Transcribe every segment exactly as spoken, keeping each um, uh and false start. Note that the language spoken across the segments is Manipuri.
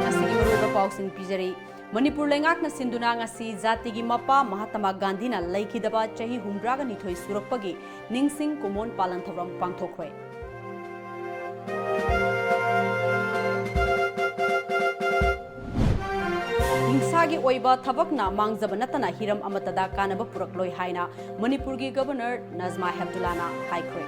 ꯉꯁꯤꯒꯤ ꯃꯔꯨꯑꯣꯏꯕ ꯄꯥꯎꯁꯤꯡ ꯄꯤꯖꯔꯤ꯫ ꯃꯅꯤꯄꯨꯔ ꯂꯩꯉꯥꯛꯅ ꯁꯤꯟꯗꯨꯅ ꯉꯁꯤ ꯖꯥꯇꯤꯒꯤ ꯃꯄꯥ ꯃꯍꯥꯇꯃꯥ ꯒꯥꯟꯙꯤꯅ ꯂꯩꯈꯤꯗꯕ ꯆꯍꯤ ꯍꯨꯝꯗ꯭ꯔꯥꯒ ꯅꯤꯊꯣꯏ ꯁꯨꯔꯛꯄꯒꯤ ꯅꯤꯡꯁꯤꯡ ꯀꯨꯃꯣꯟ ꯄꯥꯂꯟ ꯊꯧꯔꯝ ꯄꯥꯡꯊꯣꯛꯈ꯭ꯔꯦ꯫ ꯍꯤꯡꯁꯥꯒꯤ ꯑꯣꯏꯕ ꯊꯕꯛꯅ ꯃꯥꯡꯖꯕ ꯅꯠꯇꯅ ꯍꯤꯔꯝ ꯑꯃꯠꯇꯗ ꯀꯥꯟꯅꯕ ꯄꯨꯔꯛꯂꯣꯏ ꯍꯥꯏꯅ ꯃꯅꯤꯄꯨꯔꯒꯤ ꯒꯕꯔꯅꯔ ꯅꯖꯃꯥ ꯍꯦꯞꯇꯨꯂꯥꯅ ꯍꯥꯏꯈ꯭ꯔꯦ꯫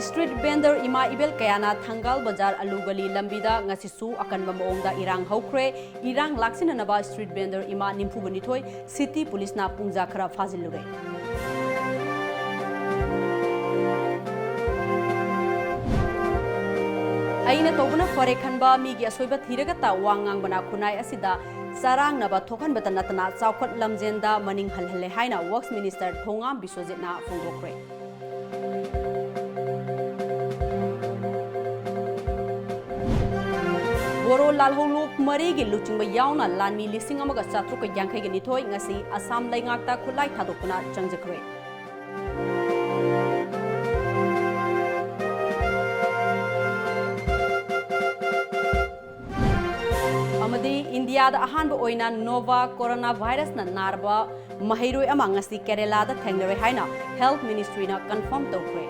ꯁ꯭ꯇ꯭ꯔꯤꯠ ꯚꯦꯟꯗꯔ ꯏꯃꯥ ꯏꯕꯦꯜ ꯀꯌꯥꯅ ꯊꯪꯒꯥꯜ ꯕꯖꯥꯔ ꯑꯂꯨ ꯒꯂꯤ ꯂꯝꯕꯤꯗ ꯉꯁꯤꯁꯨ ꯑꯀꯟꯕ ꯃꯑꯣꯡꯗ ꯏꯔꯥꯡ ꯍꯧꯈ꯭ꯔꯦ꯫ ꯏꯔꯥꯡ ꯂꯥꯛꯁꯤꯟꯅꯅꯕ ꯁ꯭ꯇ꯭ꯔꯤꯠ ꯚꯦꯟꯗꯔ ꯏꯃꯥ ꯅꯤꯐꯨꯒ ꯅꯤꯊꯣꯏ ꯁꯤꯇꯤ ꯄꯨꯂꯤꯁꯅ ꯄꯨꯡꯖꯥ ꯈꯔ ꯐꯥꯖꯤꯜꯂꯨꯔꯦ꯫ ꯑꯩꯅ ꯇꯧꯕꯅ ꯐꯔꯦ ꯈꯟꯕ ꯃꯤꯒꯤ ꯑꯁꯣꯏꯕ ꯊꯤꯔꯒꯇ ꯋꯥ ꯉꯥꯡꯕꯅ ꯈꯨꯟꯅꯥꯏ ꯑꯁꯤꯗ ꯆꯔꯥꯡꯅꯕ ꯊꯣꯛꯍꯟꯕꯇ ꯅꯠꯇꯅ ꯆꯥꯎꯈꯠ ꯂꯝꯖꯦꯟꯗ ꯃꯅꯤꯡ ꯍꯜꯍꯜꯂꯦ ꯍꯥꯏꯅ ꯋꯔꯛꯁ ꯃꯤꯅꯤꯁꯇꯔ ꯊꯣꯉꯥꯝ ꯕꯤꯁ꯭ꯋꯖꯤꯠꯅ ꯐꯣꯡꯗꯣꯛꯈ꯭ꯔꯦ꯫ ꯕꯣꯔꯣ ꯂꯥꯜꯍꯧꯂꯨꯞ ꯃꯔꯤꯒꯤ ꯂꯨꯆꯤꯡꯕ ꯌꯥꯎꯅ ꯂꯥꯟꯃꯤ ꯂꯤꯁꯤꯡ ꯑꯃꯒ ꯆꯥꯇ꯭ꯔꯨꯛꯀ ꯌꯥꯡꯈꯩꯒ ꯅꯤꯊꯣꯏ ꯉꯁꯤ ꯑꯁꯥꯝ ꯂꯩꯉꯥꯛꯇ ꯈꯨꯠꯂꯥꯏ ꯊꯥꯗꯣꯛꯇꯨꯅ ꯆꯪꯖꯈ꯭ꯔꯦ꯫ ꯑꯃꯗꯤ ꯏꯟꯗꯤꯌꯥꯗ ꯑꯍꯥꯟꯕ ꯑꯣꯏꯅ ꯅꯣꯚꯥ ꯀꯣꯔꯣꯅꯥ ꯚꯥꯏꯔꯁꯅ ꯅꯥꯔꯕ ꯃꯍꯩꯔꯣꯏ ꯑꯃ ꯉꯁꯤ ꯀꯦꯔꯦꯂꯥꯗ ꯊꯦꯡꯅꯔꯦ ꯍꯥꯏꯅ ꯍꯦꯜꯊ ꯃꯤꯅꯤꯁꯇ꯭ꯔꯤꯅ ꯀꯟꯐꯥꯔꯝ ꯇꯧꯈ꯭ꯔꯦ꯫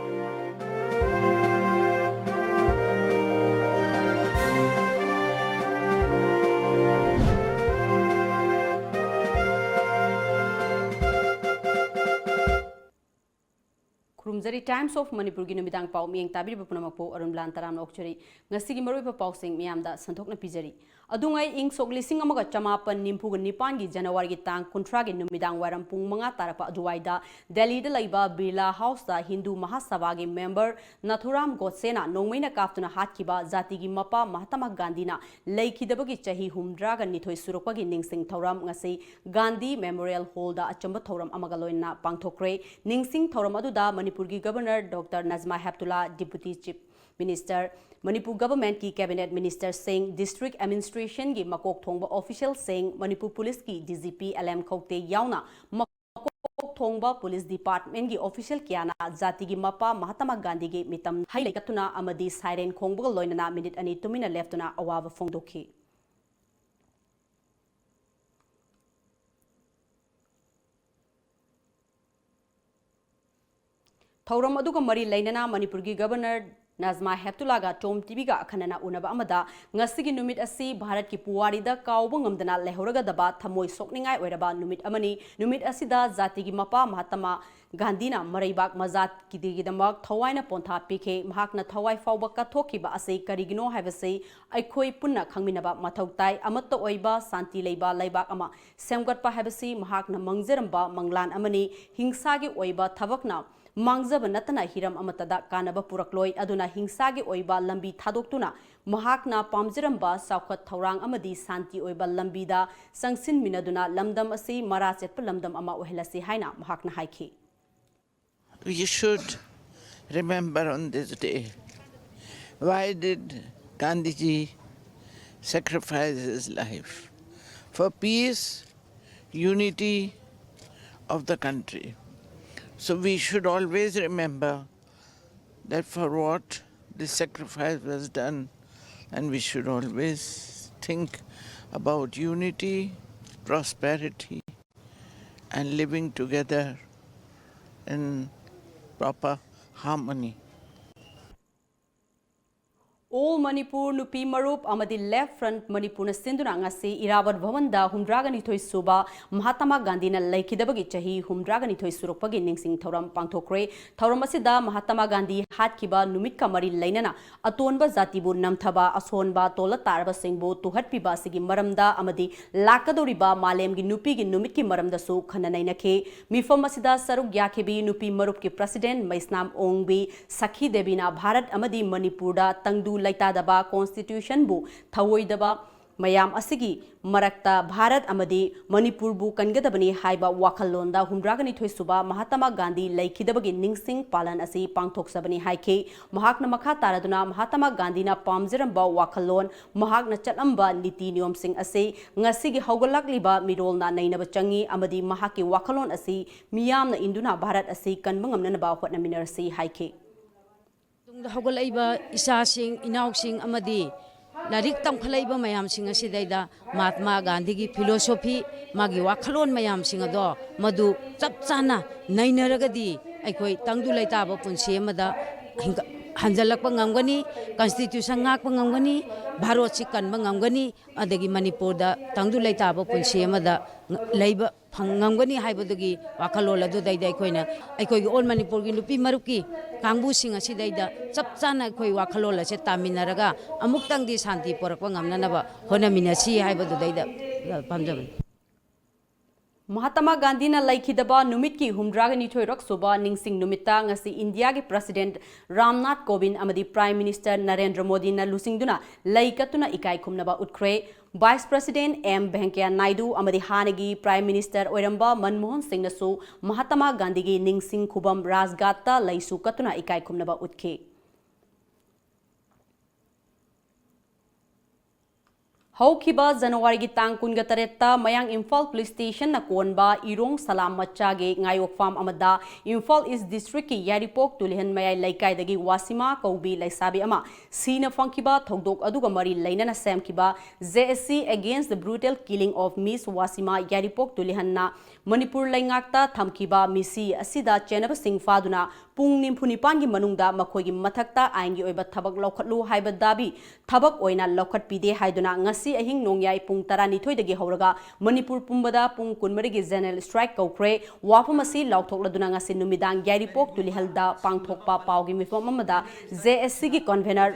ꯈꯨꯔꯨꯝꯖꯔꯤ꯫ Times of ꯃꯅꯤꯄꯨꯔꯒꯤ ꯅꯨꯃꯤꯗꯥꯡ ꯄꯥꯎ ꯃꯤꯠꯌꯦꯡ ꯇꯥꯕꯤꯔꯤꯕ ꯄꯨꯝꯅꯃꯛꯄꯨ ꯑꯔꯨꯟ ꯕ꯭ꯂꯥꯟ ꯇꯔꯥꯝꯅ ꯑꯣꯛꯆꯔꯤ꯫ ꯉꯁꯤꯒꯤ ꯃꯔꯨꯑꯣꯏꯕ ꯄꯥꯎꯁꯤꯡ ꯃꯤꯌꯥꯝꯗ ꯁꯟꯗꯣꯛꯅ ꯄꯤꯖꯔꯤ꯫ ꯑꯗꯨꯉꯩ ꯏꯪ ꯁꯣꯛ ꯂꯤꯁꯤꯡ ꯑꯃꯒ ꯆꯃꯥꯄꯟ ꯅꯤꯐꯨꯒ ꯅꯤꯄꯥꯟꯒꯤ ꯖꯅꯋꯥꯔꯤꯒꯤ ꯇꯥꯡ ꯀꯨꯟꯊ꯭ꯔꯥꯒꯤ ꯅꯨꯃꯤꯗꯥꯡ ꯋꯥꯏꯔꯝ ꯄꯨꯡ ꯃꯉꯥ ꯇꯥꯔꯛꯄ ꯑꯗꯨꯋꯥꯏꯗ ꯗꯦꯜꯂꯤꯗ ꯂꯩꯕ ꯕꯤꯔꯂꯥ ꯍꯥꯎꯁꯇ ꯍꯤꯟꯗꯨ ꯃꯍꯥꯁꯚꯥꯒꯤ ꯃꯦꯝꯕꯔ ꯅꯥꯊꯨꯔꯥꯝ ꯒꯣꯗꯁꯦꯅ ꯅꯣꯡꯃꯩꯅ ꯀꯥꯞꯇꯨꯅ ꯍꯥꯠꯈꯤꯕ ꯖꯥꯇꯤꯒꯤ ꯃꯄꯥ ꯃꯍꯥꯇꯃꯥ ꯒꯥꯟꯙꯤꯅ ꯂꯩꯈꯤꯗꯕꯒꯤ ꯆꯍꯤ ꯍꯨꯝꯗ꯭ꯔꯥꯒ ꯅꯤꯊꯣꯏ ꯁꯨꯔꯛꯄꯒꯤ ꯅꯤꯡꯁꯤꯡ ꯊꯧꯔꯝ ꯉꯁꯤ ꯒꯥꯟꯙꯤ ꯃꯦꯃꯣꯔꯤꯌꯦꯜ ꯍꯣꯜꯗ ꯑꯆꯝꯕ ꯊꯧꯔꯝ ꯑꯃꯒ ꯂꯣꯏꯅꯅ ꯄꯥꯡꯊꯣꯛꯈ꯭ꯔꯦ꯫ ꯅꯤꯡꯁꯤꯡ ꯊꯧꯔꯝ ꯑꯗꯨꯗ ꯃꯅꯤꯄꯨꯔꯒꯤ governor doctor Najma Heptulla, deputy chief minister, Manipur ꯒꯚꯔꯟꯃꯦꯟꯠꯀꯤ ꯀꯦꯕꯤꯅꯦꯠ ꯃꯤꯅꯤꯁꯇꯔꯁꯤꯡ, ꯗꯤꯁꯇ꯭ꯔꯤꯛ ꯑꯦꯗꯃꯤꯅꯤꯁꯇ꯭ꯔꯦꯁꯟꯒꯤ ꯃꯀꯣꯛ ꯊꯣꯡꯕ ꯑꯣꯐꯤꯁꯤꯌꯦꯜꯁꯤꯡ, ꯃꯅꯤꯄꯨꯔ ꯄꯨꯂꯤꯁꯀꯤ D G P L M Khaute ꯌꯥꯎꯅ ꯃꯀꯣꯛ ꯊꯣꯡꯕ ꯄꯨꯂꯤꯁ ꯗꯤꯄꯥꯔꯠꯃꯦꯟꯒꯤ ꯑꯣꯐꯤꯁꯤꯌꯦꯜ ꯀꯌꯥꯅ ꯖꯥꯇꯤꯒꯤ ꯃꯄꯥ ꯃꯍꯥꯇꯃꯥ ꯒꯥꯟꯙꯤꯒꯤ ꯃꯤꯇꯝ ꯍꯩ ꯂꯩ ꯀꯠꯇꯨꯅ ꯑꯃꯗꯤ ꯁꯥꯏꯔꯦꯟ ꯈꯣꯡꯕꯒ ꯂꯣꯏꯅꯅ ꯃꯤꯅꯤꯠ ꯑꯅꯤ ꯇꯨꯃꯤꯟꯅ ꯂꯦꯞꯇꯨꯅ ꯑꯋꯥꯕ ꯐꯣꯡꯗꯣꯛꯈꯤ꯫ ꯊꯧꯔꯝ ꯑꯗꯨꯒ ꯃꯔꯤ ꯂꯩꯅꯅ ꯃꯅꯤꯄꯨꯔꯒꯤ ꯒꯕꯔꯅꯔ ꯅꯖꯃꯥ ꯍꯦꯞꯇꯨꯂꯥꯒ ꯇꯣꯝ ꯇꯤꯚꯤꯒ ꯑꯈꯟꯅꯅ ꯎꯅꯕ ꯑꯃꯗ, ꯉꯁꯤꯒꯤ ꯅꯨꯃꯤꯠ ꯑꯁꯤ ꯚꯥꯔꯠꯀꯤ ꯄꯨꯋꯥꯔꯤꯗ ꯀꯥꯎꯕ ꯉꯝꯗꯅ ꯂꯩꯍꯧꯔꯒꯗꯕ ꯊꯃꯣꯏ ꯁꯣꯛꯅꯤꯡꯉꯥꯏ ꯑꯣꯏꯔꯕ ꯅꯨꯃꯤꯠ ꯑꯃꯅꯤ꯫ ꯅꯨꯃꯤꯠ ꯑꯁꯤꯗ ꯖꯥꯇꯤꯒꯤ ꯃꯄꯥ ꯃꯍꯥꯇꯃꯥ ꯒꯥꯟꯙꯤꯅ ꯃꯔꯩꯕꯥꯛ ꯃꯖꯥꯇꯤꯒꯤꯗꯃꯛ ꯊꯋꯥꯏꯅ ꯄꯣꯟꯊꯥ ꯄꯤꯈꯤ꯫ ꯃꯍꯥꯛꯅ ꯊꯋꯥꯏ ꯐꯥꯎꯕ ꯀꯠꯊꯣꯛꯈꯤꯕ ꯑꯁꯤ ꯀꯔꯤꯒꯤꯅꯣ ꯍꯥꯏꯕꯁꯤ ꯑꯩꯈꯣꯏ ꯄꯨꯟꯅ ꯈꯪꯃꯤꯟꯅꯕ ꯃꯊꯧ ꯇꯥꯏ꯫ ꯑꯃꯠꯇ ꯑꯣꯏꯕ, ꯁꯥꯟꯇꯤ ꯂꯩꯕ ꯂꯩꯕꯥꯛ ꯑꯃ ꯁꯦꯝꯒꯠꯄ ꯍꯥꯏꯕꯁꯤ ꯃꯍꯥꯛꯅ ꯃꯪꯖꯔꯝꯕ ꯃꯪꯂꯥꯟ ꯑꯃꯅꯤ꯫ ꯍꯤꯡꯁꯥꯒꯤ ꯑꯣꯏꯕ ꯊꯕꯛꯅ ꯃꯥꯡꯖꯕ ꯅꯠꯇꯅ ꯍꯤꯔꯝ ꯑꯃꯠꯇꯗ ꯀꯥꯟꯅꯕ ꯄꯨꯔꯛꯂꯣꯏ꯫ ꯑꯗꯨꯅ ꯍꯤꯡꯁꯥꯒꯤ ꯑꯣꯏꯕ ꯂꯝꯕꯤ ꯊꯥꯗꯣꯛꯇꯨꯅ ꯃꯍꯥꯛꯅ ꯄꯥꯝꯖꯔꯝꯕ ꯆꯥꯎꯈꯠ ꯊꯧꯔꯥꯡ ꯑꯃꯗꯤ ꯁꯥꯟꯇꯤ ꯑꯣꯏꯕ ꯂꯝꯕꯤꯗ ꯆꯪꯁꯤꯟꯃꯤꯟꯅꯗꯨꯅ ꯂꯝꯗꯝ ꯑꯁꯤ ꯃꯔꯥ ꯆꯦꯠꯄ ꯂꯝꯗꯝ ꯑꯃ ꯑꯣꯏꯍꯜꯂꯁꯤ ꯍꯥꯏꯅ ꯃꯍꯥꯛꯅ ꯍꯥꯏꯈꯤ꯫ We should remember on this day, why did Gandhiji sacrifice his life? For peace, unity of the country. So we should always remember that for what this sacrifice was done, and we should always think about unity, prosperity, and living together in proper harmony. All Manipur ꯅꯨꯄꯤ ꯃꯔꯨꯞ ꯑꯃꯗꯤ Left Front ꯃꯅꯤꯄꯨꯔꯅ ꯁꯤꯟꯗꯨꯅ ꯉꯁꯤ ꯏꯔꯥꯕꯠ ꯚꯕꯟꯗ ꯍꯨꯝꯗ꯭ꯔꯥꯒ ꯅꯤꯊꯣꯏ ꯁꯨꯕ ꯃꯍꯥꯇꯃꯥ ꯒꯥꯟꯙꯤꯅ ꯂꯩꯈꯤꯗꯕꯒꯤ ꯆꯍꯤ ꯍꯨꯝꯗ꯭ꯔꯥꯒ ꯅꯤꯊꯣꯏ ꯁꯨꯔꯛꯄꯒꯤ ꯅꯤꯡꯁꯤꯡ ꯊꯧꯔꯝ ꯄꯥꯡꯊꯣꯛꯈ꯭ꯔꯦ꯫ ꯊꯧꯔꯝ ꯑꯁꯤꯗ ꯃꯍꯥꯇꯃꯥ ꯒꯥꯟꯙꯤ ꯍꯥꯠꯈꯤꯕ ꯅꯨꯃꯤꯠꯀ ꯃꯔꯤ ꯂꯩꯅꯅ ꯑꯇꯣꯟꯕ ꯖꯥꯇꯤꯕꯨ ꯅꯝꯊꯕ, ꯑꯁꯣꯟꯕ ꯇꯣꯜꯂ ꯇꯥꯔꯕꯁꯤꯡꯕꯨ ꯇꯨꯍꯠꯄꯤꯕ ꯑꯁꯤꯒꯤ ꯃꯔꯝꯗ ꯑꯃꯗꯤ ꯂꯥꯛꯀꯗꯧꯔꯤꯕ ꯃꯥꯂꯦꯝꯒꯤ ꯅꯨꯄꯤꯒꯤ ꯅꯨꯃꯤꯠꯀꯤ ꯃꯔꯝꯗꯁꯨ ꯈꯟꯅ ꯅꯩꯅꯈꯤ꯫ ꯃꯤꯐꯝ ꯑꯁꯤꯗ ꯁꯔꯨꯛ ꯌꯥꯈꯤꯕꯤ ꯅꯨꯄꯤ ꯃꯔꯨꯞꯀꯤ president ꯃꯩꯁꯅꯥꯝ ꯑꯣꯡꯕꯤ ꯁꯈꯤ ꯗꯦꯕꯤꯅ ꯚꯥꯔꯠ ꯑꯃꯗꯤ ꯃꯅꯤꯄꯨꯔꯗ ꯇꯪꯗꯨ ꯂꯩꯇꯥꯗꯕ, constitutionꯕꯨ ꯊꯧꯑꯣꯏꯗꯕ, ꯃꯌꯥꯝ ꯑꯁꯤꯒꯤ ꯃꯔꯛꯇ ꯚꯥꯔꯠ ꯑꯃꯗꯤ ꯃꯅꯤꯄꯨꯔꯕꯨ ꯀꯟꯒꯗꯕꯅꯤ ꯍꯥꯏꯕ ꯋꯥꯈꯜꯂꯣꯟꯗ ꯍꯨꯝꯗ꯭ꯔꯥꯒ ꯅꯤꯊꯣꯏ ꯁꯨꯕ ꯃꯍꯥꯇꯃꯥ ꯒꯥꯟꯙꯤ ꯂꯩꯈꯤꯗꯕꯒꯤ ꯅꯤꯡꯁꯤꯡ ꯄꯥꯂꯟ ꯑꯁꯤ ꯄꯥꯡꯊꯣꯛꯆꯕꯅꯤ ꯍꯥꯏꯈꯤ꯫ ꯃꯍꯥꯛꯅ ꯃꯈꯥ ꯇꯥꯔꯗꯨꯅ ꯃꯍꯥꯇꯃꯥ ꯒꯥꯟꯙꯤꯅ ꯄꯥꯝꯖꯔꯝꯕ ꯋꯥꯈꯜꯂꯣꯟ, ꯃꯍꯥꯛꯅ ꯆꯠꯂꯝꯕ ꯅꯤꯇꯤ ꯅꯤꯌꯣꯝꯁꯤꯡ ꯑꯁꯤ ꯉꯁꯤꯒꯤ ꯍꯧꯒꯠꯂꯛꯂꯤꯕ ꯃꯤꯔꯣꯜꯅ ꯅꯩꯅꯕ ꯆꯪꯏ ꯑꯃꯗꯤ ꯃꯍꯥꯛꯀꯤ ꯋꯥꯈꯜꯂꯣꯟ ꯑꯁꯤ ꯃꯤꯌꯥꯝꯅ ꯏꯟꯗꯨꯅ ꯚꯥꯔꯠ ꯑꯁꯤ ꯀꯟꯕ ꯉꯝꯅꯅꯕ ꯍꯣꯠꯅꯃꯤꯟꯅꯔꯁꯤ ꯍꯥꯏꯈꯤ꯫ ꯇꯨꯡꯗ ꯍꯧꯒꯠꯂꯛꯏꯕ ꯏꯆꯥꯁꯤꯡ, ꯏꯅꯥꯎꯁꯤꯡ ꯑꯃꯗꯤ ꯂꯥꯏꯔꯤꯛ ꯇꯝꯈꯠꯂꯛꯏꯕ ꯃꯌꯥꯝꯁꯤꯡ ꯑꯁꯤꯗꯩꯗ ꯃꯍꯥꯇꯃꯥ ꯒꯥꯟꯙꯤꯒꯤ philosophy, ꯃꯥꯒꯤ ꯋꯥꯈꯜꯂꯣꯟ ꯃꯌꯥꯝꯁꯤꯡ ꯑꯗꯣ ꯃꯗꯨ ꯆꯞ ꯆꯥꯅ ꯅꯩꯅꯔꯒꯗꯤ ꯑꯩꯈꯣꯏ ꯇꯪꯗꯨ ꯂꯩꯇꯥꯕ ꯄꯨꯟꯁꯤ ꯑꯃꯗ ꯍꯤꯡꯒ-, ꯍꯟꯖꯜꯂꯛꯄ ꯉꯝꯒꯅꯤ, constitution ꯉꯥꯛꯄ ꯉꯝꯒꯅꯤ, ꯚꯥꯔꯠꯁꯤ ꯀꯟꯕ ꯉꯝꯒꯅꯤ, ꯑꯗꯒꯤ ꯃꯅꯤꯄꯨꯔꯗ ꯇꯪꯗꯨ ꯂꯩꯇꯥꯕ ꯄꯨꯟꯁꯤ ꯑꯃꯗ ꯂꯩꯕ ꯐꯪ-, ꯉꯝꯒꯅꯤ ꯍꯥꯏꯕꯗꯨꯒꯤ ꯋꯥꯈꯜꯂꯣꯟ ꯑꯗꯨꯗꯩꯗ ꯑꯩꯈꯣꯏꯅ ꯑꯩꯈꯣꯏꯒꯤ All ꯃꯅꯤꯄꯨꯔꯒꯤ ꯅꯨꯄꯤ ꯃꯔꯨꯞꯀꯤ ꯀꯥꯡꯕꯨꯁꯤꯡ ꯑꯁꯤꯗꯩꯗ ꯆꯞ ꯆꯥꯅ ꯑꯩꯈꯣꯏ ꯋꯥꯈꯜꯂꯣꯟ ꯑꯁꯦ ꯇꯥꯃꯤꯟꯅꯔꯒ ꯑꯃꯨꯛꯇꯪꯗꯤ ꯁꯥꯟꯇꯤ ꯄꯨꯔꯛꯄ ꯉꯝꯅꯅꯕ ꯍꯣꯠꯅꯃꯤꯟꯅꯁꯤ ꯍꯥꯏꯕꯗꯨꯗꯩꯗ ꯄꯥꯝꯖꯕꯅꯤ꯫ ꯃꯍꯥꯇꯃꯥ ꯒꯥꯟꯙꯤꯅ ꯂꯩꯈꯤꯗꯕ ꯅꯨꯃꯤꯠꯀꯤ ꯍꯨꯝꯗ꯭ꯔꯥꯒ ꯅꯤꯊꯣꯏꯔꯛ ꯁꯨꯕ ꯅꯤꯡꯁꯤꯡ ꯅꯨꯃꯤꯠꯇ ꯉꯁꯤ ꯏꯟꯗꯤꯌꯥꯒꯤ President ꯔꯥꯝꯅꯥꯊ ꯀꯣꯕꯤꯟꯗ ꯑꯃꯗꯤ Prime Minister ꯅꯔꯦꯟꯗ꯭ꯔ ꯃꯣꯗꯤꯅ ꯂꯨꯆꯤꯡꯗꯨꯅ ꯂꯩ ꯀꯠꯇꯨꯅ ꯏꯀꯥꯏ ꯈꯨꯝꯅꯕ ꯎꯠꯈ꯭ꯔꯦ꯫ Vice President ꯑꯦꯝ ꯚꯦꯡꯀꯌꯥ ꯅꯥꯏꯗꯨ ꯑꯃꯗꯤ ꯍꯥꯟꯅꯒꯤ Prime Minister ꯑꯣꯏꯔꯝꯕ ꯃꯟꯃꯣꯍꯟ ꯁꯤꯡꯅꯁꯨ ꯃꯍꯥꯇꯃꯥ ꯒꯥꯟꯙꯤꯒꯤ ꯅꯤꯡꯁꯤꯡ ꯈꯨꯕꯝ ꯔꯥꯖꯘꯥꯠꯇ ꯂꯩꯁꯨ ꯀꯠꯇꯨꯅ ꯏꯀꯥꯏ ꯈꯨꯝꯅꯕ ꯎꯠꯈꯤ꯫ ꯍꯧꯈꯤꯕ ꯖꯅꯋꯥꯔꯤꯒꯤ ꯇꯥꯡ ꯀꯨꯟꯒ ꯇꯔꯦꯠꯇ ꯃꯌꯥꯡ ꯏꯝꯐꯥꯜ Police Stationꯅ ꯀꯣꯟꯕ ꯏꯔꯣꯡ ꯁꯂꯥꯝ ꯃꯆꯥꯒꯤ ꯉꯥꯌꯣꯛ farm ꯑꯃꯗ ꯏꯝꯐꯥꯜ East Districtꯀꯤ ꯌꯥꯏꯔꯤꯄꯣꯛ ꯇꯨꯂꯤꯍꯟ ꯃꯌꯥꯏ ꯂꯩꯀꯥꯏꯗꯒꯤ ꯋꯥꯁꯤꯃꯥ ꯀꯧꯕꯤ ꯂꯩꯁꯥꯕꯤ ꯑꯃ ꯁꯤꯅ ꯐꯪꯈꯤꯕ ꯊꯧꯗꯣꯛ ꯑꯗꯨꯒ ꯃꯔꯤ ꯂꯩꯅꯅ ꯁꯦꯝꯈꯤꯕ J S C Against the Brutal Killing of Miss ꯋꯥꯁꯤꯃꯥ ꯌꯥꯏꯔꯤꯄꯣꯛ ꯇꯨꯂꯤꯍꯟꯅ ꯃꯅꯤꯄꯨꯔ ꯂꯩꯉꯥꯛꯇ ꯊꯝꯈꯤꯕ ꯃꯤꯁꯤ ꯑꯁꯤꯗ ꯆꯦꯟꯅꯕꯁꯤꯡ ꯐꯥꯗꯨꯅ ꯄꯨꯡ ꯅꯤꯐꯨ ꯅꯤꯄꯥꯟꯒꯤ ꯃꯅꯨꯡꯗ ꯃꯈꯣꯏꯒꯤ ꯃꯊꯛꯇ ꯑꯥꯏꯟꯒꯤ ꯑꯣꯏꯕ ꯊꯕꯛ ꯂꯧꯈꯠꯂꯨ ꯍꯥꯏꯕ ꯗꯥꯕꯤ ꯊꯕꯛ ꯑꯣꯏꯅ ꯂꯧꯈꯠꯄꯤꯗꯦ ꯍꯥꯏꯗꯨꯅ ꯉꯁꯤ ꯑꯍꯤꯡ ꯅꯣꯡꯌꯥꯏ ꯄꯨꯡ ꯇꯔꯥꯅꯤꯊꯣꯏꯗꯒꯤ ꯍꯧꯔꯒ ꯃꯅꯤꯄꯨꯔ ꯄꯨꯝꯕꯗ ꯄꯨꯡ ꯀꯨꯟꯃꯔꯤꯒꯤ general strike ꯀꯧꯈ꯭ꯔꯦ꯫ ꯋꯥꯐꯝ ꯑꯁꯤ ꯂꯥꯎꯊꯣꯛꯂꯗꯨꯅ ꯉꯁꯤ ꯅꯨꯃꯤꯗꯥꯡ ꯌꯥꯏꯔꯤꯄꯣꯛ ꯇꯨꯂꯤꯍꯜꯗ ꯄꯥꯡꯊꯣꯛꯄ ꯄꯥꯎꯒꯤ ꯃꯤꯐꯝ ꯑꯃꯗ J S Cꯒꯤ convener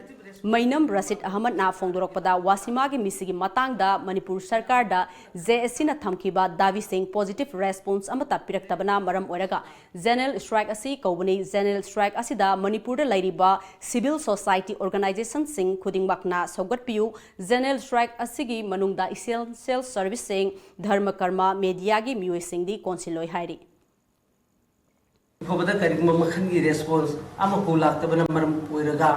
ꯃꯩꯅꯝ ꯔꯁꯤꯗ ꯑꯍꯃꯗꯅ ꯐꯣꯡꯗꯣꯔꯛꯄꯗ, ꯋꯥꯁꯤꯃꯥꯒꯤ ꯃꯤꯁꯤꯒꯤ ꯃꯇꯥꯡꯗ ꯃꯅꯤꯄꯨꯔ ꯁꯔꯀꯥꯔꯗ ꯖꯦ ꯑꯦꯁ ꯁꯤꯅ ꯊꯝꯈꯤꯕ ꯗꯥꯕꯤꯁꯤꯡ positive response ꯑꯃꯠꯇ ꯄꯤꯔꯛꯇꯕꯅ ꯃꯔꯝ ꯑꯣꯏꯔꯒ general strike ꯑꯁꯤ ꯀꯧꯕꯅꯤ꯫ General strike ꯑꯁꯤꯗ ꯃꯅꯤꯄꯨꯔꯗ ꯂꯩꯔꯤꯕ civil society organizationꯁꯤꯡ ꯈꯨꯗꯤꯡꯃꯛꯅ ꯁꯧꯒꯠꯄꯤꯌꯨ꯫ General strike ꯑꯁꯤꯒꯤ ꯃꯅꯨꯡꯗ essential serviceꯁꯤꯡ, ꯙꯔꯃ ꯀꯔꯃ, mediaꯒꯤ ꯃꯤꯑꯣꯏꯁꯤꯡꯗꯤ ꯀꯣꯟꯁꯤꯜꯂꯣꯏ ꯍꯥꯏꯔꯤ꯫ ꯐꯥꯎꯕꯗ ꯀꯔꯤꯒꯨꯝꯕ ꯃꯈꯜꯒꯤ response ꯑꯃꯐꯥꯎ ꯂꯥꯛꯇꯕꯅ ꯃꯔꯝ ꯑꯣꯏꯔꯒ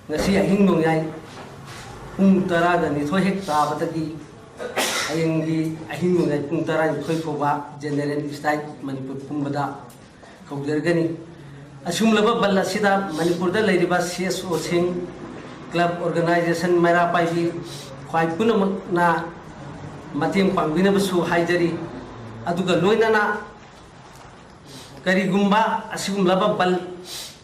ꯉꯁꯤ ꯑꯍꯤꯡ ꯅꯣꯡꯌꯥꯏ ꯄꯨꯡ ꯇꯔꯥꯒ ꯅꯤꯊꯣꯏ ꯍꯦꯛ ꯇꯥꯕꯗꯒꯤ ꯍꯌꯦꯡꯒꯤ ꯑꯍꯤꯡ ꯅꯣꯡꯌꯥꯏ ꯄꯨꯡ ꯇꯔꯥꯅꯤꯊꯣꯏ ꯐꯥꯎꯕ general strike ꯃꯅꯤꯄꯨꯔ ꯄꯨꯝꯕꯗ ꯀꯧꯖꯔꯒꯅꯤ꯫ ꯑꯁꯤꯒꯨꯝꯂꯕ ꯕꯟ ꯑꯁꯤꯗ ꯃꯅꯤꯄꯨꯔꯗ ꯂꯩꯔꯤꯕ ꯁꯤ ꯑꯦꯁ ꯑꯣꯁꯤꯡ, club organization, ꯃꯩꯔꯥ ꯄꯥꯏꯕꯤ, ꯈ꯭ꯋꯥꯏ ꯄꯨꯝꯅꯃꯛꯅ ꯃꯇꯦꯡ ꯄꯥꯡꯕꯤꯅꯕꯁꯨ ꯍꯥꯏꯖꯔꯤ꯫ ꯑꯗꯨꯒ ꯂꯣꯏꯅꯅ ꯀꯔꯤꯒꯨꯝꯕ ꯑꯁꯤꯒꯨꯝꯂꯕ ꯕꯟ,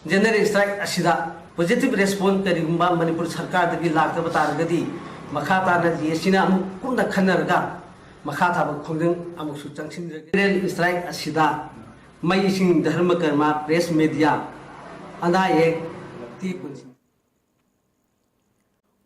general strike ꯑꯁꯤꯗ positive response ꯀꯔꯤꯒꯨꯝꯕ ꯃꯅꯤꯄꯨꯔ ꯁꯔꯀꯥꯔꯗꯒꯤ ꯂꯥꯛꯇꯕ ꯇꯥꯔꯒꯗꯤ, ꯃꯈꯥ ꯇꯥꯅ ꯖꯤ ꯑꯦꯁ ꯁꯤꯅ ꯑꯃꯨꯛ ꯄꯨꯟꯅ ꯈꯟꯅꯔꯒ ꯃꯈꯥ ꯇꯥꯕ ꯈꯣꯡꯖꯪ ꯑꯃꯨꯛꯁꯨ ꯆꯪꯁꯤꯟꯖꯒꯅꯤ꯫ General strike ꯑꯁꯤꯗ ꯃꯩ, ꯏꯁꯤꯡ, ꯙꯔꯃ ꯀꯔꯃ, press, media, ꯑꯅꯥ ꯑꯌꯦꯛ, ꯇꯤ ꯄꯨꯟꯁꯤ꯫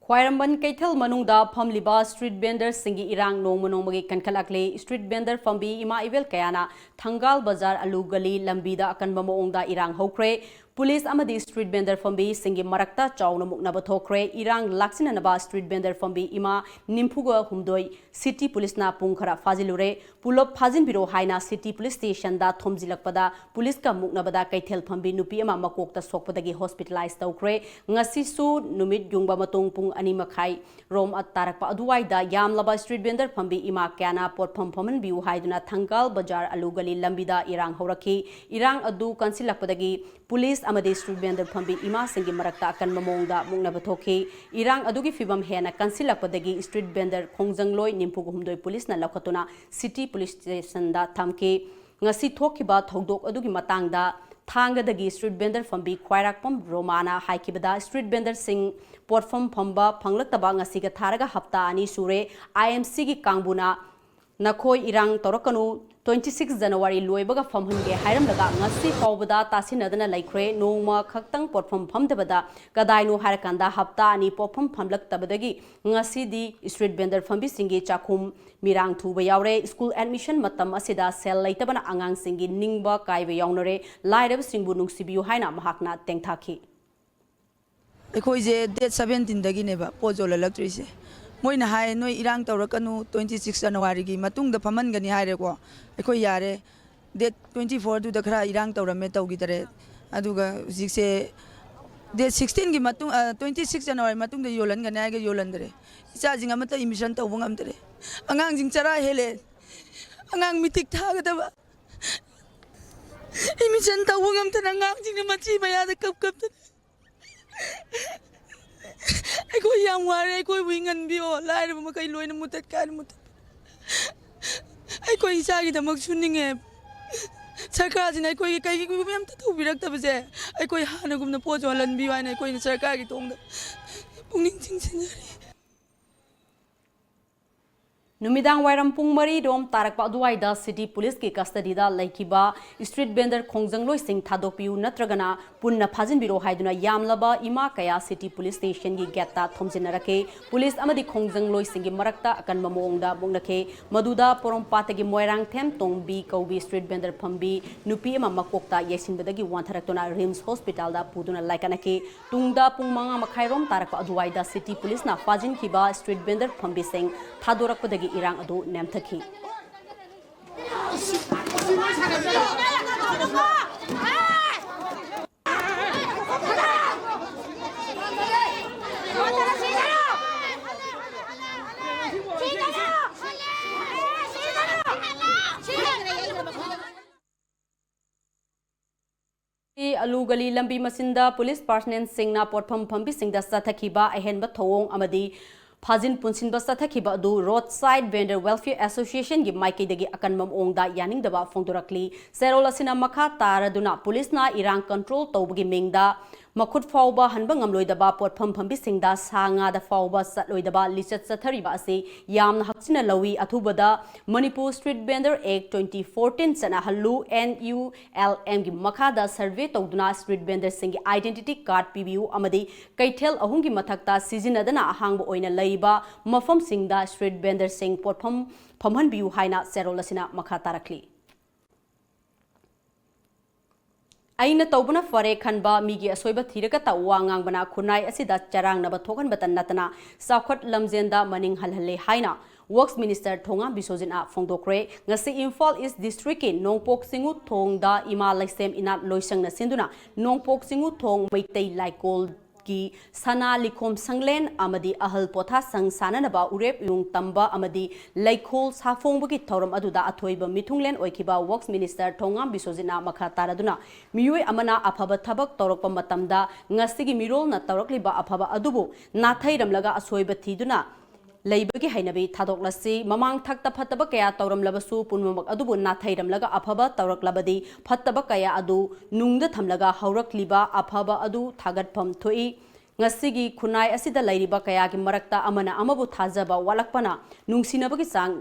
ꯈ꯭ꯋꯥꯏꯔꯝꯕꯟ ꯀꯩꯊꯦꯜ ꯃꯅꯨꯡꯗ ꯐꯝꯂꯤꯕ street vendorꯁꯤꯡꯒꯤ ꯏꯔꯥꯡ ꯅꯣꯡꯃ ꯅꯣꯡꯃꯒꯤ ꯀꯟꯈꯠꯂꯛꯂꯤ꯫ Street vendor ꯐꯝꯕꯤ ꯏꯃꯥ ꯏꯕꯦꯜ ꯀꯌꯥꯅ ꯊꯪꯒꯥꯜ ꯕꯖꯥꯔ ꯑꯂꯨ ꯒꯂꯤ ꯂꯝꯕꯤꯗ ꯑꯀꯟꯕ ꯃꯑꯣꯡꯗ ꯏꯔꯥꯡ ꯍꯧꯈ꯭ꯔꯦ꯫ ꯄꯨꯂꯤꯁ ꯑꯃꯗꯤ street vendor ꯐꯝꯕꯤꯁꯤꯡꯒꯤ ꯃꯔꯛꯇ ꯆꯥꯎꯅ ꯃꯨꯛꯅꯕ ꯊꯣꯛꯈ꯭ꯔꯦ꯫ ꯏꯔꯥꯡ ꯂꯥꯛꯁꯤꯟꯅꯅꯕ street vendor ꯐꯝꯕꯤ ꯏꯃꯥ ꯅꯤꯐꯨꯒ ꯍꯨꯝꯗꯣꯏ city ꯄꯨꯂꯤꯁꯅ ꯄꯨꯡ ꯈꯔ ꯐꯥꯖꯤꯜꯂꯨꯔꯦ꯫ ꯄꯨꯂꯞ ꯐꯥꯖꯤꯟꯕꯤꯔꯣ ꯍꯥꯏꯅ city ꯄꯨꯂꯤꯁ stationꯗ ꯊꯣꯝꯖꯤꯜꯂꯛꯄꯗ ꯄꯨꯂꯤꯁꯀ ꯃꯨꯛꯅꯕꯗ ꯀꯩꯊꯦꯜ ꯐꯝꯕꯤ ꯅꯨꯄꯤ ꯑꯃ ꯃꯀꯣꯛꯇ ꯁꯣꯛꯄꯗꯒꯤ hospitalize ꯇꯧꯈ꯭ꯔꯦ꯫ ꯉꯁꯤꯁꯨ ꯅꯨꯃꯤꯠ ꯌꯨꯡꯕ ꯃꯇꯨꯡ ꯄꯨꯡ ꯑꯅꯤ ꯃꯈꯥꯏ ꯔꯣꯝ ꯇꯥꯔꯛꯄ ꯑꯗꯨꯋꯥꯏꯗ ꯌꯥꯝꯂꯕ street vendor ꯐꯝꯕꯤ ꯏꯃꯥ ꯀꯌꯥꯅ ꯄꯣꯠꯐꯝ ꯐꯝꯍꯟꯕꯤꯌꯨ ꯍꯥꯏꯗꯨꯅ ꯊꯪꯒꯥꯜ ꯕꯖꯥꯔ ꯑꯂꯨ ꯒꯂꯤ ꯂꯝꯕꯤꯗ ꯏꯔꯥꯡ ꯍꯧꯔꯛꯈꯤ꯫ ꯏꯔꯥꯡ ꯑꯗꯨ ꯀꯟꯁꯤꯜꯂꯛꯄꯗꯒꯤ ꯄꯨꯂꯤꯁ ꯑꯃꯗꯤ street vendor ꯐꯝꯕꯤ ꯏꯃꯥꯁꯤꯡꯒꯤ ꯃꯔꯛꯇ ꯑꯀꯟꯕ ꯃꯑꯣꯡꯗ ꯃꯨꯛꯅꯕ ꯊꯣꯛꯈꯤ꯫ ꯏꯔꯥꯡ ꯑꯗꯨꯒꯤ ꯐꯤꯚꯝ ꯍꯦꯟꯅ ꯀꯟꯁꯤꯜꯂꯛꯄꯗꯒꯤ street vendor ꯈꯣꯡꯖꯪꯂꯣꯏ ꯅꯤꯐꯨꯒ ꯍꯨꯝꯗꯣꯏ ꯄꯨꯂꯤꯁꯅ ꯂꯧꯈꯠꯇꯨꯅ city police stationꯗ ꯊꯝꯈꯤ꯫ ꯉꯁꯤ ꯊꯣꯛꯈꯤꯕ ꯊꯧꯗꯣꯛ ꯑꯗꯨꯒꯤ ꯃꯇꯥꯡꯗ ꯊꯥꯡꯒꯗꯒꯤ street vendor ꯐꯝꯕꯤ ꯈ꯭ꯋꯥꯏꯔꯥꯛꯄꯝ ꯔꯣꯃꯥꯅ ꯍꯥꯏꯈꯤꯕꯗ, street vendorꯁꯤꯡ ꯄꯣꯠꯐꯝ ꯐꯝꯕ ꯐꯪꯂꯛꯇꯕ ꯉꯁꯤꯒ ꯊꯥꯔꯒ ꯍꯞꯇꯥ ꯑꯅꯤ ꯁꯨꯔꯦ꯫ IMCꯒꯤ ꯀꯥꯡꯕꯨꯅ ꯅꯈꯣꯏ ꯏꯔꯥꯡ ꯇꯧꯔꯛꯀꯅꯨ, twenty six January ꯂꯣꯏꯕꯒ ꯐꯝꯍꯟꯒꯦ ꯍꯥꯏꯔꯝꯂꯒ ꯉꯁꯤ ꯐꯥꯎꯕꯗ ꯇꯥꯁꯤꯟꯅꯗꯅ ꯂꯩꯈ꯭ꯔꯦ꯫ ꯅꯣꯡꯃ ꯈꯛꯇꯪ ꯄꯣꯠꯐꯝ ꯐꯝꯗꯕꯗ ꯀꯗꯥꯏꯅꯣ ꯍꯥꯏꯔꯀꯥꯟꯗ ꯍꯞꯇꯥ ꯑꯅꯤ ꯄꯣꯠꯐꯝ ꯐꯝꯂꯛꯇꯕꯗꯒꯤ ꯉꯁꯤꯗꯤ street vendor ꯐꯝꯕꯤꯁꯤꯡꯒꯤ ꯆꯥꯛꯈꯨꯝ ꯃꯤꯔꯥꯡ ꯊꯨꯕ ꯌꯥꯎꯔꯦ꯫ School admission ꯃꯇꯝ ꯑꯁꯤꯗ ꯁꯦꯜ ꯂꯩꯇꯕꯅ ꯑꯉꯥꯡꯁꯤꯡꯒꯤ ꯅꯤꯡꯕ ꯀꯥꯏꯕ ꯌꯥꯎꯅꯔꯦ꯫ ꯂꯥꯏꯔꯕꯁꯤꯡꯕꯨ ꯅꯨꯡꯁꯤꯕꯤꯌꯨ ꯍꯥꯏꯅ ꯃꯍꯥꯛꯅ ꯇꯦꯡꯊꯥꯈꯤ꯫ ꯑꯩꯈꯣꯏꯁꯦ date seventeen ꯗꯒꯤꯅꯦꯕ ꯄꯣꯠ ꯌꯣꯜꯍꯜꯂꯛꯇ꯭ꯔꯤꯁꯦ꯫ ꯃꯣꯏꯅ ꯍꯥꯏ, "ꯅꯣꯏ ꯏꯔꯥꯡ ꯇꯧꯔꯛꯀꯅꯨ, twenty six January ꯒꯤ ꯃꯇꯨꯡꯗ ꯐꯝꯍꯟꯒꯅꯤ" ꯍꯥꯏꯔꯦꯀꯣ꯫ ꯑꯩꯈꯣꯏ ꯌꯥꯔꯦ, date twenty four ꯗꯨꯗ ꯈꯔ ꯏꯔꯥꯡ ꯇꯧꯔꯝꯃꯦ, ꯇꯧꯈꯤꯗꯔꯦ꯫ ꯑꯗꯨꯒ ꯍꯧꯖꯤꯛꯁꯦ date sixteen ꯒꯤ ꯃꯇꯨꯡ, ꯑ, twenty six January ꯃꯇꯨꯡꯗ ꯌꯣꯜꯍꯟꯒꯅꯤ ꯍꯥꯏꯔꯒ ꯌꯣꯜꯍꯟꯗꯔꯦ꯫ ꯏꯆꯥꯁꯤꯡ ꯑꯃꯠꯇ admission ꯇꯧꯕ ꯉꯝꯗꯔꯦ꯫ ꯑꯉꯥꯡꯁꯤꯡ ꯆꯔꯥ ꯍꯦꯜꯂꯦ꯫ ꯑꯉꯥꯡ ꯃꯤꯇꯤꯛ ꯊꯥꯒꯗꯕ꯫ Admission ꯇꯧꯕ ꯉꯝꯗꯅ ꯑꯉꯥꯡꯁꯤꯡꯅ ꯃꯆꯤ ꯃꯌꯥꯗ ꯀꯞ ꯀꯞꯇꯅ꯫ ꯑꯩꯈꯣꯏ ꯌꯥꯝ ꯋꯥꯔꯦ, ꯑꯩꯈꯣꯏꯕꯨ ꯍꯤꯡꯍꯟꯕꯤꯌꯣ꯫ ꯂꯥꯏꯔꯕ ꯃꯈꯩ ꯂꯣꯏꯅ ꯃꯨꯊꯠ ꯀꯥꯏꯅ ꯃꯨꯊꯠ꯫ ꯑꯩꯈꯣꯏ ꯏꯆꯥꯒꯤꯗꯃꯛ ꯁꯨꯅꯤꯡꯉꯦ꯫ ꯁꯔꯀꯥꯔꯁꯤꯅ ꯑꯩꯈꯣꯏꯒꯤ ꯀꯩꯒꯨꯝꯕ ꯑꯝꯇ ꯇꯧꯕꯤꯔꯛꯇꯕꯁꯦ, ꯑꯩꯈꯣꯏ ꯍꯥꯟꯅꯒꯨꯝꯅ ꯄꯣꯠ ꯌꯣꯜꯍꯟꯕꯤꯌꯨ ꯍꯥꯏꯅ ꯑꯩꯈꯣꯏꯅ ꯁꯔꯀꯥꯔꯒꯤ ꯊꯣꯡꯗ ꯄꯨꯛꯅꯤꯡ ꯆꯤꯡꯁꯤꯟꯖꯔꯤ꯫ ꯅꯨꯃꯤꯗꯥꯡ ꯋꯥꯏꯔꯝ ꯄꯨꯡ ꯃꯔꯤ ꯔꯣꯝ ꯇꯥꯔꯛꯄ ꯑꯗꯨꯋꯥꯏꯗ city police ꯀꯤ custody ꯗ ꯂꯩꯈꯤꯕ street vendor ꯈꯣꯡꯖꯪꯂꯣꯏꯁꯤꯡ ꯊꯥꯗꯣꯛꯄꯤꯌꯨ ꯅꯠꯇ꯭ꯔꯒꯅ ꯄꯨꯟꯅ ꯐꯥꯖꯤꯟꯕꯤꯔꯣ ꯍꯥꯏꯗꯨꯅ ꯌꯥꯝꯂꯕ ꯏꯃꯥ ꯀꯌꯥ city police station ꯒꯤ gate ꯇ ꯊꯣꯝꯖꯤꯟꯅꯔꯛꯈꯤ꯫ Police ꯑꯃꯗꯤ ꯈꯣꯡꯖꯪꯂꯣꯏꯁꯤꯡꯒꯤ ꯃꯔꯛꯇ ꯑꯀꯟꯕ ꯃꯑꯣꯡꯗ ꯃꯨꯛꯅꯈꯤ꯫ ꯃꯗꯨꯗ ꯄꯣꯔꯣꯝꯄꯥꯠꯇꯒꯤ ꯃꯣꯏꯔꯥꯡꯊꯦꯝ ꯇꯣꯝꯕꯤ ꯀꯧꯕꯤ street vendor ꯐꯝꯕꯤ ꯅꯨꯄꯤ ꯑꯃ ꯃꯀꯣꯛꯇ ꯌꯩꯁꯤꯟꯕꯗꯒꯤ ꯋꯥꯟꯊꯔꯛꯇꯨꯅ RIMS hospital ꯗ ꯄꯨꯗꯨꯅ ꯂꯥꯏꯀꯠꯅꯈꯤ꯫ ꯇꯨꯡꯗ ꯄꯨꯡ ꯃꯉꯥ ꯃꯈꯥꯏ ꯔꯣꯝ ꯇꯥꯔꯛꯄ ꯑꯗꯨꯋꯥꯏꯗ city police ꯅ ꯐꯥꯖꯤꯟꯈꯤꯕ street vendor ꯐꯝꯕꯤꯁꯤꯡ ꯊꯥꯗꯣꯔꯛꯄꯗꯒꯤ ꯏꯔꯥꯡ ꯑꯗꯨ ꯅꯦꯝꯊꯈꯤ꯫ ꯑꯂꯨ ꯒꯂꯤ ꯂꯝꯕꯤ ꯃꯆꯤꯟꯗ police personnel ꯁꯤꯡꯅ ꯄꯣꯠꯐꯝ ꯐꯝꯕꯤꯁꯤꯡꯗ ꯆꯠꯊꯈꯤꯕ ꯑꯍꯦꯟꯕ ꯊꯧꯑꯣꯡ ꯑꯃꯗꯤ ꯐꯥꯖꯤꯟ ꯄꯨꯟꯁꯤꯟꯕ ꯆꯠꯊꯈꯤꯕ ꯑꯗꯨ Roadside Vendor Welfare Association ꯒꯤ ꯃꯥꯏꯀꯩꯗꯒꯤ ꯑꯀꯟꯕ ꯃꯑꯣꯡꯗ ꯌꯥꯅꯤꯡꯗꯕ ꯐꯣꯡꯗꯣꯔꯛꯂꯤ꯫ ꯆꯦꯔꯣꯜ ꯑꯁꯤꯅ ꯃꯈꯥ ꯇꯥꯔꯗꯨꯅ police ꯅ ꯏꯔꯥꯡ control ꯇꯧꯕꯒꯤ ꯃꯤꯡꯗ ꯃꯈꯨꯠ ꯐꯥꯎꯕ ꯍꯟꯕ ꯉꯝꯂꯣꯏꯗꯕ ꯄꯣꯠꯐꯝ ꯐꯝꯕꯤꯁꯤꯡꯗ ꯁꯥ ꯉꯥꯗ ꯐꯥꯎꯕ ꯆꯠꯂꯣꯏꯗꯕ ꯂꯤꯆꯠ ꯆꯠꯊꯔꯤꯕ ꯑꯁꯤ ꯌꯥꯝꯅ ꯍꯛꯆꯤꯟꯅ ꯂꯧꯏ꯫ ꯑꯊꯨꯕꯗ Manipur street vendor act twenty fourteen ꯆꯠꯅꯍꯜꯂꯨ꯫ ꯑꯦꯟ ꯌꯨ ꯑꯦꯜ ꯑꯦꯝꯒꯤ ꯃꯈꯥꯗ ꯁꯔꯚꯦ ꯇꯧꯗꯨꯅ ꯁ꯭ꯇ꯭ꯔꯤꯠ ꯚꯦꯟꯗꯔꯁꯤꯡꯒꯤ ꯑꯥꯏꯗꯦꯟꯇꯤꯇꯤ ꯀꯥꯔꯗ ꯄꯤꯕꯤꯌꯨ ꯑꯃꯗꯤ ꯀꯩꯊꯦꯜ ꯑꯍꯨꯝꯒꯤ ꯃꯊꯛꯇ ꯁꯤꯖꯤꯟꯅꯗꯅ ꯑꯍꯥꯡꯕ ꯑꯣꯏꯅ ꯂꯩꯔꯤꯕ ꯃꯐꯝꯁꯤꯡꯗ ꯁ꯭ꯇ꯭ꯔꯤꯠ ꯚꯦꯟꯗꯔꯁꯤꯡ ꯄꯣꯠꯐꯝ ꯐꯝꯍꯟꯕꯤꯌꯨ ꯍꯥꯏꯅ ꯆꯦꯔꯣꯜ ꯑꯁꯤꯅ ꯃꯈꯥ ꯇꯥꯔꯛꯂꯤ꯫ ꯑꯩꯅ ꯇꯧꯕꯅ ꯐꯔꯦ ꯈꯟꯕ ꯃꯤꯒꯤ ꯑꯁꯣꯏꯕ ꯊꯤꯔꯒꯇ ꯋꯥ ꯉꯥꯡꯕꯅ ꯈꯨꯟꯅꯥꯏ ꯑꯁꯤꯗ ꯆꯔꯥꯡꯅꯕ ꯊꯣꯛꯍꯟꯕꯇ ꯅꯠꯇꯅ ꯆꯥꯎꯈꯠ ꯂꯝꯖꯦꯟꯗ ꯃꯅꯤꯡ ꯍꯜꯍꯜꯂꯦ ꯍꯥꯏꯅ ꯋꯔꯛꯁ ꯃꯤꯅꯤꯁꯇꯔ ꯊꯣꯉꯥꯝ ꯕꯤꯁꯣꯖꯤꯠꯅ ꯐꯣꯡꯗꯣꯛꯈ꯭ꯔꯦ꯫ ꯉꯁꯤ ꯏꯝꯐꯥꯜ ꯏꯁ ꯗꯤꯁꯇ꯭ꯔꯤꯛꯀꯤ ꯅꯣꯡꯄꯣꯛ ꯆꯤꯡꯉꯨ ꯊꯣꯡꯗ ꯏꯃꯥ ꯂꯩꯁꯦꯝ ꯏꯅꯥꯠ ꯂꯣꯏꯁꯪꯅ ꯁꯤꯟꯗꯨꯅ ꯅꯣꯡꯄꯣꯛ ꯆꯤꯡꯉꯨ ꯊꯣꯡ ꯃꯩꯇꯩ ꯂꯥꯏꯀꯣꯜ ꯀꯤ ꯁꯅꯥ ꯂꯤꯈꯣꯝ ꯁꯪꯂꯦꯟ ꯑꯃꯗꯤ ꯑꯍꯜ ꯄꯣꯊꯥꯁꯪ ꯁꯥꯅꯅꯕ ꯎꯔꯦꯞ ꯏꯔꯨꯡ ꯇꯝꯕ ꯑꯃꯗꯤ ꯂꯩꯈꯣꯜ ꯁꯥꯐꯣꯡꯕꯒꯤ ꯊꯧꯔꯝ ꯑꯗꯨꯗ ꯑꯊꯣꯏꯕ ꯃꯤꯊꯨꯡꯂꯦꯟ ꯑꯣꯏꯈꯤꯕ ꯋꯔꯛꯁ ꯃꯤꯅꯤꯁꯇꯔ ꯊꯣꯉꯥꯝ ꯕꯤꯁꯣꯖꯤꯠꯅ ꯃꯈꯥ ꯇꯥꯔꯗꯨꯅ, ꯃꯤꯑꯣꯏ ꯑꯃꯅ ꯑꯐꯕ ꯊꯕꯛ ꯇꯧꯔꯛꯄ ꯃꯇꯝꯗ ꯉꯁꯤꯒꯤ ꯃꯤꯔꯣꯜꯅ ꯇꯧꯔꯛꯂꯤꯕ ꯑꯐꯕ ꯑꯗꯨꯕꯨ ꯅꯥꯊꯩꯔꯝꯂꯒ ꯑꯁꯣꯏꯕ ꯊꯤꯗꯨꯅ ꯂꯩꯕꯒꯤ ꯍꯩꯅꯕꯤ ꯊꯥꯗꯣꯛꯂꯁꯤ꯫ ꯃꯃꯥꯡ ꯊꯛꯇ ꯐꯠꯇꯕ ꯀꯌꯥ ꯇꯧꯔꯝꯂꯕꯁꯨ ꯄꯨꯝꯅꯃꯛ ꯑꯗꯨꯕꯨ ꯅꯥꯊꯩꯔꯝꯂꯒ ꯑꯐꯕ ꯇꯧꯔꯛꯂꯕꯗꯤ ꯐꯠꯇꯕ ꯀꯌꯥ ꯑꯗꯨ ꯅꯨꯡꯗ ꯊꯝꯂꯒ ꯍꯧꯔꯛꯂꯤꯕ ꯑꯐꯕ ꯑꯗꯨ ꯊꯥꯒꯠꯐꯝ ꯊꯣꯛꯏ꯫ ꯉꯁꯤꯒꯤ ꯈꯨꯟꯅꯥꯏ ꯑꯁꯤꯗ ꯂꯩꯔꯤꯕ ꯀꯌꯥꯒꯤ ꯃꯔꯛꯇ ꯑꯃꯅ ꯑꯃꯕꯨ ꯊꯥꯖꯕ ꯋꯥꯠꯂꯛꯄꯅ ꯅꯨꯡꯁꯤꯅꯕꯒꯤ ꯆꯥꯡ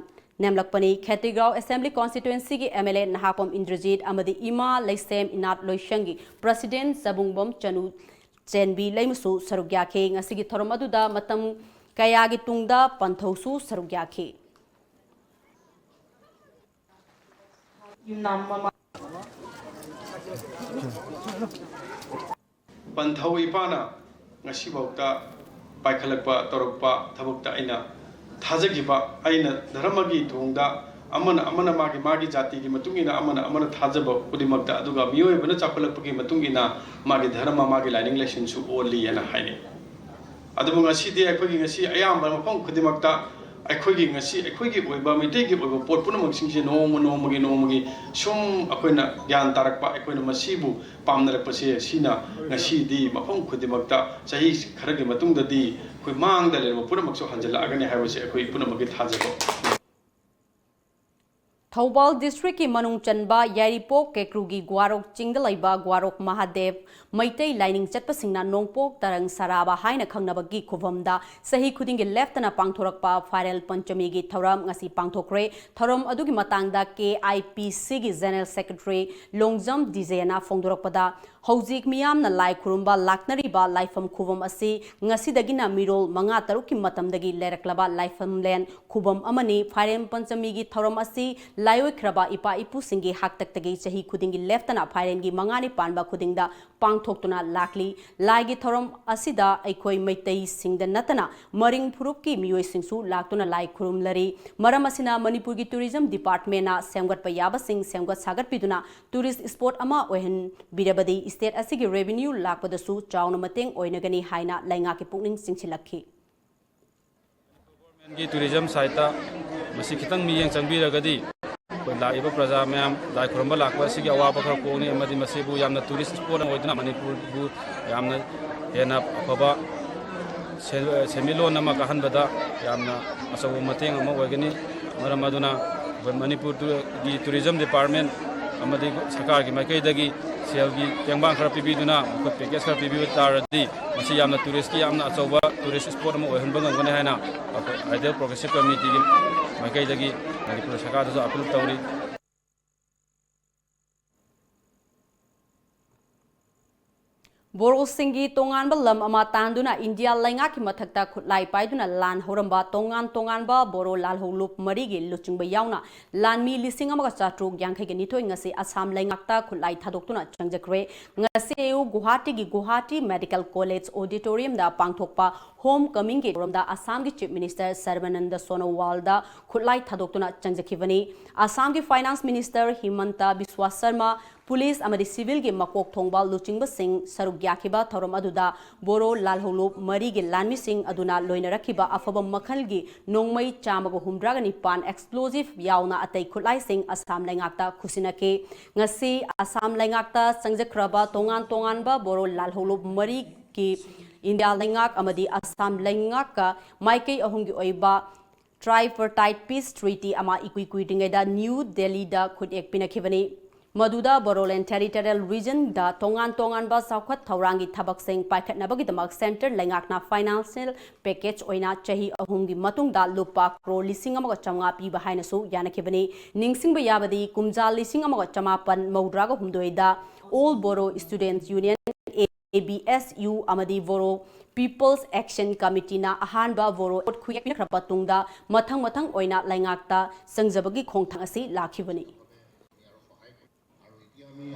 ꯅꯦꯝꯂꯛꯄꯅꯤ꯫ ꯈꯦꯇ꯭ꯔꯤꯒꯥꯎ assembly ꯀꯣꯟꯁꯇꯤꯇ꯭ꯋꯦꯟꯁꯤꯒꯤ M L A ꯅꯍꯥꯄꯝ Indrajit ꯑꯃꯗꯤ ꯏꯃꯥ ꯂꯩꯁꯦꯝ ꯏꯅꯥꯠ ꯂꯣꯏꯁꯪꯒꯤ ꯄ꯭ꯔꯁꯤꯗꯦꯟꯠ ꯆꯕꯨꯡꯕꯝ ꯆꯅꯨ ꯆꯦꯟꯕꯤ ꯂꯩꯃꯁꯨ ꯁꯔꯨꯛ ꯌꯥꯈꯤ꯫ ꯉꯁꯤꯒꯤ ꯊꯧꯔꯝ ꯑꯗꯨꯗ ꯃꯇꯝ ꯀꯌꯥꯒꯤ ꯇꯨꯡꯗ ꯄꯟꯊꯧꯁꯨ ꯁꯔꯨꯛ ꯌꯥꯈꯤ꯫ ꯄꯟꯊꯧ ꯏꯄꯥꯅ ꯉꯁꯤꯐꯥꯎꯗ ꯄꯥꯏꯈꯠꯂꯛꯄ, ꯇꯧꯔꯛꯄ ꯊꯕꯛꯇ ꯑꯩꯅ ꯊꯥꯖꯈꯤꯕ, ꯑꯩꯅ ꯙꯔꯃꯒꯤ ꯊꯣꯡꯗ ꯑꯃꯅ ꯑꯃꯅ ꯃꯥꯒꯤ ꯃꯥꯒꯤ ꯖꯥꯇꯤꯒꯤ ꯃꯇꯨꯡ ꯏꯟꯅ, ꯑꯃꯅ ꯑꯃꯅ ꯊꯥꯖꯕ ꯈꯨꯗꯤꯡꯃꯛꯇ, ꯑꯗꯨꯒ ꯃꯤꯑꯣꯏꯕꯅ ꯆꯥꯎꯈꯠꯂꯛꯄꯒꯤ ꯃꯇꯨꯡ ꯏꯟꯅ ꯃꯥꯒꯤ ꯙꯔꯃ, ꯃꯥꯒꯤ ꯂꯥꯏꯅꯤꯡ ꯂꯥꯏꯁꯣꯟꯁꯨ ꯑꯣꯜꯂꯤ ꯍꯥꯏꯅ ꯍꯥꯏꯅꯩ꯫ ꯑꯗꯨꯕꯨ ꯉꯁꯤꯗꯤ ꯑꯩꯈꯣꯏꯒꯤ ꯉꯁꯤ ꯑꯌꯥꯝꯕ ꯃꯐꯝ ꯈꯨꯗꯤꯡꯃꯛꯇ ꯑꯩꯈꯣꯏꯒꯤ ꯉꯁꯤ ꯑꯩꯈꯣꯏꯒꯤ ꯑꯣꯏꯕ, ꯃꯩꯇꯩꯒꯤ ꯑꯣꯏꯕ ꯄꯣꯠ ꯄꯨꯝꯅꯃꯛꯁꯤꯡꯁꯦ ꯅꯣꯡꯃ ꯅꯣꯡꯃꯒꯤ ꯅꯣꯡꯃꯒꯤ ꯁꯨꯝ ꯑꯩꯈꯣꯏꯅ ꯒ꯭ꯌꯥꯟ ꯇꯥꯔꯛꯄ, ꯑꯩꯈꯣꯏꯅ ꯃꯁꯤꯕꯨ ꯄꯥꯝꯅꯔꯛꯄꯁꯦ, ꯁꯤꯅ ꯉꯁꯤꯗꯤ ꯃꯐꯝ ꯈꯨꯗꯤꯡꯃꯛꯇ ꯆꯍꯤ ꯈꯔꯒꯤ ꯃꯇꯨꯡꯗꯗꯤ ꯑꯩꯈꯣꯏ ꯃꯥꯡꯗ ꯂꯩꯔꯝꯕ ꯄꯨꯝꯅꯃꯛꯁꯨ ꯍꯟꯖꯤꯜꯂꯛꯑꯒꯅꯤ ꯍꯥꯏꯕꯁꯦ ꯑꯩꯈꯣꯏ ꯄꯨꯝꯅꯃꯛꯀꯤ ꯊꯥꯖꯕ꯫ ꯊꯧꯕꯥꯜ ꯗꯤꯁꯇ꯭ꯔꯤꯛꯀꯤ ꯃꯅꯨꯡ ꯆꯟꯕ ꯌꯥꯏꯔꯤꯄꯣꯛ ꯀꯦꯀ꯭ꯔꯨꯒꯤ ꯒ꯭ꯋꯥꯔꯣꯛ ꯆꯤꯡꯗ ꯂꯩꯕ ꯒ꯭ꯋꯥꯔꯣꯛ ꯃꯍꯥꯗꯦꯕ ꯃꯩꯇꯩ ꯂꯥꯏꯅꯤꯡ ꯆꯠꯄꯁꯤꯡꯅ ꯅꯣꯡꯄꯣꯛ ꯇꯔꯪ ꯁꯔꯥꯕ ꯍꯥꯏꯅ ꯈꯪꯅꯕꯒꯤ ꯈꯨꯕꯝꯗ ꯆꯍꯤ ꯈꯨꯗꯤꯡꯒꯤ ꯂꯦꯞꯇꯅ ꯄꯥꯡꯊꯣꯔꯛꯄ ꯐꯥꯏꯔꯦꯜ ꯄꯟꯆꯃꯤꯒꯤ ꯊꯧꯔꯝ ꯉꯁꯤ ꯄꯥꯡꯊꯣꯛꯈ꯭ꯔꯦ꯫ ꯊꯧꯔꯝ ꯑꯗꯨꯒꯤ ꯃꯇꯥꯡꯗ ꯀꯦ ꯑꯥꯏ ꯄꯤ ꯁꯤꯒꯤ ꯖꯦꯅꯔꯦꯜ ꯁꯦꯀ꯭ꯔꯦꯇꯔꯤ ꯂꯣꯡꯖꯝ ꯗꯤꯖꯦꯅ ꯐꯣꯡꯗꯣꯔꯛꯄꯗ, ꯍꯧꯖꯤꯛ ꯃꯤꯌꯥꯝꯅ ꯂꯥꯏ ꯈꯨꯔꯨꯝꯕ ꯂꯥꯛꯅꯔꯤꯕ ꯂꯥꯏꯐꯝ ꯈꯨꯕꯝ ꯑꯁꯤ ꯉꯁꯤꯗꯒꯤꯅ ꯃꯤꯔꯣꯜ ꯃꯉꯥ ꯇꯔꯨꯛꯀꯤ ꯃꯇꯝꯗꯒꯤ ꯂꯩꯔꯛꯂꯕ ꯂꯥꯏꯐꯝꯂꯦꯟ ꯈꯨꯕꯝ ꯑꯃꯅꯤ꯫ ꯐꯥꯏꯔꯦꯟ ꯄꯟꯆꯃꯤꯒꯤ ꯊꯧꯔꯝ ꯑꯁꯤ ꯂꯥꯏꯑꯣꯏꯈ꯭ꯔꯕ ꯏꯄꯥ ꯏꯄꯨꯁꯤꯡꯒꯤ ꯍꯥꯛꯇꯛꯇꯒꯤ ꯆꯍꯤ ꯈꯨꯗꯤꯡꯒꯤ ꯂꯦꯞꯇꯅ ꯐꯥꯏꯔꯦꯟꯒꯤ ꯃꯉꯥꯅꯤ ꯄꯥꯟꯕ ꯈꯨꯗꯤꯡꯗ ꯄꯥꯡꯊꯣꯛꯇꯨꯅ ꯂꯥꯛꯂꯤ꯫ ꯂꯥꯏꯒꯤ ꯊꯧꯔꯝ ꯑꯁꯤꯗ ꯑꯩꯈꯣꯏ ꯃꯩꯇꯩꯁꯤꯡꯗ ꯅꯠꯇꯅ ꯃꯔꯤꯡ ꯐꯨꯔꯨꯞꯀꯤ ꯃꯤꯑꯣꯏꯁꯤꯡꯁꯨ ꯂꯥꯛꯇꯨꯅ ꯂꯥꯏ ꯈꯨꯔꯨꯝꯂꯔꯤ꯫ ꯃꯔꯝ ꯑꯁꯤꯅ ꯃꯅꯤꯄꯨꯔꯒꯤ ꯇꯨꯔꯤꯖꯝ ꯗꯤꯄꯥꯔꯠꯃꯦꯟꯅ ꯁꯦꯝꯒꯠꯄ ꯌꯥꯕꯁꯤꯡ ꯁꯦꯝꯒꯠ ꯁꯥꯒꯠꯄꯤꯗꯨꯅ ꯇꯨꯔꯤꯁ ꯁ꯭ꯄꯣꯠ ꯑꯃ ꯑꯣꯏꯍꯟꯕꯤꯔꯕꯗꯤ ꯁ꯭ꯇꯦꯠ ꯑꯁꯤꯒꯤ ꯔꯦꯚꯤꯅ꯭ꯌꯨ ꯂꯥꯛꯄꯗꯁꯨ ꯆꯥꯎꯅ ꯃꯇꯦꯡ ꯑꯣꯏꯅꯒꯅꯤ ꯍꯥꯏꯅ ꯂꯩꯉꯥꯛꯀꯤ ꯄꯨꯛꯅꯤꯡ ꯆꯤꯡꯁꯤꯜꯂꯛꯈꯤ꯫ ꯒꯤ ꯇꯨꯔꯤꯖꯝ ꯁꯥꯏꯠꯇ ꯃꯁꯤ ꯈꯤꯇꯪ ꯃꯤꯠꯌꯦꯡ ꯆꯪꯕꯤꯔꯒꯗꯤ ꯑꯩꯈꯣꯏ ꯂꯥꯛꯏꯕ ꯄ꯭ꯔꯖꯥ ꯃꯌꯥꯝ ꯂꯥꯏ ꯈꯨꯔꯨꯝꯕ ꯂꯥꯛꯄ ꯑꯁꯤꯒꯤ ꯑꯋꯥꯕ ꯈꯔ ꯀꯣꯛꯅꯤ, ꯑꯃꯗꯤ ꯃꯁꯤꯕꯨ ꯌꯥꯝꯅ ꯇꯨꯔꯤꯁ ꯁ꯭ꯄꯣꯠ ꯑꯃ ꯑꯣꯏꯗꯨꯅ ꯃꯅꯤꯄꯨꯔꯕꯨ ꯌꯥꯝꯅ ꯍꯦꯟꯅ ꯑꯐꯕ ꯁꯦꯟ-, ꯁꯦꯟꯃꯤꯠꯂꯣꯟ ꯑꯃ ꯀꯥꯍꯟꯕꯗ ꯌꯥꯝꯅ ꯑꯆꯧꯕ ꯃꯇꯦꯡ ꯑꯃ ꯑꯣꯏꯒꯅꯤ꯫ ꯃꯔꯝ ꯑꯗꯨꯅ ꯑꯩꯈꯣꯏ ꯃꯅꯤꯄꯨꯔꯒꯤ ꯇꯨꯔꯤꯖꯝ ꯗꯤꯄꯥꯔꯠꯃꯦꯟ ꯑꯃꯗꯤ ꯁꯔꯀꯥꯔꯒꯤ ꯃꯥꯏꯀꯩꯗꯒꯤ ꯁꯦꯜꯒꯤ ꯇꯦꯡꯕꯥꯡ ꯈꯔ ꯄꯤꯕꯤꯗꯨꯅ, ꯃꯈꯣꯏ ꯄꯦꯀꯦꯖ ꯈꯔ ꯄꯤꯕꯤꯕ ꯇꯥꯔꯗꯤ ꯃꯁꯤ ꯌꯥꯝꯅ ꯇꯨꯔꯤꯁꯀꯤ ꯌꯥꯝꯅ ꯑꯆꯧꯕ ꯇꯨꯔꯤꯁ ꯁ꯭ꯄꯣꯠ ꯑꯃ ꯑꯣꯏꯍꯟꯕ ꯉꯝꯒꯅꯤ ꯍꯥꯏꯅ ꯑꯩꯈꯣꯏ ꯑꯥꯏꯗꯤꯌꯦꯜ ꯄ꯭ꯔꯣꯒ꯭ꯔꯦꯁꯤꯞ ꯀꯃꯤꯇꯤꯒꯤ ꯃꯥꯏꯀꯩꯗꯒꯤ ꯃꯅꯤꯄꯨꯔ ꯁꯔꯀꯥꯔꯗꯁꯨ ꯑꯄꯤꯜ ꯇꯧꯔꯤ꯫ ꯕꯣꯔꯣꯁꯤꯡꯒꯤ ꯇꯣꯉꯥꯟꯕ ꯂꯝ ꯑꯃ ꯇꯥꯟꯗꯨꯅ ꯏꯟꯗꯤꯌꯥ ꯂꯩꯉꯥꯛꯀꯤ ꯃꯊꯛꯇ ꯈꯨꯠꯂꯥꯏ ꯄꯥꯏꯗꯨꯅ ꯂꯥꯟ ꯍꯧꯔꯝꯕ ꯇꯣꯉꯥꯟ ꯇꯣꯉꯥꯟꯕ ꯕꯣꯔꯣ ꯂꯥꯜꯍꯧꯂꯨꯞ ꯃꯔꯤꯒꯤ ꯂꯨꯆꯤꯡꯕ ꯌꯥꯎꯅ ꯂꯥꯟꯃꯤ ꯂꯤꯁꯤꯡ ꯑꯃꯒ ꯆꯥꯇ꯭ꯔꯨꯛ ꯌꯥꯡꯈꯩꯒ ꯅꯤꯊꯣꯏ ꯉꯁꯤ ꯑꯁꯥꯝ ꯂꯩꯉꯥꯛꯇ ꯈꯨꯠꯂꯥꯏ ꯊꯥꯗꯣꯛꯇꯨꯅ ꯆꯪꯖꯈ꯭ꯔꯦ꯫ ꯉꯁꯤ ꯑꯌꯨꯛ ꯒꯨꯋꯥꯍꯥꯇꯤꯒꯤ ꯒꯨꯋꯥꯍꯥꯇꯤ ꯃꯦꯗꯤꯀꯦꯜ ꯀꯣꯂꯦꯖ ꯑꯣꯗꯤꯇꯣꯔꯤꯌꯝꯗ ꯄꯥꯡꯊꯣꯛꯄ ꯍꯣꯝ ꯀꯃꯤꯡꯒꯤ ꯊꯧꯔꯝꯗ ꯑꯁꯥꯝꯒꯤ ꯆꯤꯐ ꯃꯤꯅꯤꯁꯇꯔ ꯁꯔꯕꯥꯅꯟꯗ ꯁꯣꯅꯣꯋꯥꯜꯗ ꯈꯨꯠꯂꯥꯏ ꯊꯥꯗꯣꯛꯇꯨꯅ ꯆꯪꯖꯈꯤꯕꯅꯤ꯫ ꯑꯁꯥꯝꯒꯤ ꯐꯥꯏꯅꯥꯟꯁ ꯃꯤꯅꯤꯁꯇꯔ ꯍꯤꯃꯟꯇ ꯕꯤꯁ꯭ꯋꯥ ꯁꯔꯃ, ꯄꯨꯂꯤꯁ ꯑꯃꯗꯤ ꯁꯤꯚꯤꯜꯒꯤ ꯃꯀꯣꯛ ꯊꯣꯡꯕ ꯂꯨꯆꯤꯡꯕꯁꯤꯡ ꯁꯔꯨꯛ ꯌꯥꯈꯤꯕ ꯊꯧꯔꯝ ꯑꯗꯨꯗ ꯕꯣꯔꯣ ꯂꯥꯜꯍꯧꯂꯨꯞ ꯃꯔꯤꯒꯤ ꯂꯥꯟꯃꯤꯁꯤꯡ ꯑꯗꯨꯅ ꯂꯣꯏꯅꯔꯛꯈꯤꯕ ꯑꯐꯕ ꯃꯈꯜꯒꯤ ꯅꯣꯡꯃꯩ ꯆꯥꯝꯃꯒ ꯍꯨꯝꯗ꯭ꯔꯥꯒ ꯅꯤꯄꯥꯟ ꯑꯦꯛꯁꯄ꯭ꯂꯣꯖꯤꯚ ꯌꯥꯎꯅ ꯑꯇꯩ ꯈꯨꯠꯂꯥꯏꯁꯤꯡ ꯑꯁꯥꯝ ꯂꯩꯉꯥꯛꯇ ꯈꯨꯠꯁꯤꯟꯅꯈꯤ꯫ ꯉꯁꯤ ꯑꯁꯥꯝ ꯂꯩꯉꯥꯛꯇ ꯆꯪꯖꯈ꯭ꯔꯕ ꯇꯣꯉꯥꯟ ꯇꯣꯉꯥꯟꯕ ꯕꯣꯔꯣ ꯂꯥꯜꯍꯧꯂꯨꯞ ꯃꯔꯤꯒꯤ ꯏꯟꯗꯤꯌꯥ ꯂꯩꯉꯥꯛ ꯑꯃꯗꯤ ꯑꯁꯥꯝ ꯂꯩꯉꯥꯛꯀ ꯃꯥꯏꯀꯩ ꯑꯍꯨꯝꯒꯤ ꯑꯣꯏꯕ Tripartite Peace Treaty ꯑꯃ ꯏꯀꯨꯏ ꯀꯨꯏꯗ꯭ꯔꯤꯉꯩꯗ ꯅ꯭ꯌꯨ ꯗꯦꯜꯂꯤꯗ ꯈꯨꯠꯌꯦꯛ ꯄꯤꯅꯈꯤꯕꯅꯤ꯫ ꯃꯗꯨꯗ ꯕꯣꯗꯣꯂꯦꯟ ꯇꯦꯔꯤꯇꯣꯔꯤꯌꯦꯜ ꯔꯤꯖꯟꯗ ꯇꯣꯉꯥꯟ ꯇꯣꯉꯥꯟꯕ ꯆꯥꯎꯈꯠ ꯊꯧꯔꯥꯡꯒꯤ ꯊꯕꯛꯁꯤꯡ ꯄꯥꯏꯈꯠꯅꯕꯒꯤꯗꯃꯛ ꯁꯦꯟꯇꯔ ꯂꯩꯉꯥꯛꯅ ꯐꯥꯏꯅꯥꯟꯁꯤꯌꯦꯜ ꯄꯦꯀꯦꯖ ꯑꯣꯏꯅ ꯆꯍꯤ ꯑꯍꯨꯝꯒꯤ ꯃꯇꯨꯡꯗ ꯂꯨꯄꯥ ꯀ꯭ꯔꯣꯔ ꯂꯤꯁꯤꯡ ꯑꯃꯒ ꯆꯥꯝꯃꯉꯥ ꯄꯤꯕ ꯍꯥꯏꯅꯁꯨ ꯌꯥꯅꯈꯤꯕꯅꯤ꯫ ꯅꯤꯡꯁꯤꯡꯕ ꯌꯥꯕꯗꯤ, ꯀꯨꯝꯖꯥ ꯂꯤꯁꯤꯡ ꯑꯃꯒ ꯆꯥꯃꯥꯄꯟ ꯃꯧꯗ꯭ꯔꯥꯒ ꯍꯨꯝꯗꯣꯏꯗ All Bodo Students Union, A B S U, ꯑꯃꯗꯤ Bodo People's Action Committeeꯅ ꯑꯍꯥꯟꯕ ꯕꯣꯗꯣ ꯈꯨꯠꯌꯦꯛ ꯄꯤꯈ꯭ꯔꯕ ꯃꯇꯨꯡꯗ ꯃꯊꯪ ꯃꯊꯪ ꯑꯣꯏꯅ ꯂꯩꯉꯥꯛꯇ ꯆꯪꯖꯕꯒꯤ ꯈꯣꯡꯊꯥꯡ ꯑꯁꯤ ꯂꯥꯛꯈꯤꯕꯅꯤ꯫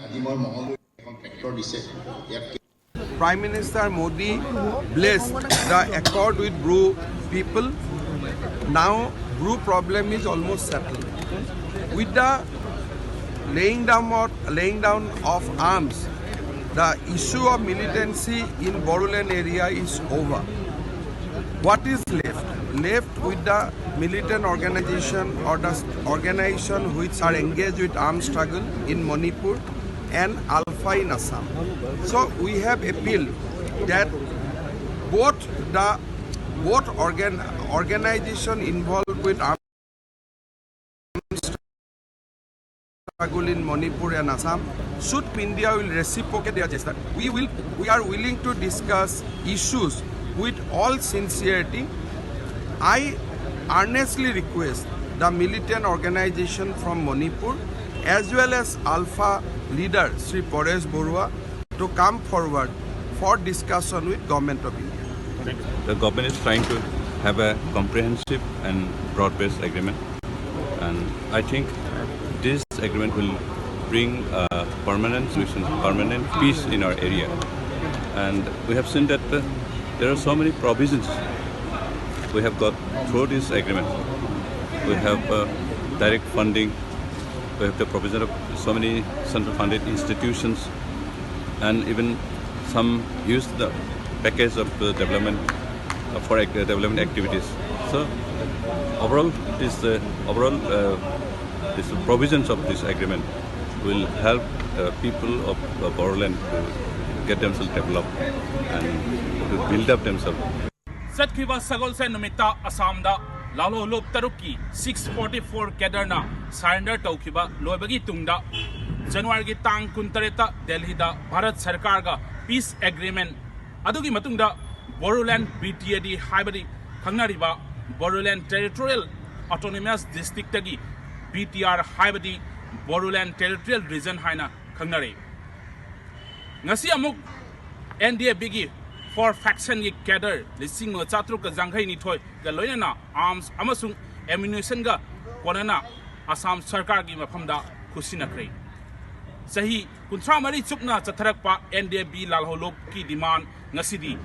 আজি মই মঙলদৈ এখন ট্ৰেক্টৰ দিছে। ইয়াত Prime Minister Modi blessed the accord with Bru people. Now Bru problem is almost settled. With the laying down of, laying down of arms, the issue of militancy in Bodoland area is over. What is left? Left with the militant organization or the organization which are engaged with armed struggle in Manipur and Alpha in Assam. So we have appealed that both the both organ, organization involved with armed struggle in Manipur and Assam should India will reciprocate their gesture. We will we are willing to discuss issues with all sincerity. I earnestly request the militant organization from Manipur as well as Alpha leader Sri Paresh Barua to come forward for discussion with Government of India. The government is trying to have a comprehensive and broad-based agreement, and I think this agreement will bring a permanent solution, permanent peace in our area. And we have seen that uh, there are so many provisions we have got through this agreement. We have uh, direct funding, we have the provision of so many central funded institutions, and even some use the package of the development uh, for ac- development activities. So overall, this uh, overall uh, this provisions of this agreement will help the people of uh, Bodoland to get themselves developed and to build up themselves. ꯆꯠꯈꯤꯕ ꯁꯒꯣꯜꯁꯦꯟ ꯅꯨꯃꯤꯠꯇ ꯑꯁꯥꯝꯗ ꯂꯥꯜꯍꯧꯂꯨꯞ ꯇꯔꯨꯛꯀꯤ six forty four cadreꯅ surrender ꯇꯧꯈꯤꯕ ꯂꯣꯏꯕꯒꯤ ꯇꯨꯡꯗ, ꯖꯅꯋꯥꯔꯤꯒꯤ ꯇꯥꯡ ꯀꯨꯟꯇꯔꯦꯠꯇ ꯗꯦꯜꯍꯤꯗ ꯚꯥꯔꯠ ꯁꯔꯀꯥꯔꯒ peace agreement, ꯑꯗꯨꯒꯤ ꯃꯇꯨꯡꯗ Bodoland B T A D ꯍꯥꯏꯕꯗꯤ ꯈꯪꯅꯔꯤꯕ Bodoland Territorial Autonomous Districtꯇꯒꯤ B T R ꯍꯥꯏꯕꯗꯤ Bodoland Territorial Region ꯍꯥꯏꯅ ꯈꯪꯅꯔꯦ꯫ ꯉꯁꯤ ꯑꯃꯨꯛ N D A Bꯒꯤ four factionꯒꯤ cadre ꯂꯤꯁꯤꯡ ꯑꯃꯒ ꯆꯥꯇ꯭ꯔꯨꯛꯀ ꯌꯥꯡꯈꯩ ꯅꯤꯊꯣꯏꯒ ꯂꯣꯏꯅꯅ arms ꯑꯃꯁꯨꯡ ammunitionꯒ ꯀꯣꯟꯅꯅ ꯑꯁꯥꯝ ꯁꯔꯀꯥꯔꯒꯤ ꯃꯐꯝꯗ ꯈꯨꯠꯁꯤꯟꯅꯈ꯭ꯔꯦ꯫ ꯆꯍꯤ ꯀꯨꯟꯊ꯭ꯔꯥ ꯃꯔꯤ ꯆꯨꯞꯅ ꯆꯠꯊꯔꯛꯄ N D A B ꯂꯥꯜꯍꯧꯂꯨꯞꯀꯤ demand ꯉꯁꯤꯗꯤ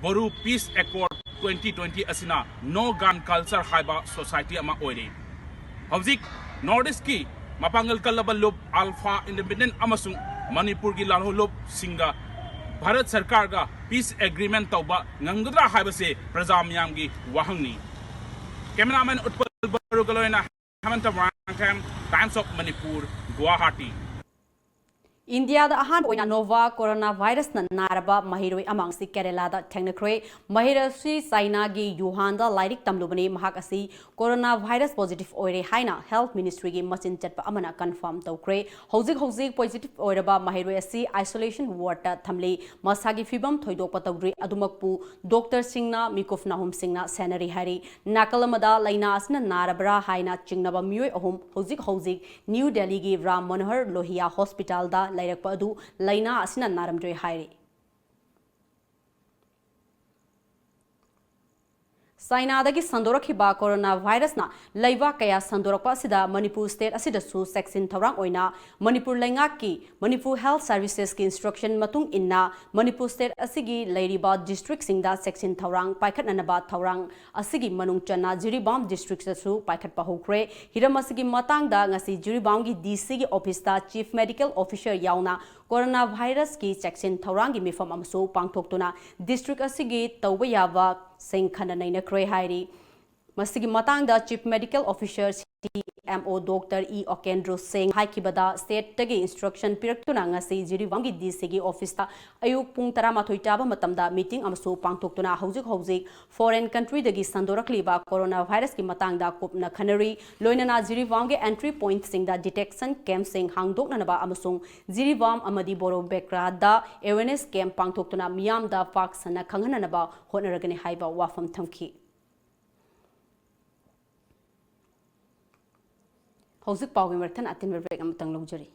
Bodo Peace Accord twenty twenty ꯑꯁꯤꯅ No Gun Culture ꯍꯥꯏꯕ society ꯑꯃ ꯑꯣꯏꯔꯦ꯫ ꯍꯧꯖꯤꯛ North Eastꯀꯤ ꯃꯄꯥꯡꯒꯜ ꯀꯜꯂꯕ ꯂꯨꯞ ꯑꯜꯐꯥ ꯏꯟꯗꯤꯄꯦꯟꯗꯦꯟ ꯑꯃꯁꯨꯡ ꯃꯅꯤꯄꯨꯔꯒꯤ ꯂꯥꯜꯍꯧꯂꯨꯞꯁꯤꯡꯒ ꯚꯥꯔꯠ ꯁꯔꯀꯥꯔꯒ peace agreement ꯇꯧꯕ ꯉꯝꯒꯗ꯭ꯔꯥ ꯍꯥꯏꯕꯁꯦ ꯄ꯭ꯔꯖꯥ ꯃꯤꯌꯥꯝꯒꯤ ꯋꯥꯍꯪꯅꯤ꯫ Cameraman ꯎꯠꯄꯜ ꯕꯔꯨꯒ ꯂꯣꯏꯅ ꯍꯦꯃꯟꯇ Moirangthem, Times of Manipur, Guwahati꯫ ꯏꯟꯗꯤꯌꯥꯗ ꯑꯍꯥꯟꯕ ꯑꯣꯏꯅ ꯅꯣꯚꯥ ꯀꯣꯔꯣꯅꯥ ꯚꯥꯏꯔꯁꯅ ꯅꯥꯔꯕ ꯃꯍꯩꯔꯣꯏ ꯑꯃ ꯑꯁꯤ ꯀꯦꯔꯦꯂꯥꯗ ꯊꯦꯡꯅꯈ꯭ꯔꯦ꯫ ꯃꯍꯩꯔꯣꯏ ꯑꯁꯤ ꯆꯥꯏꯅꯥꯒꯤ ꯌꯨꯍꯥꯟꯗ ꯂꯥꯏꯔꯤꯛ ꯇꯝꯂꯨꯕꯅꯤ꯫ ꯃꯍꯥꯛ ꯑꯁꯤ ꯀꯣꯔꯣꯅꯥ ꯚꯥꯏꯔꯁ positive ꯑꯣꯏꯔꯦ ꯍꯥꯏꯅ health ministryꯒꯤ ꯃꯆꯤꯟ ꯆꯠꯄ ꯑꯃꯅ confirm ꯇꯧꯈ꯭ꯔꯦ꯫ ꯍꯧꯖꯤꯛ ꯍꯧꯖꯤꯛ positive ꯑꯣꯏꯔꯕ ꯃꯍꯩꯔꯣꯏ ꯑꯁꯤ isolation wardꯇ ꯊꯝꯂꯤ꯫ ꯃꯁꯥꯒꯤ ꯐꯤꯕꯝ ꯊꯣꯏꯗꯣꯛꯄ ꯇꯧꯗ꯭ꯔꯤ꯫ ꯑꯗꯨꯃꯛꯄꯨ doctorꯁꯤꯡꯅ, ꯃꯤꯀꯨꯞ ꯅꯥꯍꯨꯝꯁꯤꯡꯅ ꯁꯦꯟꯅꯔꯤ ꯍꯥꯏꯔꯤ꯫ ꯅꯥꯀꯜ ꯑꯃꯗ ꯂꯥꯏꯅꯥ ꯑꯁꯤꯅ ꯅꯥꯔꯕ꯭ꯔꯥ ꯍꯥꯏꯅ ꯆꯤꯡꯅꯕ ꯃꯤꯑꯣꯏ ꯑꯍꯨꯝ ꯍꯧꯖꯤꯛ ꯍꯧꯖꯤꯛ ꯅ꯭ꯌꯨ ꯗꯦꯜꯂꯤꯒꯤ ꯔꯥꯝ ꯃꯅꯣꯍꯔ ꯂꯣꯍꯤꯌꯥ ꯍꯣꯁꯄꯤꯇꯥꯜꯗ ꯂꯩꯔꯛꯄ ꯑꯗꯨ ꯂꯥꯏꯅꯥ ꯑꯁꯤꯅ ꯅꯥꯔꯝꯗ꯭ꯔꯦ ꯍꯥꯏꯔꯤ꯫ ꯆꯥꯏꯅꯥꯗꯒꯤ ꯁꯟꯗꯣꯔꯛꯈꯤꯕ ꯀꯣꯔꯣꯅꯥ ꯚꯥꯏꯔꯁꯅ ꯂꯩꯕꯥꯛ ꯀꯌꯥ ꯁꯟꯗꯣꯔꯛꯄ ꯑꯁꯤꯗ ꯃꯅꯤꯄꯨꯔ state ꯑꯁꯤꯗꯁꯨ ꯆꯦꯛꯁꯤꯟ ꯊꯧꯔꯥꯡ ꯑꯣꯏꯅ ꯃꯅꯤꯄꯨꯔ ꯂꯩꯉꯥꯛꯀꯤ Manipur Health Servicesꯀꯤ instruction ꯃꯇꯨꯡ ꯏꯟꯅ ꯃꯅꯤꯄꯨꯔ state ꯑꯁꯤꯒꯤ ꯂꯩꯔꯤꯕ districtꯁꯤꯡꯗ ꯆꯦꯛꯁꯤꯟ ꯊꯧꯔꯥꯡ ꯄꯥꯏꯈꯠꯅꯅꯕ ꯊꯧꯔꯥꯡ ꯑꯁꯤꯒꯤ ꯃꯅꯨꯡ ꯆꯟꯅ ꯖꯤꯔꯤꯕꯥꯝ districtꯇꯁꯨ ꯄꯥꯏꯈꯠꯄ ꯍꯧꯈ꯭ꯔꯦ꯫ ꯍꯤꯔꯝ ꯑꯁꯤꯒꯤ ꯃꯇꯥꯡꯗ ꯉꯁꯤ ꯖꯤꯔꯤꯕꯥꯝꯒꯤ DCꯒꯤ officeꯇ Chief Medical Officer ꯌꯥꯎꯅ ꯀꯣꯔꯣꯅꯥ ꯚꯥꯏꯔꯁꯀꯤ ꯆꯦꯛꯁꯤꯟ ꯊꯧꯔꯥꯡꯒꯤ ꯃꯤꯐꯝ ꯑꯃꯁꯨ ꯄꯥꯡꯊꯣꯛꯇꯨꯅ district ꯑꯁꯤꯒꯤ ꯇꯧꯕ ꯌꯥꯕꯁꯤꯡ ꯈꯟꯅ ꯅꯩꯅꯈ꯭ꯔꯦ ꯍꯥꯏꯔꯤ꯫ ꯃꯁꯤꯒꯤ ꯃꯇꯥꯡꯗ Chief Medical Officer T M O doctor E ꯑꯣꯀꯦꯟꯗ꯭ꯔꯣ ꯁꯤꯡ ꯍꯥꯏꯈꯤꯕꯗ, ꯁ꯭ꯇꯦꯠꯇꯒꯤ ꯏꯟꯁꯇ꯭ꯔꯛꯁꯟ ꯄꯤꯔꯛꯇꯨꯅ ꯉꯁꯤ ꯖꯤꯔꯤꯕꯥꯝꯒꯤ ꯗꯤ ꯁꯤꯒꯤ ꯑꯣꯐꯤꯁꯇ ꯑꯌꯨꯛ ꯄꯨꯡ ꯇꯔꯥꯃꯥꯊꯣꯏ ꯇꯥꯕ ꯃꯇꯝꯗ ꯃꯤꯇꯤꯡ ꯑꯃꯁꯨ ꯄꯥꯡꯊꯣꯛꯇꯨꯅ ꯍꯧꯖꯤꯛ ꯍꯧꯖꯤꯛ ꯐꯣꯔꯦꯟ ꯀꯟꯇ꯭ꯔꯤꯗꯒꯤ ꯁꯟꯗꯣꯔꯛꯂꯤꯕ ꯀꯣꯔꯣꯅꯥ ꯚꯥꯏꯔꯁꯀꯤ ꯃꯇꯥꯡꯗ ꯀꯨꯞꯅ ꯈꯟꯅꯔꯤ꯫ ꯂꯣꯏꯅꯅ ꯖꯤꯔꯤꯕꯥꯝꯒꯤ ꯑꯦꯟꯇ꯭ꯔꯤ ꯄꯣꯏꯟꯠꯁꯤꯡꯗ ꯗꯤꯇꯦꯛꯁꯟ ꯀꯦꯝꯞꯁꯤꯡ ꯍꯥꯡꯗꯣꯛꯅꯅꯕ ꯑꯃꯁꯨꯡ ꯖꯤꯔꯤꯕꯥꯝ ꯑꯃꯗꯤ ꯕꯣꯔꯣꯕꯦꯀ꯭ꯔꯥꯗ ꯑꯦꯋꯦꯔꯅꯦꯁ ꯀꯦꯝꯞ ꯄꯥꯡꯊꯣꯛꯇꯨꯅ ꯃꯤꯌꯥꯝꯗ ꯄꯥꯛ ꯁꯟꯅ ꯈꯪꯍꯟꯅꯅꯕ ꯍꯣꯠꯅꯔꯒꯅꯤ ꯍꯥꯏꯕ ꯋꯥꯐꯝ ꯊꯝꯈꯤ꯫ ꯍꯧꯖꯤꯛ ꯄꯥꯎꯒꯤ ꯃꯔꯛ ꯊꯠꯅ ꯑꯇꯦꯟꯕ ꯕ꯭ꯔꯦꯛ ꯑꯃꯇꯪ ꯂꯧꯖꯔꯤ꯫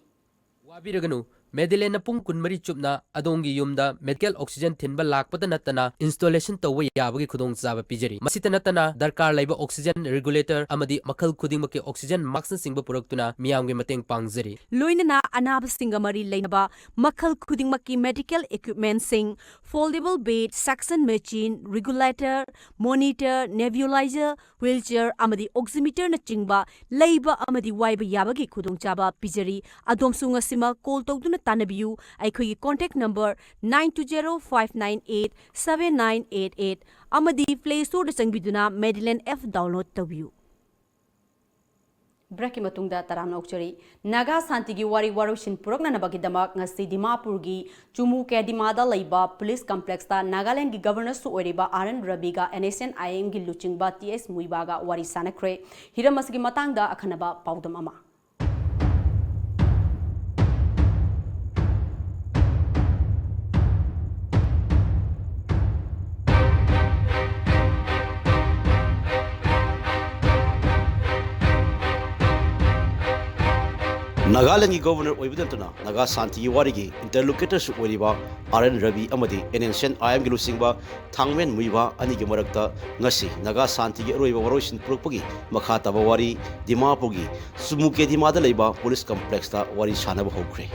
ꯋꯥꯕꯤꯔꯒꯅꯨ, ꯃꯦꯗꯤꯂꯦꯟꯅ ꯄꯨꯡ ꯀꯨꯟꯃꯔꯤ ꯆꯨꯞꯅ ꯑꯗꯣꯝꯒꯤ ꯌꯨꯝꯗ ꯃꯦꯗꯤꯀꯦꯜ ꯑꯣꯛꯁꯤꯖꯦꯟ ꯊꯤꯟꯕ ꯂꯥꯛꯄꯗ ꯅꯠꯇꯅ ꯏꯟꯁꯇꯣꯂꯦꯁꯟ ꯇꯧꯕ ꯌꯥꯕꯒꯤ ꯈꯨꯗꯣꯡꯆꯥꯕ ꯄꯤꯖꯔꯤ꯫ ꯃꯁꯤꯇ ꯅꯠꯇꯅ ꯗꯔꯀꯥꯔ ꯂꯩꯕ ꯑꯣꯛꯁꯤꯖꯦꯟ ꯔꯤꯒꯨꯂꯦꯇꯔ ꯑꯃꯗꯤ ꯃꯈꯜ ꯈꯨꯗꯤꯡꯃꯛꯀꯤ ꯑꯣꯛꯁꯤꯖꯦꯟ ꯃꯥꯛꯁꯅꯆꯤꯡꯕ ꯄꯨꯔꯛꯇꯨꯅ ꯃꯤꯌꯥꯝꯒꯤ ꯃꯇꯦꯡ ꯄꯥꯡꯖꯔꯤ꯫ ꯂꯣꯏꯅꯅ ꯑꯅꯥꯕꯁꯤꯡꯒ ꯃꯔꯤ ꯂꯩꯅꯕ ꯃꯈꯜ ꯈꯨꯗꯤꯡꯃꯛꯀꯤ ꯃꯦꯗꯤꯀꯦꯜ ꯏꯀ꯭ꯋꯤꯞꯃꯦꯟꯠꯁꯤꯡ, foldable bed, suction machine, regulator, monitor, nebuliser, wheelchair ꯑꯃꯗꯤ ꯑꯣꯛꯁꯤꯃꯤꯇꯔꯅꯆꯤꯡꯕ ꯂꯩꯕ ꯑꯃꯗꯤ ꯋꯥꯏꯕ ꯌꯥꯕꯒꯤ ꯈꯨꯗꯣꯡꯆꯥꯕ ꯄꯤꯖꯔꯤ꯫ ꯑꯗꯣꯝꯁꯨ ꯉꯁꯤꯃꯛ ꯀꯣꯜ ꯇꯧꯗꯨꯅ ꯇꯥꯟꯅꯕꯤꯌꯨ꯫ ꯑꯩꯈꯣꯏꯒꯤ contact number nine two zero five nine eight seven nine eight eight ꯑꯃꯗꯤ ꯄ꯭ꯂꯦ ꯁ꯭ꯇꯣꯔꯗ ꯆꯪꯕꯤꯗꯨꯅ ꯃꯦꯗꯤꯂꯦꯟ ꯑꯦꯞ ꯗꯥꯎꯟꯂꯣꯗ ꯇꯧꯕꯤꯌꯨ꯫ ꯕ꯭ꯔꯦꯛꯀꯤ ꯃꯇꯨꯡꯗ ꯇꯔꯥꯝꯅ ꯑꯣꯛꯆꯔꯤ꯫ ꯅꯥꯒꯥ ꯁꯥꯟꯇꯤꯒꯤ ꯋꯥꯔꯤ ꯋꯥꯔꯣꯏꯁꯤꯟ ꯄꯨꯔꯛꯅꯅꯕꯒꯤꯗꯃꯛ ꯉꯁꯤ ꯗꯤꯃꯥꯄꯨꯔꯒꯤ ꯆꯨꯃꯨ ꯀꯦꯗꯤꯃꯥꯗ ꯂꯩꯕ ꯄꯨꯂꯤꯁ ꯀꯝꯄ꯭ꯂꯦꯛꯁꯇ ꯅꯥꯒꯥꯂꯦꯟꯒꯤ ꯒꯕꯔꯅꯔꯁꯨ ꯑꯣꯏꯔꯤꯕ ꯑꯥꯔ ꯑꯦꯟ ꯔꯕꯤꯒ ꯑꯦꯟ ꯑꯦꯁ ꯑꯦꯟ ꯑꯥꯏ ꯑꯦꯝꯒꯤ ꯂꯨꯆꯤꯡꯕ ꯇꯤ ꯑꯦꯁ ꯃꯨꯏꯕꯥꯒ ꯋꯥꯔꯤ ꯁꯥꯟꯅꯈ꯭ꯔꯦ꯫ ꯍꯤꯔꯝ ꯑꯁꯤꯒꯤ ꯃꯇꯥꯡꯗ ꯑꯈꯟꯅꯕ ꯄꯥꯎꯗꯝ ꯑꯃ꯫ ꯅꯥꯒꯥꯂꯦꯟꯒꯤ ꯒꯣꯕꯔꯅꯔ ꯑꯣꯏꯕꯗ ꯅꯠꯇꯅ ꯅꯥꯒꯥ ꯁꯥꯟꯇꯤꯒꯤ ꯋꯥꯔꯤꯒꯤ ꯏꯟꯇꯔꯂꯣꯀꯦꯇꯔꯁꯨ ꯑꯣꯏꯔꯤꯕ ꯑꯥꯔ ꯑꯦꯟ ꯔꯕꯤ ꯑꯃꯗꯤ and N C and I ꯑꯦꯝꯒꯤ ꯂꯨꯆꯤꯡꯕ ꯊꯥꯡꯃꯦꯟ ꯃꯨꯏꯕꯥ ꯑꯅꯤꯒꯤ ꯃꯔꯛꯇ ꯉꯁꯤ ꯅꯥꯒꯥ ꯁꯥꯟꯇꯤꯒꯤ ꯑꯔꯣꯏꯕ ꯋꯥꯔꯣꯏꯁꯤꯟ ꯄꯨꯔꯛꯄꯒꯤ ꯃꯈꯥ ꯇꯥꯕ ꯋꯥꯔꯤ ꯗꯤꯃꯥꯄꯨꯔꯒꯤ ꯆꯨꯃꯨꯀꯦꯗꯤꯃꯥꯗ ꯂꯩꯕ ꯄꯨꯂꯤꯁ ꯀꯝꯄ꯭ꯂꯦꯛꯁꯇ ꯋꯥꯔꯤ ꯁꯥꯟꯅꯕ ꯍꯧꯈ꯭ꯔꯦ꯫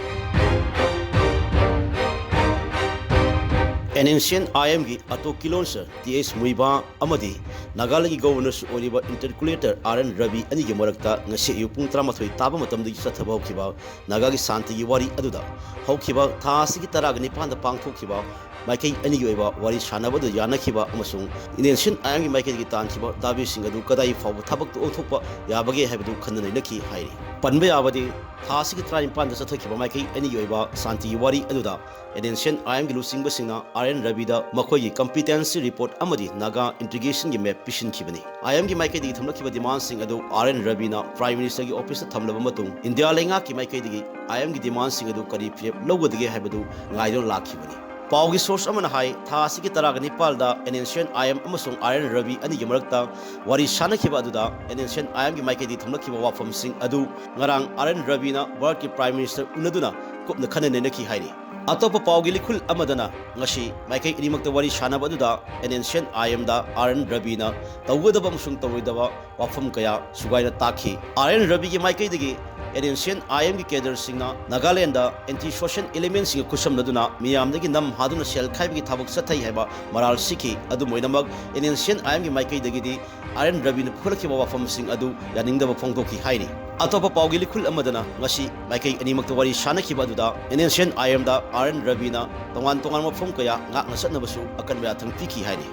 And N C and I ꯑꯦꯝꯒꯤ ꯑꯇꯣ ꯀꯤꯂꯣꯟꯁꯔ ꯇꯤ ꯑꯦꯁ ꯃꯨꯏꯕꯥ ꯑꯃꯗꯤ ꯅꯥꯒꯥꯂꯦꯟꯒꯤ ꯒꯣꯕꯔꯅꯔꯁꯨ ꯑꯣꯏꯔꯤꯕ ꯏꯟꯇꯔꯀꯨꯂꯦꯇꯔ ꯑꯥꯔ ꯑꯦꯟ ꯔꯕꯤ ꯑꯅꯤꯒꯤ ꯃꯔꯛꯇ ꯉꯁꯤ ꯑꯌꯨꯛ ꯄꯨꯡ ꯇꯔꯥꯃꯥꯊꯣꯏ ꯇꯥꯕ ꯃꯇꯝꯗꯒꯤ ꯆꯠꯊꯕ ꯍꯧꯈꯤꯕ ꯅꯥꯒꯥꯒꯤ ꯁꯥꯟꯇꯤꯒꯤ ꯋꯥꯔꯤ ꯑꯗꯨꯗ ꯍꯧꯈꯤꯕ ꯊꯥ ꯑꯁꯤꯒꯤ ꯇꯔꯥꯒ ꯅꯤꯄꯥꯟꯗ ꯄꯥꯡꯊꯣꯛꯈꯤꯕ ꯃꯥꯏꯀꯩ ꯑꯅꯤꯒꯤ ꯑꯣꯏꯕ ꯋꯥꯔꯤ ꯁꯥꯟꯅꯕꯗ ꯌꯥꯅꯈꯤꯕ ꯑꯃꯁꯨꯡ N S C N I M ꯒꯤ ꯃꯥꯏꯀꯩꯗꯒꯤ ꯇꯥꯟꯈꯤꯕ ꯗꯥꯕꯤꯁꯤꯡ ꯑꯗꯨ ꯀꯗꯥꯏ ꯐꯥꯎꯕ ꯊꯕꯛꯇ ꯑꯣꯟꯊꯣꯛꯄ ꯌꯥꯕꯒꯦ ꯍꯥꯏꯕꯗꯨ ꯈꯟꯅ ꯅꯩꯅꯈꯤ ꯍꯥꯏꯔꯤ꯫ ꯄꯟꯕ ꯌꯥꯕꯗꯤ, ꯊꯥ ꯑꯁꯤꯒꯤ ꯇꯔꯥꯅꯤꯄꯥꯟꯗ ꯆꯠꯊꯈꯤꯕ ꯃꯥꯏꯀꯩ ꯑꯅꯤꯒꯤ ꯑꯣꯏꯕ ꯁꯥꯟꯇꯤꯒꯤ ꯋꯥꯔꯤ ꯑꯗꯨꯗ N S C N I M ꯒꯤ ꯂꯨꯆꯤꯡꯕꯁꯤꯡꯅ R N ꯔꯕꯤꯗ ꯃꯈꯣꯏꯒꯤ competency report ꯑꯃꯗꯤ ꯅꯥꯒꯥ integration ꯒꯤ map ꯄꯤꯁꯤꯟꯈꯤꯕꯅꯤ꯫ I M ꯒꯤ ꯃꯥꯏꯀꯩꯗꯒꯤ ꯊꯝꯂꯛꯈꯤꯕ demandꯁꯤꯡ ꯑꯗꯨ R N ꯔꯕꯤꯅ Prime Minister ꯒꯤ office ꯇ ꯊꯝꯂꯕ ꯃꯇꯨꯡ, ꯏꯟꯗꯤꯌꯥ ꯂꯩꯉꯥꯛꯀꯤ ꯃꯥꯏꯀꯩꯗꯒꯤ I M ꯒꯤ demandꯁꯤꯡ ꯑꯗꯨ ꯀꯔꯤ ꯐꯤꯔꯦꯞ ꯂꯧꯒꯗꯒꯦ ꯍꯥꯏꯕꯗꯨ ꯉꯥꯏꯗꯨꯅ ꯂꯥꯛꯈꯤꯕꯅꯤ꯫ ꯄꯥꯎꯒꯤ source ꯑꯃꯅ ꯍꯥꯏ, ꯊꯥ ꯑꯁꯤꯒꯤ ꯇꯔꯥꯒ ꯅꯤꯄꯥꯜꯗ N S C N I M ꯑꯃꯁꯨꯡ R N ꯔꯕꯤ ꯑꯅꯤꯒꯤ ꯃꯔꯛꯇ ꯋꯥꯔꯤ ꯁꯥꯟꯅꯈꯤꯕ ꯑꯗꯨꯗ N S C N I M ꯒꯤ ꯃꯥꯏꯀꯩꯗꯒꯤ ꯊꯝꯂꯛꯈꯤꯕ ꯋꯥꯐꯝꯁꯤꯡ ꯑꯗꯨ ꯉꯔꯥꯡ R N ꯔꯕꯤꯅ ꯚꯥꯔꯠꯀꯤ Prime Minister ꯎꯅꯗꯨꯅ ꯀꯨꯞꯅ ꯈꯟꯅ ꯅꯩꯅꯈꯤ ꯍꯥꯏꯔꯤ꯫ ꯑꯇꯣꯞꯄ ꯄꯥꯎꯒꯤ ꯂꯤꯈꯨꯜ ꯑꯃꯗꯅ ꯉꯁꯤ ꯃꯥꯏꯀꯩ ꯑꯅꯤꯃꯛꯇ ꯋꯥꯔꯤ ꯁꯥꯟꯅꯕ ꯑꯗꯨꯗ N S C N I M the R N ꯔꯕꯤꯅ ꯇꯧꯒꯗꯕ ꯑꯃꯁꯨꯡ ꯇꯧꯔꯣꯏꯗꯕ ꯋꯥꯐꯝ ꯀꯌꯥ ꯁꯨꯒꯥꯏꯅ ꯇꯥꯛꯈꯤ꯫ R N ꯔꯕꯤꯒꯤ ꯃꯥꯏꯀꯩꯗꯒꯤ N S C N I M ꯒꯤ cadreꯁꯤꯡꯅ ꯅꯥꯒꯥꯂꯦꯟꯗ anti social elementꯁꯤꯡꯒ ꯈꯨꯠꯁꯝꯅꯗꯨꯅ ꯃꯤꯌꯥꯝꯗꯒꯤ ꯅꯝ ꯍꯥꯗꯨꯅ ꯁꯦꯜ ꯈꯥꯏꯕꯒꯤ ꯊꯕꯛ ꯆꯠꯊꯩ ꯍꯥꯏꯕ ꯃꯔꯥꯜ ꯁꯤꯈꯤ꯫ ꯑꯗꯨꯝ ꯑꯣꯏꯅꯃꯛ, N S C N I M ꯒꯤ ꯃꯥꯏꯀꯩꯗꯒꯤꯗꯤ R N ꯔꯕꯤꯅ ꯄꯨꯈꯠꯂꯛꯈꯤꯕ ꯋꯥꯐꯝꯁꯤꯡ ꯑꯗꯨ ꯌꯥꯅꯤꯡꯗꯕ ꯐꯣꯡꯗꯣꯛꯈꯤ ꯍꯥꯏꯔꯤ꯫ ꯑꯇꯣꯞꯄ ꯄꯥꯎꯒꯤ ꯂꯤꯈꯨꯜ ꯑꯃꯗꯅ ꯉꯁꯤ ꯃꯥꯏꯀꯩ ꯑꯅꯤꯃꯛꯇ ꯋꯥꯔꯤ ꯁꯥꯟꯅꯈꯤꯕ ꯑꯗꯨꯗ N S C N I M the R N ꯔꯕꯤꯅ ꯇꯣꯉꯥꯟ ꯇꯣꯉꯥꯟꯕ ꯃꯐꯝ ꯀꯌꯥ ꯉꯥꯛꯅ ꯆꯠꯅꯕꯁꯨ ꯑꯀꯟꯕ ꯌꯥꯊꯪ ꯄꯤꯈꯤ ꯍꯥꯏꯔꯤ꯫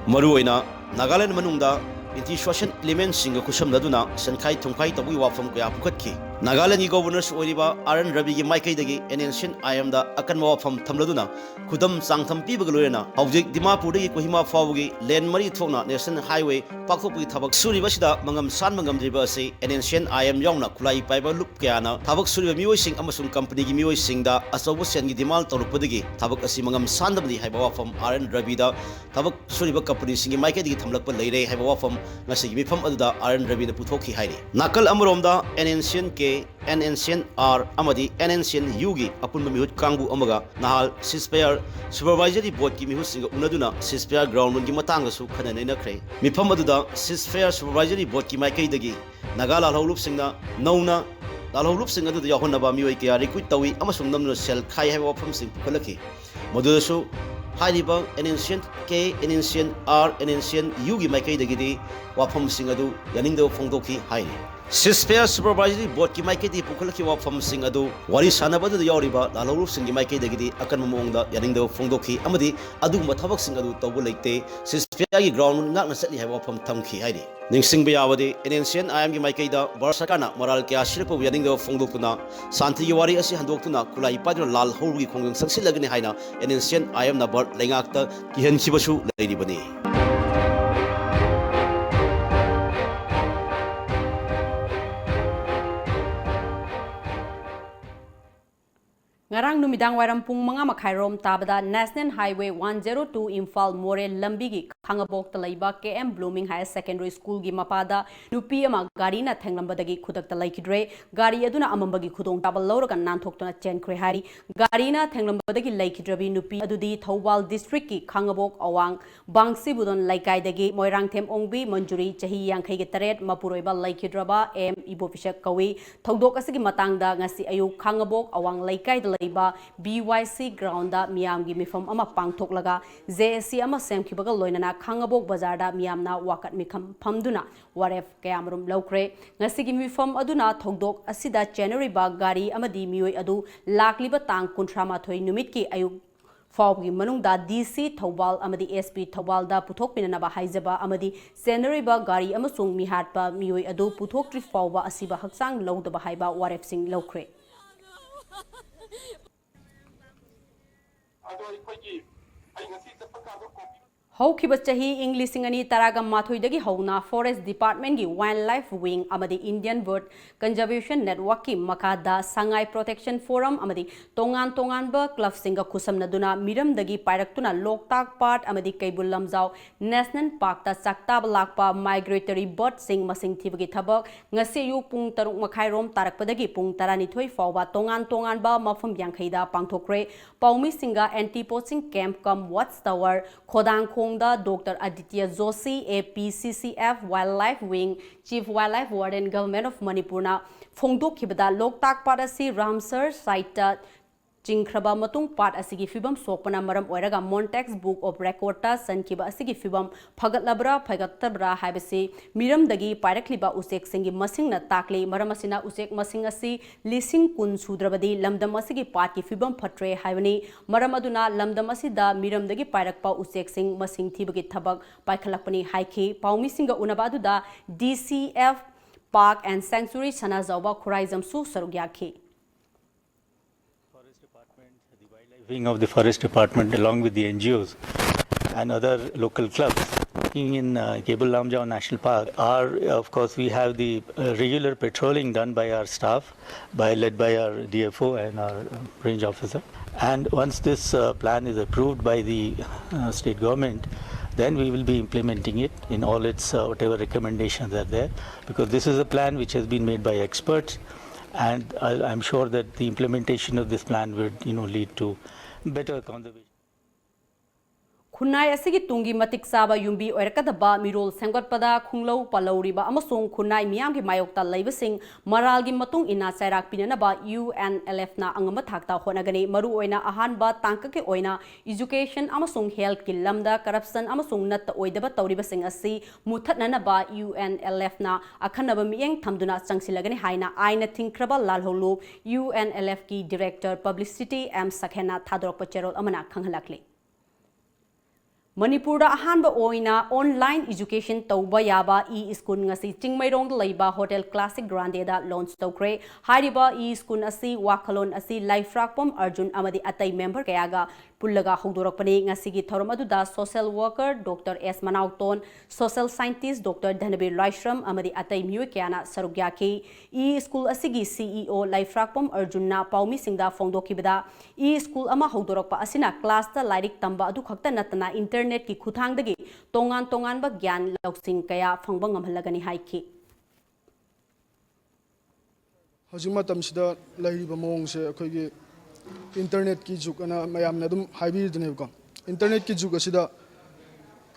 ꯃꯔꯨꯑꯣꯏꯅ ꯅꯥꯒꯥꯂꯦꯟ ꯃꯅꯨꯡꯗ anti social elementꯁꯤꯡꯒ ꯈꯨꯠꯁꯝꯅꯗꯨꯅ ꯁꯦꯟꯈꯥꯏ ꯊꯨꯝꯈꯥꯏ ꯇꯧꯕꯒꯤ ꯋꯥꯐꯝ ꯀꯌꯥ ꯄꯨꯈꯠꯈꯤ꯫ ꯅꯥꯒꯥꯂꯦꯟꯒꯤ Governorꯁꯨ ꯑꯣꯏꯔꯤꯕ R N ꯔꯕꯤꯒꯤ ꯃꯥꯏꯀꯩꯗꯒꯤ N S C N I M ꯗ ꯑꯀꯟꯕ ꯋꯥꯐꯝ ꯊꯝꯂꯗꯨꯅ ꯈꯨꯗꯝ ꯆꯥꯡꯗꯝ ꯄꯤꯕꯒ ꯂꯣꯏꯅꯅ ꯍꯧꯖꯤꯛ ꯗꯤꯃꯥꯄꯨꯔꯗꯒꯤ ꯀꯣꯍꯤꯃꯥ ꯐꯥꯎꯕꯒꯤ lane ꯃꯔꯤ ꯊꯣꯛꯅ national highway ꯄꯥꯛꯊꯣꯛꯄꯒꯤ ꯊꯕꯛ ꯁꯨꯔꯤꯕ ꯑꯁꯤꯗ ꯃꯉꯝ ꯁꯥꯟꯕ ꯉꯝꯗ꯭ꯔꯤꯕ ꯑꯁꯤ N S C N I M ꯌꯥꯎꯅ ꯈꯨꯠꯂꯥꯏ ꯄꯥꯏꯕ ꯂꯨꯞ ꯀꯌꯥꯅ ꯊꯕꯛ ꯁꯨꯔꯤꯕ ꯃꯤꯑꯣꯏꯁꯤꯡ ꯑꯃꯁꯨꯡ companyꯒꯤ ꯃꯤꯑꯣꯏꯁꯤꯡꯗ ꯑꯆꯧꯕ ꯁꯦꯟꯒꯤ demand ꯇꯧꯔꯛꯄꯗꯒꯤ ꯊꯕꯛ ꯑꯁꯤ ꯃꯉꯝ ꯁꯥꯟꯗꯕꯅꯤ ꯍꯥꯏꯕ ꯋꯥꯐꯝ R N ꯔꯕꯤꯗ ꯊꯕꯛ ꯁꯨꯔꯤꯕ companyꯁꯤꯡꯒꯤ ꯃꯥꯏꯀꯩꯗꯒꯤ ꯊꯝꯂꯛꯄ ꯂꯩꯔꯦ ꯍꯥꯏꯕ ꯋꯥꯐꯝ ꯉꯁꯤꯒꯤ ꯃꯤꯐꯝ ꯑꯗꯨꯗ R N ꯔꯕꯤꯅ ꯄꯨꯊꯣꯛꯈꯤ ꯍꯥꯏꯔꯤ꯫ ꯅꯥꯀꯜ ꯑꯃꯔꯣꯝꯗ N S C N K, N S C N R ꯑꯃꯗꯤ N S C N U ꯒꯤ ꯑꯄꯨꯟꯕ ꯃꯤꯍꯨꯠ ꯀꯥꯡꯕꯨ ꯑꯃꯒ ꯅꯍꯥꯜ ceasefire supervisory boardꯀꯤ ꯃꯤꯍꯨꯠꯁꯤꯡꯒ ꯎꯅꯗꯨꯅ ceasefire ground ruleꯒꯤ ꯃꯇꯥꯡꯗꯁꯨ ꯈꯟꯅ ꯅꯩꯅꯈ꯭ꯔꯦ꯫ ꯃꯤꯐꯝ ꯑꯗꯨꯗ ceasefire supervisory boardꯀꯤ ꯃꯥꯏꯀꯩꯗꯒꯤ ꯅꯥꯒꯥ ꯂꯥꯜꯍꯧꯂꯨꯞꯁꯤꯡꯅ ꯅꯧꯅ ꯂꯥꯜꯍꯧꯂꯨꯞꯁꯤꯡ ꯑꯗꯨꯗ ꯌꯥꯎꯍꯟꯅꯕ ꯃꯤꯑꯣꯏ ꯀꯌꯥ recruit ꯇꯧꯏ ꯑꯃꯁꯨꯡ ꯅꯝꯗꯨꯅ ꯁꯦꯜ ꯈꯥꯏ ꯍꯥꯏꯕ ꯋꯥꯐꯝꯁꯤꯡ ꯄꯨꯈꯠꯂꯛꯈꯤ꯫ ꯃꯗꯨꯗꯁꯨ ꯍꯥꯏꯔꯤꯕ N S C N K, N S C N R, N S C N U ꯒꯤ ꯃꯥꯏꯀꯩꯗꯒꯤꯗꯤ ꯋꯥꯐꯝꯁꯤꯡ ꯑꯗꯨ ꯌꯥꯅꯤꯡꯗꯕ ꯐꯣꯡꯗꯣꯛꯈꯤ ꯍꯥꯏꯔꯤ꯫ ꯁꯤꯁꯐꯦꯌꯔ ꯁꯨꯄꯔꯚꯥꯏꯖꯔꯤ ꯕꯣꯔꯗꯀꯤ ꯃꯥꯏꯀꯩꯗꯒꯤ ꯄꯨꯈꯠꯂꯛꯈꯤꯕ ꯋꯥꯐꯝꯁꯤꯡ ꯑꯗꯨ ꯋꯥꯔꯤ ꯁꯥꯟꯅꯕ ꯑꯗꯨꯗ ꯌꯥꯎꯔꯤꯕ ꯂꯥꯜꯍꯧꯔꯨꯕꯁꯤꯡꯒꯤ ꯃꯥꯏꯀꯩꯗꯒꯤꯗꯤ ꯑꯀꯟꯕ ꯃꯑꯣꯡꯗ ꯌꯥꯅꯤꯡꯗꯕ ꯐꯣꯡꯗꯣꯛꯈꯤ ꯑꯃꯗꯤ ꯑꯗꯨꯒꯨꯝꯕ ꯊꯕꯛꯁꯤꯡ ꯑꯗꯨ ꯇꯧꯕ ꯂꯩꯇꯦ, ꯁꯤꯁꯐꯦꯌꯔꯒꯤ ꯒ꯭ꯔꯥꯎꯟ ꯉꯥꯛꯅ ꯆꯠꯂꯤ ꯍꯥꯏꯕ ꯋꯥꯐꯝ ꯊꯝꯈꯤ ꯍꯥꯏꯔꯤ꯫ ꯅꯤꯡꯁꯤꯡꯕ ꯌꯥꯕꯗꯤ, and N C and I ꯑꯦꯝꯒꯤ ꯃꯥꯏꯀꯩꯗ ꯚꯥꯔꯠ ꯁꯔꯀꯥꯔꯅ ꯃꯔꯥꯜ ꯀꯌꯥ ꯁꯤꯔꯛꯄꯕꯨ ꯌꯥꯅꯤꯡꯗꯕ ꯐꯣꯡꯗꯣꯛꯇꯨꯅ ꯁꯥꯟꯇꯤꯒꯤ ꯋꯥꯔꯤ ꯑꯁꯤ ꯍꯟꯗꯣꯛꯇꯨꯅ ꯈꯨꯠꯂꯥꯏ ꯄꯥꯏꯗꯨꯅ ꯂꯥꯜꯍꯧꯔꯨꯕꯒꯤ ꯈꯣꯡꯖꯪ ꯆꯪꯁꯤꯜꯂꯒꯅꯤ ꯍꯥꯏꯅ ꯑꯦꯟ ꯑꯦꯟ ꯁꯤ ꯑꯦꯟ ꯑꯥꯏ ꯑꯦꯝꯅ ꯚꯥꯔꯠ ꯂꯩꯉꯥꯛꯇ ꯀꯤꯍꯟꯈꯤꯕꯁꯨ ꯂꯩꯔꯤꯕꯅꯤ꯫ ꯉꯔꯥꯡ ꯅꯨꯃꯤꯗꯥꯡ ꯋꯥꯏꯔꯝ ꯄꯨꯡ ꯃꯉꯥ ꯃꯈꯥꯏꯔꯣꯝ ꯇꯥꯕꯗ National Highway one zero two Imphal ꯃꯣꯔꯦ ꯂꯝꯕꯤꯒꯤ ꯈꯥꯡꯉꯕꯣꯛꯇ ꯂꯩꯕ ꯀꯦ ꯑꯦꯝ ꯕ꯭ꯂꯨꯃꯤꯡ ꯍꯥꯌꯔ ꯁꯦꯀꯦꯟꯗꯔꯤ ꯁ꯭ꯀꯨꯜꯒꯤ ꯃꯄꯥꯗ ꯅꯨꯄꯤ ꯑꯃ ꯒꯥꯔꯤꯅ ꯊꯦꯡꯂꯝꯕꯗꯒꯤ ꯈꯨꯗꯛꯇ ꯂꯩꯈꯤꯗ꯭ꯔꯦ꯫ ꯒꯥꯔꯤ ꯑꯗꯨꯅ ꯑꯃꯝꯕꯒꯤ ꯈꯨꯗꯣꯡꯆꯥꯕ ꯂꯧꯔꯒ ꯅꯥꯟꯊꯣꯛꯇꯨꯅ ꯆꯦꯟꯈ꯭ꯔꯦ ꯍꯥꯏꯔꯤ꯫ ꯒꯥꯔꯤꯅ ꯊꯦꯡꯂꯝꯕꯗꯒꯤ ꯂꯩꯈꯤꯗ꯭ꯔꯕꯤ ꯅꯨꯄꯤ ꯑꯗꯨꯗꯤ ꯊꯧꯕꯥꯜ ꯗꯤꯁꯇ꯭ꯔꯤꯛꯀꯤ ꯈꯥꯡꯉꯕꯣꯛ ꯑꯋꯥꯡ ꯕꯥꯡꯁꯤꯕꯨꯗꯣꯟ ꯂꯩꯀꯥꯏꯗꯒꯤ ꯃꯣꯏꯔꯥꯡꯊꯦꯝ ꯑꯣꯡꯕꯤ ꯃꯟꯖꯨꯔꯤ, ꯆꯍꯤ ꯌꯥꯡꯈꯩꯒ ꯇꯔꯦꯠ, ꯃꯄꯨꯔꯣꯏꯕ ꯂꯩꯈꯤꯗ꯭ꯔꯕ ꯑꯦꯝ ꯏꯕꯣꯄꯤꯁꯛ ꯀꯧꯏ꯫ ꯊꯧꯗꯣꯛ ꯑꯁꯤꯒꯤ ꯃꯇꯥꯡꯗ ꯉꯁꯤ ꯑꯌꯨꯛ ꯈꯥꯡꯉꯕꯣꯛ ꯑꯋꯥꯡ ꯂꯩꯀꯥꯏꯗ ꯂꯩꯕ ꯕꯤ ꯋꯥꯏ ꯁꯤ ꯒ꯭ꯔꯥꯎꯟꯗ ꯃꯤꯌꯥꯝꯒꯤ ꯃꯤꯐꯝ ꯑꯃ ꯄꯥꯡꯊꯣꯛꯂꯒ ꯖꯦ ꯑꯦ ꯁꯤ ꯑꯃ ꯁꯦꯝꯈꯤꯕꯒ ꯂꯣꯏꯅꯅ ꯈꯥꯡꯉꯕꯣꯛ ꯕꯖꯥꯔꯗ ꯃꯤꯌꯥꯝꯅ ꯋꯥꯀꯠ ꯃꯤꯐꯝ ꯐꯝꯗꯨꯅ ꯋꯥꯔꯦꯞ ꯀꯌꯥꯃꯔꯨꯝ ꯂꯧꯈ꯭ꯔꯦ꯫ ꯉꯁꯤꯒꯤ ꯃꯤꯐꯝ ꯑꯗꯨꯅ ꯊꯧꯗꯣꯛ ꯑꯁꯤꯗ ꯆꯦꯟꯅꯔꯤꯕ ꯒꯥꯔꯤ ꯑꯃꯗꯤ ꯃꯤꯑꯣꯏ ꯑꯗꯨ ꯂꯥꯛꯂꯤꯕ ꯇꯥꯡ ꯀꯨꯟꯊ꯭ꯔꯥ ꯃꯥꯊꯣꯏ ꯅꯨꯃꯤꯠꯀꯤ ꯑꯌꯨꯛ ꯐꯥꯎꯕꯒꯤ ꯃꯅꯨꯡꯗ ꯗꯤ ꯁꯤ ꯊꯧꯕꯥꯜ ꯑꯃꯗꯤ ꯑꯦꯁ ꯄꯤ ꯊꯧꯕꯥꯜꯗ ꯄꯨꯊꯣꯛꯄꯤꯅꯅꯕ ꯍꯥꯏꯖꯕ ꯑꯃꯗꯤ ꯆꯦꯟꯅꯔꯤꯕ ꯒꯥꯔꯤ ꯑꯃꯁꯨꯡ ꯃꯤꯍꯥꯠꯄ ꯃꯤꯑꯣꯏ ꯑꯗꯨ ꯄꯨꯊꯣꯛꯇ꯭ꯔꯤ ꯐꯥꯎꯕ ꯑꯁꯤꯕ ꯍꯛꯆꯥꯡ ꯂꯧꯗꯕ ꯍꯥꯏꯕ ꯋꯥꯔꯦꯞꯁꯤꯡ ꯂꯧꯈ꯭ꯔꯦ꯫ ꯑꯗꯣ ꯑꯩꯈꯣꯏꯒꯤ, ꯑꯩ ꯉꯁꯤ ꯆꯠꯄ ꯀꯥꯟꯗ ꯀꯣꯐꯤ ꯍꯧꯈꯤꯕ ꯆꯍꯤ ꯏꯪ ꯂꯤꯁꯤꯡ ꯑꯅꯤ ꯇꯔꯥꯒ ꯃꯥꯊꯣꯏꯗꯒꯤ ꯍꯧꯅ Forest Department ꯀꯤ Wildlife Wing ꯑꯃꯗꯤ Indian Bird Conservation Network ꯀꯤ ꯃꯈꯥꯗ ꯁꯉꯥꯏ Protection Forum ꯑꯃꯗꯤ ꯇꯣꯉꯥꯟ ꯇꯣꯉꯥꯟꯕ club ꯁꯤꯡꯒ ꯈꯨꯠꯁꯝꯅꯗꯨꯅ ꯃꯤꯔꯝꯗꯒꯤ ꯄꯥꯏꯔꯛꯇꯨꯅ ꯂꯣꯛꯇꯥꯛ ꯄꯥꯠ ꯑꯃꯗꯤ ꯀꯩꯕꯨꯜ ꯂꯝꯖꯥꯎ National Park ꯇ ꯆꯥꯛꯇꯥꯕ ꯂꯥꯛꯄ migratory bird ꯁꯤꯡ ꯃꯁꯤꯡ ꯊꯤꯕꯒꯤ ꯊꯕꯛ ꯉꯁꯤ ꯑꯌꯨꯛ ꯄꯨꯡ ꯇꯔꯨꯛ ꯃꯈꯥꯏꯔꯣꯝ ꯇꯥꯔꯛꯄꯗꯒꯤ ꯄꯨꯡ ꯇꯔꯥꯅꯤꯊꯣꯏ ꯐꯥꯎꯕ ꯇꯣꯉꯥꯟ ꯇꯣꯉꯥꯟꯕ ꯃꯐꯝ ꯌꯥꯡꯈꯩꯗ ꯄꯥꯡꯊꯣꯛꯈ꯭ꯔꯦ꯫ ꯄꯥꯎꯃꯤꯁꯤꯡꯒ Anti Poaching Camp cum Watch Tower ꯈꯣꯗꯥꯡꯈꯣꯡꯗ Doctor Aditya Joshi, A P C C F Wildlife Wing Chief Wildlife Warden, Government of Manipur ꯅ ꯐꯣꯡꯗꯣꯛꯈꯤꯕꯗ, ꯂꯣꯛꯇꯥꯛ ꯄꯥꯠ ꯑꯁꯤ Ramsar Site ꯇ ꯆꯤꯡꯈ꯭ꯔꯕ ꯃꯇꯨꯡ ꯄꯥꯠ ꯑꯁꯤꯒꯤ ꯐꯤꯕꯝ ꯁꯣꯛꯄꯅ ꯃꯔꯝ ꯑꯣꯏꯔꯒ Montague Book of Record ꯇ ꯆꯟꯈꯤꯕ ꯑꯁꯤꯒꯤ ꯐꯤꯕꯝ ꯐꯒꯠꯂꯕ꯭ꯔꯥ ꯐꯒꯠꯇꯕ꯭ꯔꯥ ꯍꯥꯏꯕꯁꯤ ꯃꯤꯔꯝꯗꯒꯤ ꯄꯥꯏꯔꯛꯂꯤꯕ ꯎꯆꯦꯛꯁꯤꯡꯒꯤ ꯃꯁꯤꯡꯅ ꯇꯥꯛꯂꯤ꯫ ꯃꯔꯝ ꯑꯁꯤꯅ ꯎꯆꯦꯛ ꯃꯁꯤꯡ ꯑꯁꯤ ꯂꯤꯁꯤꯡ ꯀꯨꯟ ꯁꯨꯗ꯭ꯔꯕꯗꯤ ꯂꯝꯗꯝ ꯑꯁꯤꯒꯤ ꯄꯥꯠꯀꯤ ꯐꯤꯕꯝ ꯐꯠꯇ꯭ꯔꯦ ꯍꯥꯏꯕꯅꯤ꯫ ꯃꯔꯝ ꯑꯗꯨꯅ ꯂꯝꯗꯝ ꯑꯁꯤꯗ ꯃꯤꯔꯝꯗꯒꯤ ꯄꯥꯏꯔꯛꯄ ꯎꯆꯦꯛꯁꯤꯡ ꯃꯁꯤꯡ ꯊꯤꯕꯒꯤ ꯊꯕꯛ ꯄꯥꯏꯈꯠꯂꯛꯄꯅꯤ ꯍꯥꯏꯈꯤ꯫ ꯄꯥꯎꯃꯤꯁꯤꯡꯒ ꯎꯅꯕ ꯑꯗꯨꯗ D C F Park and Sanctuary ꯁꯅꯥꯖꯥꯎꯕ ꯈꯨꯔꯥꯏꯖꯝꯁꯨ ꯁꯔꯨꯛ ꯌꯥꯈꯤ꯫ Forest Department, the wildlife wing of the Forest Department, along with the N G Os and other local clubs, working in uh, Keibul Lamjao National Park, are, of course, we have the uh, regular patrolling done by our staff, by led by our D F O and our uh, range officer. And once this uh, plan is approved by the uh, state government, then we will be implementing it in all its uh, whatever recommendations are there, because this is a plan which has been made by experts, and I, I'm sure that the implementation of this plan will, you know, lead to better conservation. ꯈꯨꯟꯅꯥꯏ ꯑꯁꯤꯒꯤ ꯇꯨꯡꯒꯤ ꯃꯇꯤꯛ ꯆꯥꯕ ꯌꯨꯝꯕꯤ ꯑꯣꯏꯔꯛꯀꯗꯕ ꯃꯤꯔꯣꯜ ꯁꯦꯝꯒꯠꯄꯗ ꯈꯣꯡꯂꯧ ꯄꯥꯜꯍꯧꯔꯤꯕ ꯑꯃꯁꯨꯡ ꯈꯨꯟꯅꯥꯏ ꯃꯤꯌꯥꯝꯒꯤ ꯃꯥꯌꯣꯛꯇ ꯂꯩꯕꯁꯤꯡ ꯃꯔꯥꯜꯒꯤ ꯃꯇꯨꯡ ꯏꯟꯅ ꯆꯩꯔꯥꯛ ꯄꯤꯅꯅꯕ U N L F ꯅ ꯑꯉꯝꯕ ꯊꯥꯛꯇ ꯍꯣꯠꯅꯒꯅꯤ꯫ ꯃꯔꯨꯑꯣꯏꯅ ꯑꯍꯥꯟꯕ ꯇꯥꯡꯀꯛꯀꯤ ꯑꯣꯏꯅ education ꯑꯃꯁꯨꯡ health ꯀꯤ ꯂꯝꯗ corruption ꯑꯃꯁꯨꯡ ꯅꯠꯇ ꯑꯣꯏꯗꯕ ꯇꯧꯔꯤꯕꯁꯤꯡ ꯑꯁꯤ ꯃꯨꯊꯠꯅꯅꯕ U N L F ꯅ ꯑꯈꯟꯅꯕ ꯃꯤꯠꯌꯦꯡ ꯊꯝꯗꯨꯅ ꯆꯪꯁꯤꯜꯂꯒꯅꯤ ꯍꯥꯏꯅ ꯑꯥꯏꯟꯅ ꯊꯤꯡꯈ꯭ꯔꯕ ꯂꯥꯜꯍꯧꯂꯨꯞ U N L F ꯀꯤ director publicity M ꯁꯈꯦꯟꯅ ꯊꯥꯗꯣꯔꯛꯄ ꯆꯦꯔꯣꯜ ꯑꯃꯅ ꯈꯪꯍꯜꯂꯛꯂꯤ꯫ ꯃꯅꯤꯄꯨꯔꯗ ꯑꯍꯥꯟꯕ ꯑꯣꯏꯅ online education ꯇꯧꯕ ꯌꯥꯕ e-school ꯉꯁꯤ ꯆꯤꯡꯃꯩꯔꯣꯡꯗ ꯂꯩꯕ Hotel Classic Grande ꯗ launch ꯇꯧꯈ꯭ꯔꯦ꯫ ꯍꯥꯏꯔꯤꯕ e-school ꯑꯁꯤ ꯋꯥꯈꯜꯂꯣꯟ ꯑꯁꯤ ꯂꯥꯏꯐ꯭ꯔꯥꯛꯄꯝ ꯑꯔꯖꯨꯟ ꯑꯃꯗꯤ ꯑꯇꯩ member ꯀꯌꯥꯒ ꯄꯨꯜꯂꯒ ꯍꯧꯗꯣꯔꯛꯄꯅꯤ꯫ ꯉꯁꯤꯒꯤ ꯊꯧꯔꯝ ꯑꯗꯨꯗ social worker Doctor S ꯃꯅꯥꯎꯇꯣꯟ, social scientist Doctor ꯙꯅꯕꯤꯔ ꯂꯥꯏꯁ꯭ꯔꯝ ꯑꯃꯗꯤ ꯑꯇꯩ ꯃꯤꯑꯣꯏ ꯀꯌꯥꯅ ꯁꯔꯨꯛ ꯌꯥꯈꯤ꯫ E-school ꯑꯁꯤꯒꯤ C E O ꯂꯥꯏꯐ꯭ꯔꯥꯛꯄꯝ ꯑꯔꯖꯨꯟꯅ ꯄꯥꯎꯃꯤꯁꯤꯡꯗ ꯐꯣꯡꯗꯣꯛꯈꯤꯕꯗ, e-school ꯑꯃ ꯍꯧꯗꯣꯔꯛꯄ ꯑꯁꯤꯅ class ꯇ ꯂꯥꯏꯔꯤꯛ ꯇꯝꯕ ꯑꯗꯨ ꯈꯛꯇ ꯅꯠꯇꯅ internet ꯀꯤ ꯈꯨꯠꯊꯥꯡꯗꯒꯤ ꯇꯣꯉꯥꯟ ꯇꯣꯉꯥꯟꯕ ꯒ꯭ꯌꯥꯟ ꯂꯧꯁꯤꯡ ꯀꯌꯥ ꯐꯪꯕ ꯉꯝꯍꯜꯂꯒꯅꯤ ꯍꯥꯏꯈꯤ꯫ ꯍꯧꯖꯤꯛ ꯃꯇꯝꯁꯤꯗ ꯂꯩꯔꯤꯕ ꯃꯑꯣꯡꯁꯦ ꯑꯩꯈꯣꯏꯒꯤ internet ꯀꯤ ꯖꯨꯒ ꯑꯅ ꯃꯌꯥꯝꯅ ꯑꯗꯨꯝ ꯍꯥꯏꯕꯤꯔꯤꯗꯨꯅꯦꯕꯀꯣ꯫ Internet ꯀꯤ ꯖꯨꯒ ꯑꯁꯤꯗ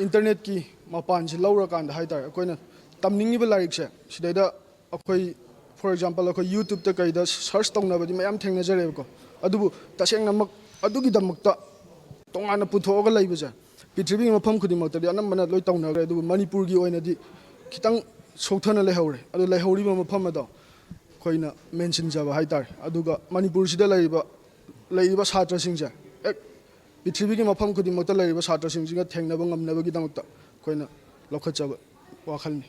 internet ꯀꯤ ꯃꯄꯥꯟꯁꯤ ꯂꯧꯔꯀꯥꯟꯗ ꯍꯥꯏ ꯇꯥꯔꯦ, ꯑꯩꯈꯣꯏꯅ ꯇꯝꯅꯤꯡꯉꯤꯕ ꯂꯥꯏꯔꯤꯛꯁꯦ ꯁꯤꯗꯩꯗ ꯑꯩꯈꯣꯏ, for example, ꯑꯩꯈꯣꯏ YouTube ꯇ ꯀꯩꯗ search ꯇꯧꯅꯕꯗꯤ ꯃꯌꯥꯝ ꯊꯦꯡꯅꯖꯔꯦꯕꯀꯣ꯫ ꯑꯗꯨꯕꯨ ꯇꯁꯦꯡꯅꯃꯛ ꯑꯗꯨꯒꯤꯗꯃꯛꯇ ꯇꯣꯉꯥꯟꯅ ꯄꯨꯊꯣꯛꯑꯒ ꯂꯩꯕꯁꯦ ꯄ꯭ꯔꯤꯊꯤꯕꯤꯒꯤ ꯃꯐꯝ ꯈꯨꯗꯤꯡꯃꯛꯇꯗꯤ ꯑꯅꯝꯕꯅ ꯂꯣꯏ ꯇꯧꯅꯈ꯭ꯔꯦ, ꯑꯗꯨꯕꯨ ꯃꯅꯤꯄꯨꯔꯒꯤ ꯑꯣꯏꯅꯗꯤ ꯈꯤꯇꯪ ꯁꯣꯛꯊꯅ ꯂꯩꯍꯧꯔꯦ꯫ ꯑꯗꯨ ꯂꯩꯍꯧꯔꯤꯕ ꯃꯐꯝ ꯑꯗꯣ ꯑꯩꯈꯣꯏꯅ ꯃꯦꯟꯁꯤꯟꯖꯕ ꯍꯥꯏꯇꯥꯔꯦ꯫ ꯑꯗꯨꯒ ꯃꯅꯤꯄꯨꯔꯁꯤꯗ ꯂꯩꯔꯤꯕ, ꯂꯩꯔꯤꯕ ꯁꯥꯇ꯭ꯔꯁꯤꯡꯁꯦ ꯍꯦꯛ ꯄ꯭ꯔꯤꯊꯤꯕꯤꯒꯤ ꯃꯐꯝ ꯈꯨꯗꯤꯡꯃꯛꯇ ꯂꯩꯔꯤꯕ ꯁꯥꯇ꯭ꯔꯁꯤꯡꯁꯤꯒ ꯊꯦꯡꯅꯕ ꯉꯝꯅꯕꯒꯤꯗꯃꯛꯇ ꯑꯩꯈꯣꯏꯅ ꯂꯧꯈꯠꯆꯕ ꯋꯥꯈꯜꯅꯤ꯫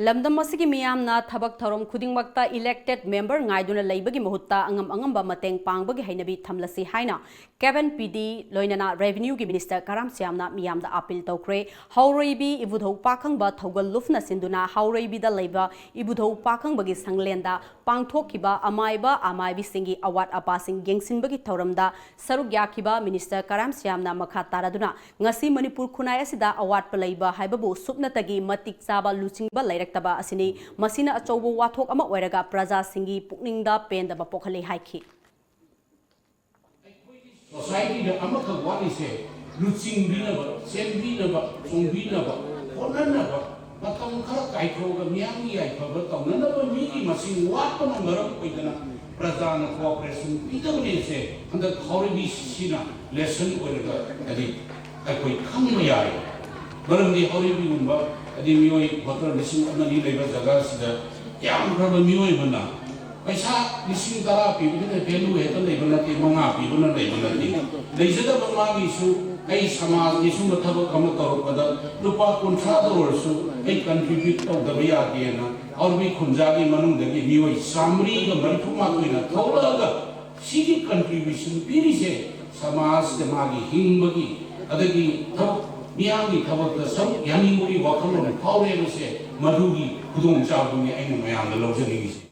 ꯂꯝꯗꯝ ꯑꯁꯤꯒꯤ ꯃꯤꯌꯥꯝꯅ ꯊꯕꯛ ꯊꯧꯔꯝ ꯈꯨꯗꯤꯡꯃꯛꯇ elected member ꯉꯥꯏꯗꯨꯅ ꯂꯩꯕꯒꯤ ꯃꯍꯨꯠꯇ ꯑꯉꯝ ꯑꯉꯝꯕ ꯃꯇꯦꯡ ꯄꯥꯡꯕꯒꯤ ꯍꯩꯅꯕꯤ ꯊꯝꯂꯁꯤ ꯍꯥꯏꯅ ꯀꯦꯕꯟ ꯄꯤꯗꯤ ꯂꯣꯏꯅꯅ revenue ꯒꯤ minister ꯀꯔꯥꯝ ꯁ꯭ꯌꯥꯝꯅ ꯃꯤꯌꯥꯝꯗ appeal ꯇꯧꯈ꯭ꯔꯦ꯫ ꯍꯥꯎꯔꯩꯕꯤ ꯏꯕꯨꯙꯧ ꯄꯥꯈꯪꯕ ꯊꯧꯒꯜ ꯂꯨꯞꯅ ꯁꯤꯟꯗꯨꯅ ꯍꯥꯎꯔꯩꯕꯤꯗ ꯂꯩꯕ ꯏꯕꯨꯙꯧ ꯄꯥꯈꯪꯕꯒꯤ ꯁꯪꯂꯦꯟꯗ ꯄꯥꯡꯊꯣꯛꯈꯤꯕ ꯑꯃꯥꯏꯕ ꯑꯃꯥꯏꯕꯤꯁꯤꯡꯒꯤ ꯑꯋꯥꯠ ꯑꯄꯥꯁꯤꯡ ꯌꯦꯡꯁꯤꯟꯕꯒꯤ ꯊꯧꯔꯝꯗ ꯁꯔꯨꯛ ꯌꯥꯈꯤꯕ minister ꯀꯔꯥꯝ ꯁ꯭ꯌꯥꯝꯅ ꯃꯈꯥ ꯇꯥꯔꯗꯨꯅ ꯉꯁꯤ ꯃꯅꯤꯄꯨꯔ ꯈꯨꯟꯅꯥꯏ ꯑꯁꯤꯗ ꯑꯋꯥꯠꯄ ꯂꯩꯕ ꯍꯥꯏꯕꯕꯨ ꯁꯨꯞꯅꯇꯒꯤ ꯃꯇꯤꯛ ꯆꯥꯕ ꯂꯨꯆꯤꯡꯕ ꯂꯩꯔꯛꯇꯕ ꯑꯁꯤꯅꯤ꯫ ꯃꯁꯤꯅ ꯑꯆꯧꯕ ꯋꯥꯊꯣꯛ ꯑꯃ ꯑꯣꯏꯔꯒ ꯄ꯭ꯔꯖꯥꯁꯤꯡꯒꯤ ꯄꯨꯛꯅꯤꯡꯗ ꯄꯦꯟꯗꯕ ꯄꯣꯛꯍꯜꯂꯤ ꯍꯥꯏꯈꯤ꯫ Society ꯗ ꯑꯃꯈꯛ ꯋꯥꯠꯂꯤꯁꯦ ꯂꯨꯆꯤꯡꯕꯤꯅꯕ, ꯆꯦꯟꯕꯤꯅꯕ, ꯆꯣꯡꯕꯤꯅꯕ, ꯍꯣꯠꯅꯅꯕ, ꯃꯇꯝ ꯈꯔ ꯀꯥꯏꯊꯣꯛꯑꯒ ꯃꯤꯌꯥꯝꯒꯤ ꯌꯥꯏꯐꯕ ꯇꯧꯅꯅꯕ ꯃꯤꯒꯤ ꯃꯁꯤꯡ ꯋꯥꯠꯄꯅ ꯃꯔꯝ ꯑꯣꯏꯗꯅ ꯄ꯭ꯔꯖꯥꯅ cooperation ꯄꯤꯗꯕꯅꯦꯁꯦ ꯍꯟꯗꯛ ꯍꯥꯎꯔꯩꯕꯤꯁꯤꯅ lesson ꯑꯣꯏꯔꯒ ꯍꯥꯏꯗꯤ ꯑꯩꯈꯣꯏ ꯈꯪꯕ ꯌꯥꯔꯦ꯫ ꯃꯔꯝꯗꯤ ꯍꯥꯎꯔꯩꯕꯤꯒꯨꯝꯕ ꯍꯥꯏꯗꯤ ꯃꯤꯑꯣꯏ voter ꯂꯤꯁꯤꯡ ꯑꯃ ꯑꯅꯤ ꯂꯩꯕ ꯖꯒꯥꯁꯤꯗ ꯌꯥꯝꯈ꯭ꯔꯕ ꯃꯤꯑꯣꯏ ꯑꯃꯅ ꯄꯩꯁꯥ ꯂꯤꯁꯤꯡ ꯇꯔꯥ ꯄꯤꯕꯗꯨꯅ value ꯍꯦꯛꯇ ꯂꯩꯕ ꯅꯠꯇꯦ, ꯃꯉꯥ ꯄꯤꯕꯅ ꯂꯩꯕ ꯅꯠꯇꯦ꯫ ꯂꯩꯖꯗꯕ ꯃꯥꯒꯤꯁꯨ ꯑꯩ ꯁꯃꯥꯖꯒꯤ ꯁꯨꯝꯕ ꯊꯕꯛ ꯑꯃ ꯇꯧꯔꯛꯄꯗ ꯂꯨꯄꯥ ꯀꯨꯟꯊ꯭ꯔꯥꯗ ꯑꯣꯏꯔꯁꯨ ꯑꯩ contribute ꯇꯧꯗꯕ ꯌꯥꯗꯦꯅ ꯍꯥꯎꯔꯩꯕꯤ ꯈꯨꯟꯖꯥꯒꯤ ꯃꯅꯨꯡꯗꯒꯤ ꯃꯤꯑꯣꯏ ꯆꯥꯃꯔꯤꯒ ꯃꯔꯤꯐꯨ ꯃꯥꯊꯣꯏꯅ ꯊꯣꯛꯂꯛꯑꯒ ꯁꯤꯒꯤ contribution ꯄꯤꯔꯤꯁꯦ ꯁꯃꯥꯖꯇ ꯃꯥꯒꯤ ꯍꯤꯡꯕꯒꯤ ꯑꯗꯒꯤ ꯊꯕꯛ ꯃꯤꯌꯥꯝꯒꯤ ꯊꯕꯛꯇ ꯁꯔꯨꯛ ꯌꯥꯅꯤꯡꯕꯒꯤ ꯋꯥꯈꯜꯂꯣꯟ ꯐꯥꯎꯔꯦ ꯍꯥꯏꯕꯁꯦ ꯃꯗꯨꯒꯤ ꯈꯨꯗꯣꯡꯆꯥꯕꯗꯨꯅꯤ ꯑꯩꯅ ꯃꯌꯥꯝꯗ ꯂꯧꯖꯅꯤꯡꯉꯤꯁꯦ꯫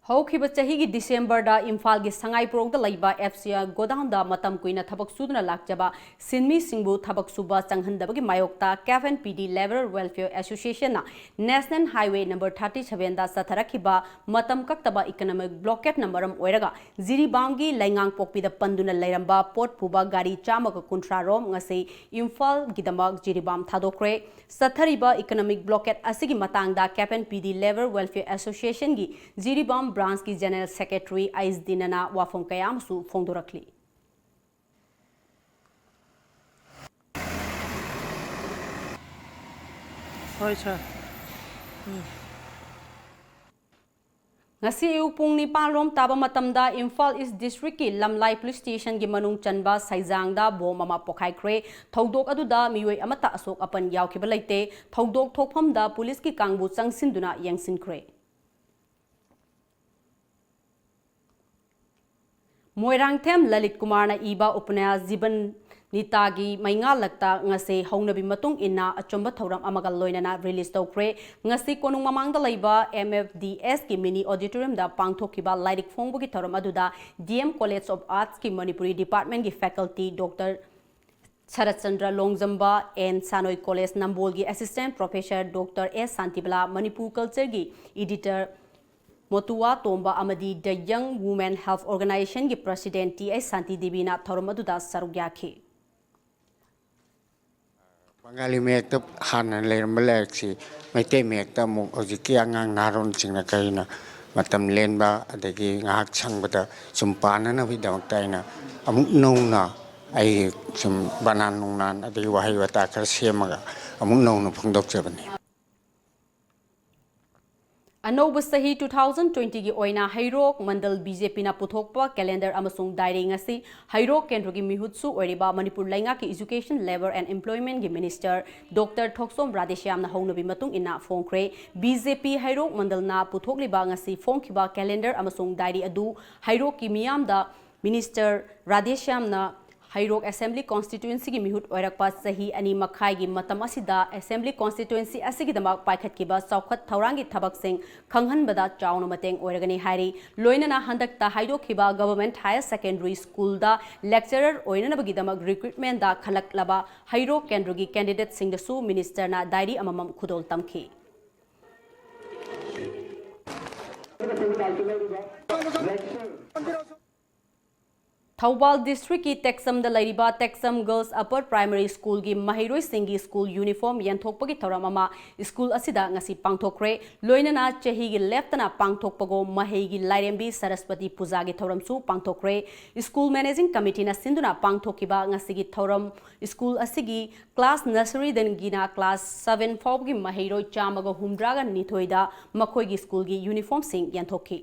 ꯍꯧꯈꯤꯕ ꯆꯍꯤꯒꯤ December ꯗ ꯏꯝꯐꯥꯜꯒꯤ ꯁꯉꯥꯏꯄ꯭ꯔꯧꯗ ꯂꯩꯕ FCI godown ꯗ ꯃꯇꯝ ꯀꯨꯏꯅ ꯊꯕꯛ ꯁꯨꯗꯨꯅ ꯂꯥꯛꯆꯕ ꯁꯤꯟꯃꯤꯁꯤꯡꯕꯨ ꯊꯕꯛ ꯁꯨꯕ ꯆꯪꯍꯟꯗꯕꯒꯤ ꯃꯥꯌꯣꯛꯇ ꯀꯦꯕꯟ ꯄꯤꯗꯤ Labour Welfare Association ꯅ National Highway number thirty seven ꯗ ꯆꯠꯊꯔꯛꯈꯤꯕ ꯃꯇꯝ ꯀꯛꯇꯕ economic blockade ꯅ ꯃꯔꯝ ꯑꯣꯏꯔꯒ ꯖꯤꯔꯤꯕꯥꯝꯒꯤ ꯂꯩꯉꯥꯡꯄꯣꯛꯄꯤꯗ ꯄꯟꯗꯨꯅ ꯂꯩꯔꯝꯕ ꯄꯣꯠ ꯄꯨꯕ ꯒꯥꯔꯤ ꯆꯥꯝꯃꯒ ꯀꯨꯟꯊ꯭ꯔꯥ ꯔꯣꯝ ꯉꯁꯤ ꯏꯝꯐꯥꯜꯒꯤꯗꯃꯛ ꯖꯤꯔꯤꯕꯥꯝ ꯊꯥꯗꯣꯛꯈ꯭ꯔꯦ꯫ ꯆꯠꯊꯔꯤꯕ economic blockade ꯑꯁꯤꯒꯤ ꯃꯇꯥꯡꯗ ꯀꯦꯕꯟ ꯄꯤꯗꯤ Labour Welfare Association ꯒꯤ ꯖꯤꯔꯤꯕꯥꯝ ꯕ꯭ꯔꯥꯟꯁꯀꯤ ꯖꯦꯅꯔꯦꯜ ꯁꯦꯀ꯭ꯔꯦꯇꯔꯤ ꯑꯩꯆ ꯗꯤꯅꯅ ꯋꯥꯐꯝ ꯀꯌꯥ ꯑꯃꯁꯨ ꯐꯣꯡꯗꯣꯔꯛꯂꯤ꯫ ꯍꯣꯏ, ꯁꯥꯔ꯫ ꯎꯝ꯫ ꯉꯁꯤ ꯑꯌꯨꯛ ꯄꯨꯡ ꯅꯤꯄꯥꯟ ꯔꯣꯝ ꯇꯥꯕ ꯃꯇꯝꯗ ꯏꯝꯐꯥꯜ ꯏꯁ ꯗꯤꯁꯇ꯭ꯔꯤꯛꯀꯤ ꯂꯝꯂꯥꯏ ꯄꯨꯂꯤꯁ ꯁ꯭ꯇꯦꯁꯟꯒꯤ ꯃꯅꯨꯡ ꯆꯟꯕ ꯁꯩꯖꯥꯡꯗ ꯕꯣꯝ ꯑꯃ ꯄꯣꯈꯥꯏꯈ꯭ꯔꯦ꯫ ꯊꯧꯗꯣꯛ ꯑꯗꯨꯗ ꯃꯤꯑꯣꯏ ꯑꯃꯠꯇ ꯑꯁꯣꯛ ꯑꯄꯟ ꯌꯥꯎꯈꯤꯕ ꯂꯩꯇꯦ꯫ ꯊꯧꯗꯣꯛ ꯊꯣꯛꯐꯝꯗ ꯄꯨꯂꯤꯁꯀꯤ ꯀꯥꯡꯕꯨ ꯆꯪꯁꯤꯟꯗꯨꯅ ꯌꯦꯡꯁꯤꯟꯈ꯭ꯔꯦ꯫ ꯃꯣꯏꯔꯥꯡꯊꯦꯝ ꯂꯂꯤꯠ ꯀꯨꯃꯥꯔꯅ ꯏꯕ ꯎꯄꯅ꯭ꯌꯥꯁ ꯖꯤꯕꯟ ꯅꯤꯇꯥꯒꯤ ꯃꯩꯉꯥꯜꯂꯛꯇ ꯉꯁꯤ ꯍꯧꯅꯕꯤ ꯃꯇꯨꯡ ꯏꯟꯅ ꯑꯆꯨꯝꯕ ꯊꯧꯔꯝ ꯑꯃꯒ ꯂꯣꯏꯅꯅ ꯔꯤꯂꯤꯖ ꯇꯧꯈ꯭ꯔꯦ꯫ ꯉꯁꯤ ꯀꯣꯅꯨꯡ ꯃꯃꯥꯡꯗ ꯂꯩꯕ ꯑꯦꯝ ꯑꯦꯐ ꯗꯤ ꯑꯦꯁꯀꯤ ꯃꯤꯅꯤ ꯑꯣꯗꯤꯇꯣꯔꯤꯌꯝꯗ ꯄꯥꯡꯊꯣꯛꯈꯤꯕ ꯂꯥꯏꯔꯤꯛ ꯐꯣꯡꯕꯒꯤ ꯊꯧꯔꯝ ꯑꯗꯨꯗ ꯗꯤ ꯑꯦꯝ ꯀꯣꯂꯦꯖ ꯑꯣꯐ ꯑꯥꯔꯠꯁꯀꯤ ꯃꯅꯤꯄꯨꯔꯤ ꯗꯤꯄꯥꯔꯠꯃꯦꯟꯒꯤ faculty doctor Saratchandra Longjam, and Sanoi college ꯅꯝꯕꯣꯜꯒꯤ assistant professor doctor S Shantibala, Manipur ꯀꯜꯆꯔꯒꯤ ꯏꯗꯤꯇꯔ ꯃꯣꯇꯨꯋꯥ ꯇꯣꯝꯕ ꯑꯃꯗꯤ ꯗ ꯌꯪ ꯋꯨꯃꯦꯟ ꯍꯦꯜꯞ ꯑꯣꯔꯒꯅꯥꯏꯖꯦꯁꯟꯒꯤ ꯄ꯭ꯔꯁꯤꯗꯦꯟꯠ ꯇꯤ ꯑꯩꯆ ꯁꯥꯟꯇꯤ ꯗꯦꯕꯤꯅ ꯊꯧꯔꯝ ꯑꯗꯨꯗ ꯁꯔꯨꯛ ꯌꯥꯈꯤ꯫ ꯕꯪꯒꯥꯂꯤ ꯃꯌꯦꯛꯇ ꯍꯥꯟꯅ ꯂꯩꯔꯝꯕ ꯂꯥꯏꯔꯤꯛꯁꯤ ꯃꯩꯇꯩ ꯃꯌꯦꯛꯇ ꯑꯃꯨꯛ ꯍꯧꯖꯤꯛꯀꯤ ꯑꯉꯥꯡ ꯅꯍꯥꯔꯣꯟꯁꯤꯡꯅ ꯀꯔꯤꯅ ꯃꯇꯝ ꯂꯦꯟꯕ ꯑꯗꯒꯤ ꯉꯥꯏꯍꯥꯛ ꯁꯪꯕꯗ ꯁꯨꯝ ꯄꯥꯅꯅꯕꯒꯤꯗꯃꯛꯇ ꯑꯩꯅ ꯑꯃꯨꯛ ꯅꯧꯅ ꯑꯩ ꯁꯨꯝ ꯕꯅꯥꯟ ꯅꯨꯡꯅꯥꯟ ꯑꯗꯒꯤ ꯋꯥꯍꯩ ꯋꯥꯇꯥ ꯈꯔ ꯁꯦꯝꯃꯒ ꯑꯃꯨꯛ ꯅꯧꯅ ꯐꯣꯡꯗꯣꯛꯆꯕꯅꯤ꯫ ꯑꯅꯧꯕ ꯆꯍꯤ two thousand twenty ꯒꯤ ꯑꯣꯏꯅ ꯍꯩꯔꯣꯛ ꯃꯟꯗꯜ ꯕꯤ ꯖꯦ ꯄꯤꯅ ꯄꯨꯊꯣꯛꯄ ꯀꯦꯂꯦꯟꯗꯔ ꯑꯃꯁꯨꯡ ꯗꯥꯏꯔꯤ ꯉꯁꯤ ꯍꯩꯔꯣꯛ ꯀꯦꯟꯗ꯭ꯔꯒꯤ ꯃꯤꯍꯨꯠꯁꯨ ꯑꯣꯏꯔꯤꯕ ꯃꯅꯤꯄꯨꯔ ꯂꯩꯉꯥꯛꯀꯤ ꯏꯖꯨꯀꯦꯁꯟ, ꯂꯦꯕꯔ ꯑꯦꯟ ꯏꯝꯄ꯭ꯂꯣꯏꯃꯦꯟꯒꯤ ꯃꯤꯅꯤꯁꯇꯔ ꯗꯣꯛꯇꯔ ꯊꯣꯛꯆꯣꯝ ꯔꯥꯙꯦꯁ꯭ꯌꯥꯝꯅ ꯍꯧꯅꯕꯤ ꯃꯇꯨꯡ ꯏꯟꯅ ꯐꯣꯡꯈ꯭ꯔꯦ꯫ ꯕꯤ ꯖꯦ ꯄꯤ ꯍꯩꯔꯣꯛ ꯃꯟꯗꯜꯅ ꯄꯨꯊꯣꯛꯂꯤꯕ ꯉꯁꯤ ꯐꯣꯡꯈꯤꯕ ꯀꯦꯂꯦꯟꯗꯔ ꯑꯃꯁꯨꯡ ꯗꯥꯏꯔꯤ ꯑꯗꯨ ꯍꯩꯔꯣꯛꯀꯤ ꯃꯤꯌꯥꯝꯗ ꯃꯤꯅꯤꯁꯇꯔ ꯔꯥꯙꯦꯁ꯭ꯌꯥꯝꯅ ꯍꯩꯔꯣꯛ ꯑꯦꯁꯦꯝꯕ꯭ꯂꯤ ꯀꯣꯟꯁꯇꯤꯇ꯭ꯋꯦꯟꯁꯤꯒꯤ ꯃꯤꯍꯨꯠ ꯑꯣꯏꯔꯛꯄ ꯆꯍꯤ ꯑꯅꯤ ꯃꯈꯥꯏꯒꯤ ꯃꯇꯝ ꯑꯁꯤꯗ ꯑꯦꯁꯦꯝꯕ꯭ꯂꯤ ꯀꯣꯟꯁꯇꯤꯇ꯭ꯋꯦꯟꯁꯤ ꯑꯁꯤꯒꯤꯗꯃꯛ ꯄꯥꯏꯈꯠꯈꯤꯕ ꯆꯥꯎꯈꯠ ꯊꯧꯔꯥꯡꯒꯤ ꯊꯕꯛꯁꯤꯡ ꯈꯪꯍꯟꯕꯗ ꯆꯥꯎꯅ ꯃꯇꯦꯡ ꯑꯣꯏꯔꯒꯅꯤ ꯍꯥꯏꯔꯤ꯫ ꯂꯣꯏꯅꯅ ꯍꯟꯗꯛꯇ ꯍꯥꯏꯗꯣꯛꯈꯤꯕ ꯒꯚꯔꯟꯃꯦꯟꯠ ꯍꯥꯌꯔ ꯁꯦꯀꯦꯟꯗꯔꯤ ꯁ꯭ꯀꯨꯜꯗ ꯂꯦꯛꯆꯔꯔ ꯑꯣꯏꯅꯅꯕꯒꯤꯗꯃꯛ ꯔꯤꯀ꯭ꯔꯨꯠꯃꯦꯟꯠꯗ ꯈꯜꯂꯛꯂꯕ ꯍꯩꯔꯣꯛ ꯀꯦꯟꯗ꯭ꯔꯒꯤ ꯀꯦꯟꯗꯤꯗꯦꯠꯁꯤꯡꯗꯁꯨ ꯃꯤꯅꯤꯁꯇꯔꯅ ꯗꯥꯏꯔꯤ ꯑꯃꯃꯝ ꯈꯨꯗꯣꯜ ꯇꯝꯈꯤ꯫ ꯊꯧꯕꯥꯜ ꯗꯤꯁꯇ꯭ꯔꯤꯛꯀꯤ ꯇꯦꯛꯆꯝꯗ ꯂꯩꯔꯤꯕ ꯇꯦꯛꯆꯝ ꯒꯔꯜꯁ ꯑꯄꯔ ꯄ꯭ꯔꯥꯏꯃꯥꯔꯤ ꯁ꯭ꯀꯨꯜꯒꯤ ꯃꯍꯩꯔꯣꯏꯁꯤꯡꯒꯤ ꯁ꯭ꯀꯨꯜ ꯌꯨꯅꯤꯐꯣꯔꯝ ꯌꯦꯟꯊꯣꯛꯄꯒꯤ ꯊꯧꯔꯝ ꯑꯃ ꯁ꯭ꯀꯨꯜ ꯑꯁꯤꯗ ꯉꯁꯤ ꯄꯥꯡꯊꯣꯛꯈ꯭ꯔꯦ꯫ ꯂꯣꯏꯅꯅ ꯆꯍꯤꯒꯤ ꯂꯦꯞꯇꯅ ꯄꯥꯡꯊꯣꯛꯄꯒꯣ ꯃꯍꯩꯒꯤ ꯂꯥꯏꯔꯦꯝꯕꯤ ꯁꯔꯁꯄꯇꯤ ꯄꯨꯖꯥꯒꯤ ꯊꯧꯔꯝꯁꯨ ꯄꯥꯡꯊꯣꯛꯈ꯭ꯔꯦ꯫ ꯁ꯭ꯀꯨꯜ ꯃꯦꯅꯦꯖꯤꯡ ꯀꯃꯤꯇꯤꯅ ꯁꯤꯟꯗꯨꯅ ꯄꯥꯡꯊꯣꯛꯈꯤꯕ ꯉꯁꯤꯒꯤ ꯊꯧꯔꯝ ꯁ꯭ꯀꯨꯜ ꯑꯁꯤꯒꯤ ꯀ꯭ꯂꯥꯁ ꯅꯔꯁꯔꯤꯗꯒꯤꯅ ꯀ꯭ꯂꯥꯁ ꯁꯚꯦꯟ ꯐꯥꯎꯕꯒꯤ ꯃꯍꯩꯔꯣꯏ ꯆꯥꯝꯃꯒ ꯍꯨꯝꯗ꯭ꯔꯥꯒ ꯅꯤꯊꯣꯏꯗ ꯃꯈꯣꯏꯒꯤ ꯁ꯭ꯀꯨꯜꯒꯤ ꯌꯨꯅꯤꯐꯣꯔꯝꯁꯤꯡ ꯌꯦꯟꯊꯣꯛꯈꯤ꯫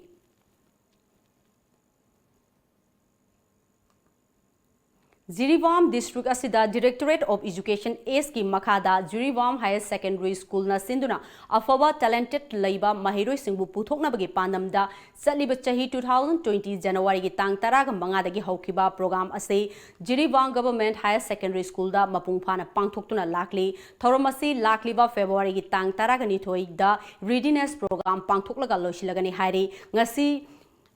ꯖꯤꯔꯤꯕꯥꯝ ꯗꯤꯁꯇ꯭ꯔꯤꯛ ꯑꯁꯤꯗ Directorate of Education Eastꯀꯤ ꯃꯈꯥꯗ ꯖꯤꯔꯤꯕꯥꯝ Higher Secondary Schoolꯅ ꯁꯤꯟꯗꯨꯅ ꯑꯐꯕ talented ꯂꯩꯕ ꯃꯍꯩꯔꯣꯏꯁꯤꯡꯕꯨ ꯄꯨꯊꯣꯛꯅꯕꯒꯤ ꯄꯥꯟꯗꯝꯗ ꯆꯠꯂꯤꯕ ꯆꯍꯤ two thousand twenty ꯖꯅꯋꯥꯔꯤꯒꯤ ꯇꯥꯡ ꯇꯔꯥꯒ ꯃꯉꯥꯗꯒꯤ ꯍꯧꯈꯤꯕ program ꯑꯁꯤ ꯖꯤꯔꯤꯕꯥꯝ Government Higher Secondary Schoolꯗ ꯃꯄꯨꯡ ꯐꯥꯅ ꯄꯥꯡꯊꯣꯛꯇꯨꯅ ꯂꯥꯛꯂꯤ꯫ ꯊꯧꯔꯝ ꯑꯁꯤ ꯂꯥꯛꯂꯤꯕ ꯐꯦꯕ꯭ꯔꯨꯋꯥꯔꯤꯒꯤ ꯇꯥꯡ ꯇꯔꯥꯒ ꯅꯤꯊꯣꯏꯗ readiness program ꯄꯥꯡꯊꯣꯛꯂꯒ ꯂꯣꯏꯁꯤꯜꯂꯒꯅꯤ ꯍꯥꯏꯔꯤ꯫ ꯉꯁꯤ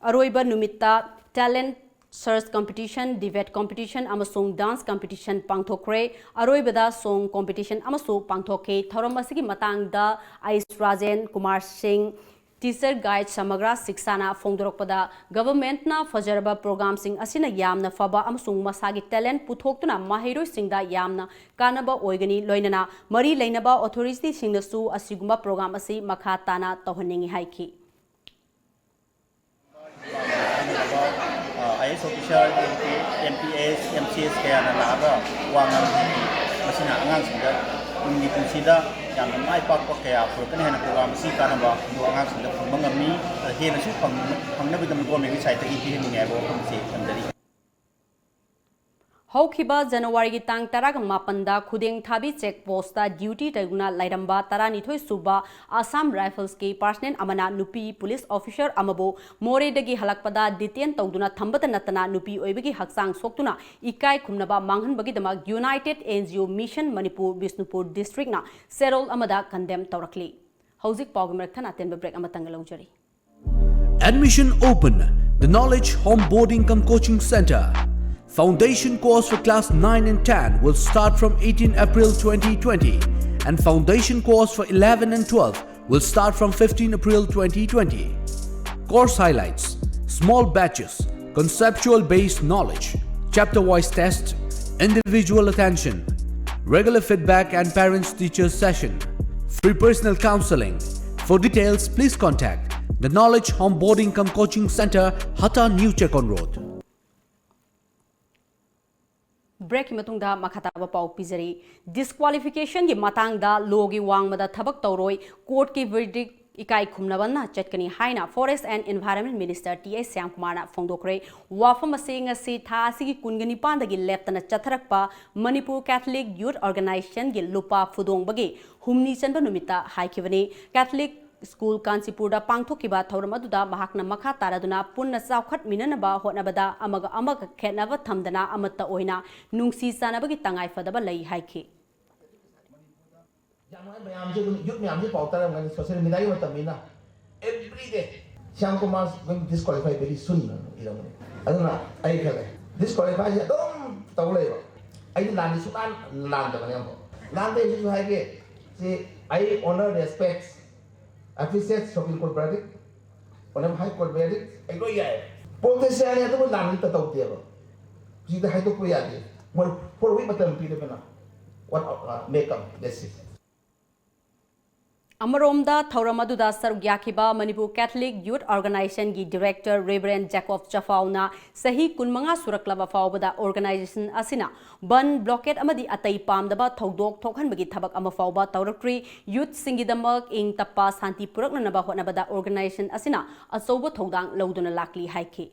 ꯑꯔꯣꯏꯕ ꯅꯨꯃꯤꯠꯇ talent search competition, debate competition ꯑꯃꯁꯨꯡ dance competition ꯄꯥꯡꯊꯣꯛꯈ꯭ꯔꯦ꯫ ꯑꯔꯣꯏꯕꯗ song competition ꯑꯃꯁꯨ ꯄꯥꯡꯊꯣꯛꯈꯤ꯫ ꯊꯧꯔꯝ ꯑꯁꯤꯒꯤ ꯃꯇꯥꯡꯗ ꯑꯩꯁ ꯔꯥꯖꯦꯟ, ꯀꯨꯃꯥꯔ ꯁꯤꯡ, teacher guide ꯁꯃꯒ꯭ꯔꯥ ꯁꯤꯛꯁꯥꯅ ꯐꯣꯡꯗꯣꯔꯛꯄꯗ, governmentꯅ ꯐꯖꯔꯕ programꯁꯤꯡ ꯑꯁꯤꯅ ꯌꯥꯝꯅ ꯐꯕ ꯑꯃꯁꯨꯡ ꯃꯁꯥꯒꯤ talent ꯄꯨꯊꯣꯛꯇꯨꯅ ꯃꯍꯩꯔꯣꯏꯁꯤꯡꯗ ꯌꯥꯝꯅ ꯀꯥꯟꯅꯕ ꯑꯣꯏꯒꯅꯤ, ꯂꯣꯏꯅꯅ ꯃꯔꯤ ꯂꯩꯅꯕ authorityꯁꯤꯡꯅꯁꯨ ꯑꯁꯤꯒꯨꯝꯕ program ꯑꯁꯤ ꯃꯈꯥ ꯇꯥꯅ ꯇꯧꯍꯟꯅꯤꯡꯏ ꯍꯥꯏꯈꯤ꯫ I S officer, M P S, M C S ꯀꯌꯥꯅ ꯂꯥꯛꯑꯒ ꯋꯥ ꯉꯥꯡꯕꯤꯈꯤ꯫ ꯃꯁꯤꯅ ꯑꯉꯥꯡꯁꯤꯡꯗ ꯇꯨꯡꯒꯤ ꯄꯨꯟꯁꯤꯗ ꯌꯥꯝꯅ ꯃꯥꯏ ꯄꯥꯛꯄ ꯀꯌꯥ ꯄꯨꯔꯛꯀꯅꯤ ꯍꯥꯏꯅ program ꯑꯁꯤ ꯀꯥꯟꯅꯕ ꯑꯗꯨ ꯑꯉꯥꯡꯁꯤꯡꯗ ꯐꯪꯕ ꯉꯝꯃꯤ꯫ ꯑꯗ ꯍꯦꯟꯅꯁꯨ ꯐꯪ-, ꯐꯪꯅꯕꯒꯤꯗꯃꯛ governmentꯀꯤ sideꯇꯒꯤ ꯄꯤꯍꯟꯅꯤꯡꯉꯦ ꯍꯥꯏꯕ ꯋꯥꯐꯝ ꯑꯁꯤ ꯊꯝꯖꯔꯤ꯫ ꯍꯧꯈꯤꯕ ꯖꯅꯋꯥꯔꯤꯒꯤ ꯇꯥꯡ ꯇꯔꯥꯒ ꯃꯥꯄꯟꯗ ꯈꯨꯗꯦꯡꯊꯥꯕꯤ check postꯇ duty ꯇꯧꯗꯨꯅ ꯂꯩꯔꯝꯕ ꯇꯔꯥꯅꯤꯊꯣꯏ ꯁꯨꯕ Assam Riflesꯀꯤ personnel ꯑꯃꯅ ꯅꯨꯄꯤ police officer ꯑꯃꯕꯨ ꯃꯣꯔꯦꯗꯒꯤ ꯍꯜꯂꯛꯄꯗ detain ꯇꯧꯗꯨꯅ ꯊꯝꯕꯇ ꯅꯠꯇꯅ ꯅꯨꯄꯤ ꯑꯣꯏꯕꯒꯤ ꯍꯛꯆꯥꯡ ꯁꯣꯛꯇꯨꯅ ꯏꯀꯥꯏ ꯈꯨꯝꯅꯕ ꯃꯥꯡꯍꯟꯕꯒꯤꯗꯃꯛ United N G O Mission Manipur Bishnupur districtꯅ ꯆꯦꯔꯣꯜ ꯑꯃꯗ condemn ꯇꯧꯔꯛꯂꯤ꯫ ꯍꯧꯖꯤꯛ ꯄꯥꯎꯒꯤ ꯃꯔꯛ ꯊꯠꯅ ꯑꯇꯦꯟꯕ break ꯑꯃꯇꯪꯒ ꯂꯧꯖꯔꯤ꯫ Admission open. The Knowledge Home Boarding cum Coaching Center. Foundation course for class nine and ten will start from eighteen April twenty twenty, and foundation course for eleven and twelve will start from fifteen April twenty twenty. Course highlights: small batches, conceptual based knowledge, chapter wise test, individual attention, regular feedback and parents teachers session, free personal counseling. For details, please contact the Knowledge Onboarding cum Coaching Center, Hata New Chekon Road. ꯕ꯭ꯔꯦꯛꯀꯤ ꯃꯇꯨꯡꯗ ꯃꯈꯥ ꯇꯥꯕ ꯄꯥꯎ ꯄꯤꯖꯔꯤ꯫ ꯗꯤꯁꯀ꯭ꯋꯥꯂꯤꯐꯤꯀꯦꯁꯟꯒꯤ ꯃꯇꯥꯡꯗ ꯂꯣꯒꯤ ꯋꯥꯡꯃꯗ ꯊꯕꯛ ꯇꯧꯔꯣꯏ, ꯀꯣꯔꯠꯀꯤ ꯚꯔꯗꯤꯛ ꯏꯀꯥꯏ ꯈꯨꯝꯅꯕꯅ ꯆꯠꯀꯅꯤ ꯍꯥꯏꯅ forest and environment minister T H ꯁ꯭ꯌꯥꯝꯀꯨꯃꯥꯔꯅ ꯐꯣꯡꯗꯣꯛꯈ꯭ꯔꯦ꯫ ꯋꯥꯐꯝ ꯑꯁꯤ ꯉꯁꯤ ꯊꯥ ꯑꯁꯤꯒꯤ ꯀꯨꯟꯒ ꯅꯤꯄꯥꯟꯗꯒꯤ ꯂꯦꯞꯇꯅ ꯆꯠꯊꯔꯛꯄ ꯃꯅꯤꯄꯨꯔ ꯀꯦꯊꯂꯤꯛ ꯌꯨꯠ ꯑꯣꯔꯒꯅꯥꯏꯖꯦꯁꯟꯒꯤ ꯂꯨꯄꯥ ꯐꯨꯗꯣꯡꯕꯒꯤ ꯍꯨꯝꯅꯤ ꯆꯟꯕ ꯅꯨꯃꯤꯠꯇ ꯍꯥꯏꯈꯤꯕꯅꯤ꯫ ꯀꯦꯊꯂꯤꯛ ꯁ꯭ꯀꯨꯜ ꯀꯥꯟꯆꯤꯄꯨꯔꯗ ꯄꯥꯡꯊꯣꯛꯈꯤꯕ ꯊꯧꯔꯝ ꯑꯗꯨꯗ ꯃꯍꯥꯛꯅ ꯃꯈꯥ ꯇꯥꯔꯗꯨꯅ ꯄꯨꯟꯅ ꯆꯥꯎꯈꯠꯃꯤꯟꯅꯅꯕ ꯍꯣꯠꯅꯕꯗ ꯑꯃꯒ ꯑꯃꯒ ꯈꯦꯠꯅꯕ ꯊꯝꯗꯅ ꯑꯃꯠꯇ ꯑꯣꯏꯅ ꯅꯨꯡꯁꯤ ꯆꯥꯟꯅꯕꯒꯤ ꯇꯉꯥꯏꯐꯗꯕ ꯂꯩ ꯍꯥꯏꯈꯤ꯫ ꯌꯥꯝ ꯅꯨꯡꯉꯥꯏ ꯃꯌꯥꯝꯁꯦ ꯑꯗꯨꯝ ꯌꯨꯠ ꯃꯌꯥꯝꯁꯦ ꯄꯥꯎ ꯇꯥꯔꯝꯒꯅꯤ ꯁꯣꯁꯤꯌꯦꯜ ꯃꯤꯗꯤꯌꯥꯒꯤ ꯃꯇꯝꯅꯤꯅ every day Shyam Kumar going disqualify very soon ꯏꯔꯝꯒꯅꯤ꯫ ꯑꯗꯨꯅ ꯑꯩ ꯈꯜꯂꯦ ꯗꯤꯁꯀ꯭ꯋꯥꯂꯤꯐꯥꯏꯁꯦ ꯑꯗꯨꯝ ꯇꯧ ꯂꯩꯕ꯫ ꯑꯩꯗꯤ ꯂꯥꯟꯗꯤ ꯁꯨꯡꯂꯥꯟ ꯂꯥꯟꯗꯕꯅꯦ ꯑꯃꯨꯛ ꯂꯥꯟꯗꯦ ꯍꯧꯖꯤꯛꯁꯨ ꯍꯥꯏꯒꯦ꯫ ꯁꯤ ꯑꯩ honour respect appreciate supreme court verdict honour high court verdict ꯑꯩ ꯂꯣꯏ ꯌꯥꯏ꯫ ꯄꯣꯂꯤꯇꯤꯁꯤꯌꯥꯟꯅꯤ ꯑꯗꯨꯕꯨ ꯂꯥꯟꯗꯤ ꯇꯧꯗꯦꯕ꯫ ꯍꯧꯖꯤꯛꯇꯤ ꯍꯥꯏꯗꯣꯛꯄ ꯌꯥꯗꯦ꯫ ꯃꯣꯏ ꯐꯣꯔ ꯋꯤꯛ ꯃꯇꯝ ꯄꯤꯔꯕꯅ what make up let's see꯫ ꯑꯃꯔꯣꯝꯗ ꯊꯧꯔꯝ ꯑꯗꯨꯗ ꯁꯔꯨꯛ ꯌꯥꯈꯤꯕ ꯃꯅꯤꯄꯨꯔ ꯀꯦꯊꯂꯤꯛ ꯌꯨꯠ ꯑꯣꯔꯒꯅꯥꯏꯖꯦꯁꯟꯒꯤ ꯗꯤꯔꯦꯛꯇꯔ ꯔꯦꯚꯔꯦꯟ ꯖꯦꯀꯣꯕ ꯆꯐꯥꯎꯅ ꯆꯍꯤ ꯀꯨꯟꯃꯉꯥ ꯁꯨꯔꯛꯂꯕ ꯐꯥꯎꯕꯗ ꯑꯣꯔꯒꯅꯥꯏꯖꯦꯁꯟ ꯑꯁꯤꯅ ꯕꯟ, ꯕ꯭ꯂꯣꯀꯦꯠ ꯑꯃꯗꯤ ꯑꯇꯩ ꯄꯥꯝꯗꯕ ꯊꯧꯗꯣꯛ ꯊꯣꯛꯍꯟꯕꯒꯤ ꯊꯕꯛ ꯑꯃ ꯐꯥꯎꯕ ꯇꯧꯔꯛꯇ꯭ꯔꯤ꯫ ꯌꯨꯠꯁꯤꯡꯒꯤꯗꯃꯛ ꯏꯪ ꯇꯞꯄ ꯁꯥꯟꯇꯤ ꯄꯨꯔꯛꯅꯅꯕ ꯍꯣꯠꯅꯕꯗ ꯑꯣꯔꯒꯅꯥꯏꯖꯦꯁꯟ ꯑꯁꯤꯅ ꯑꯆꯧꯕ ꯊꯧꯗꯥꯡ ꯂꯧꯗꯨꯅ ꯂꯥꯛꯂꯤ ꯍꯥꯏꯈꯤ꯫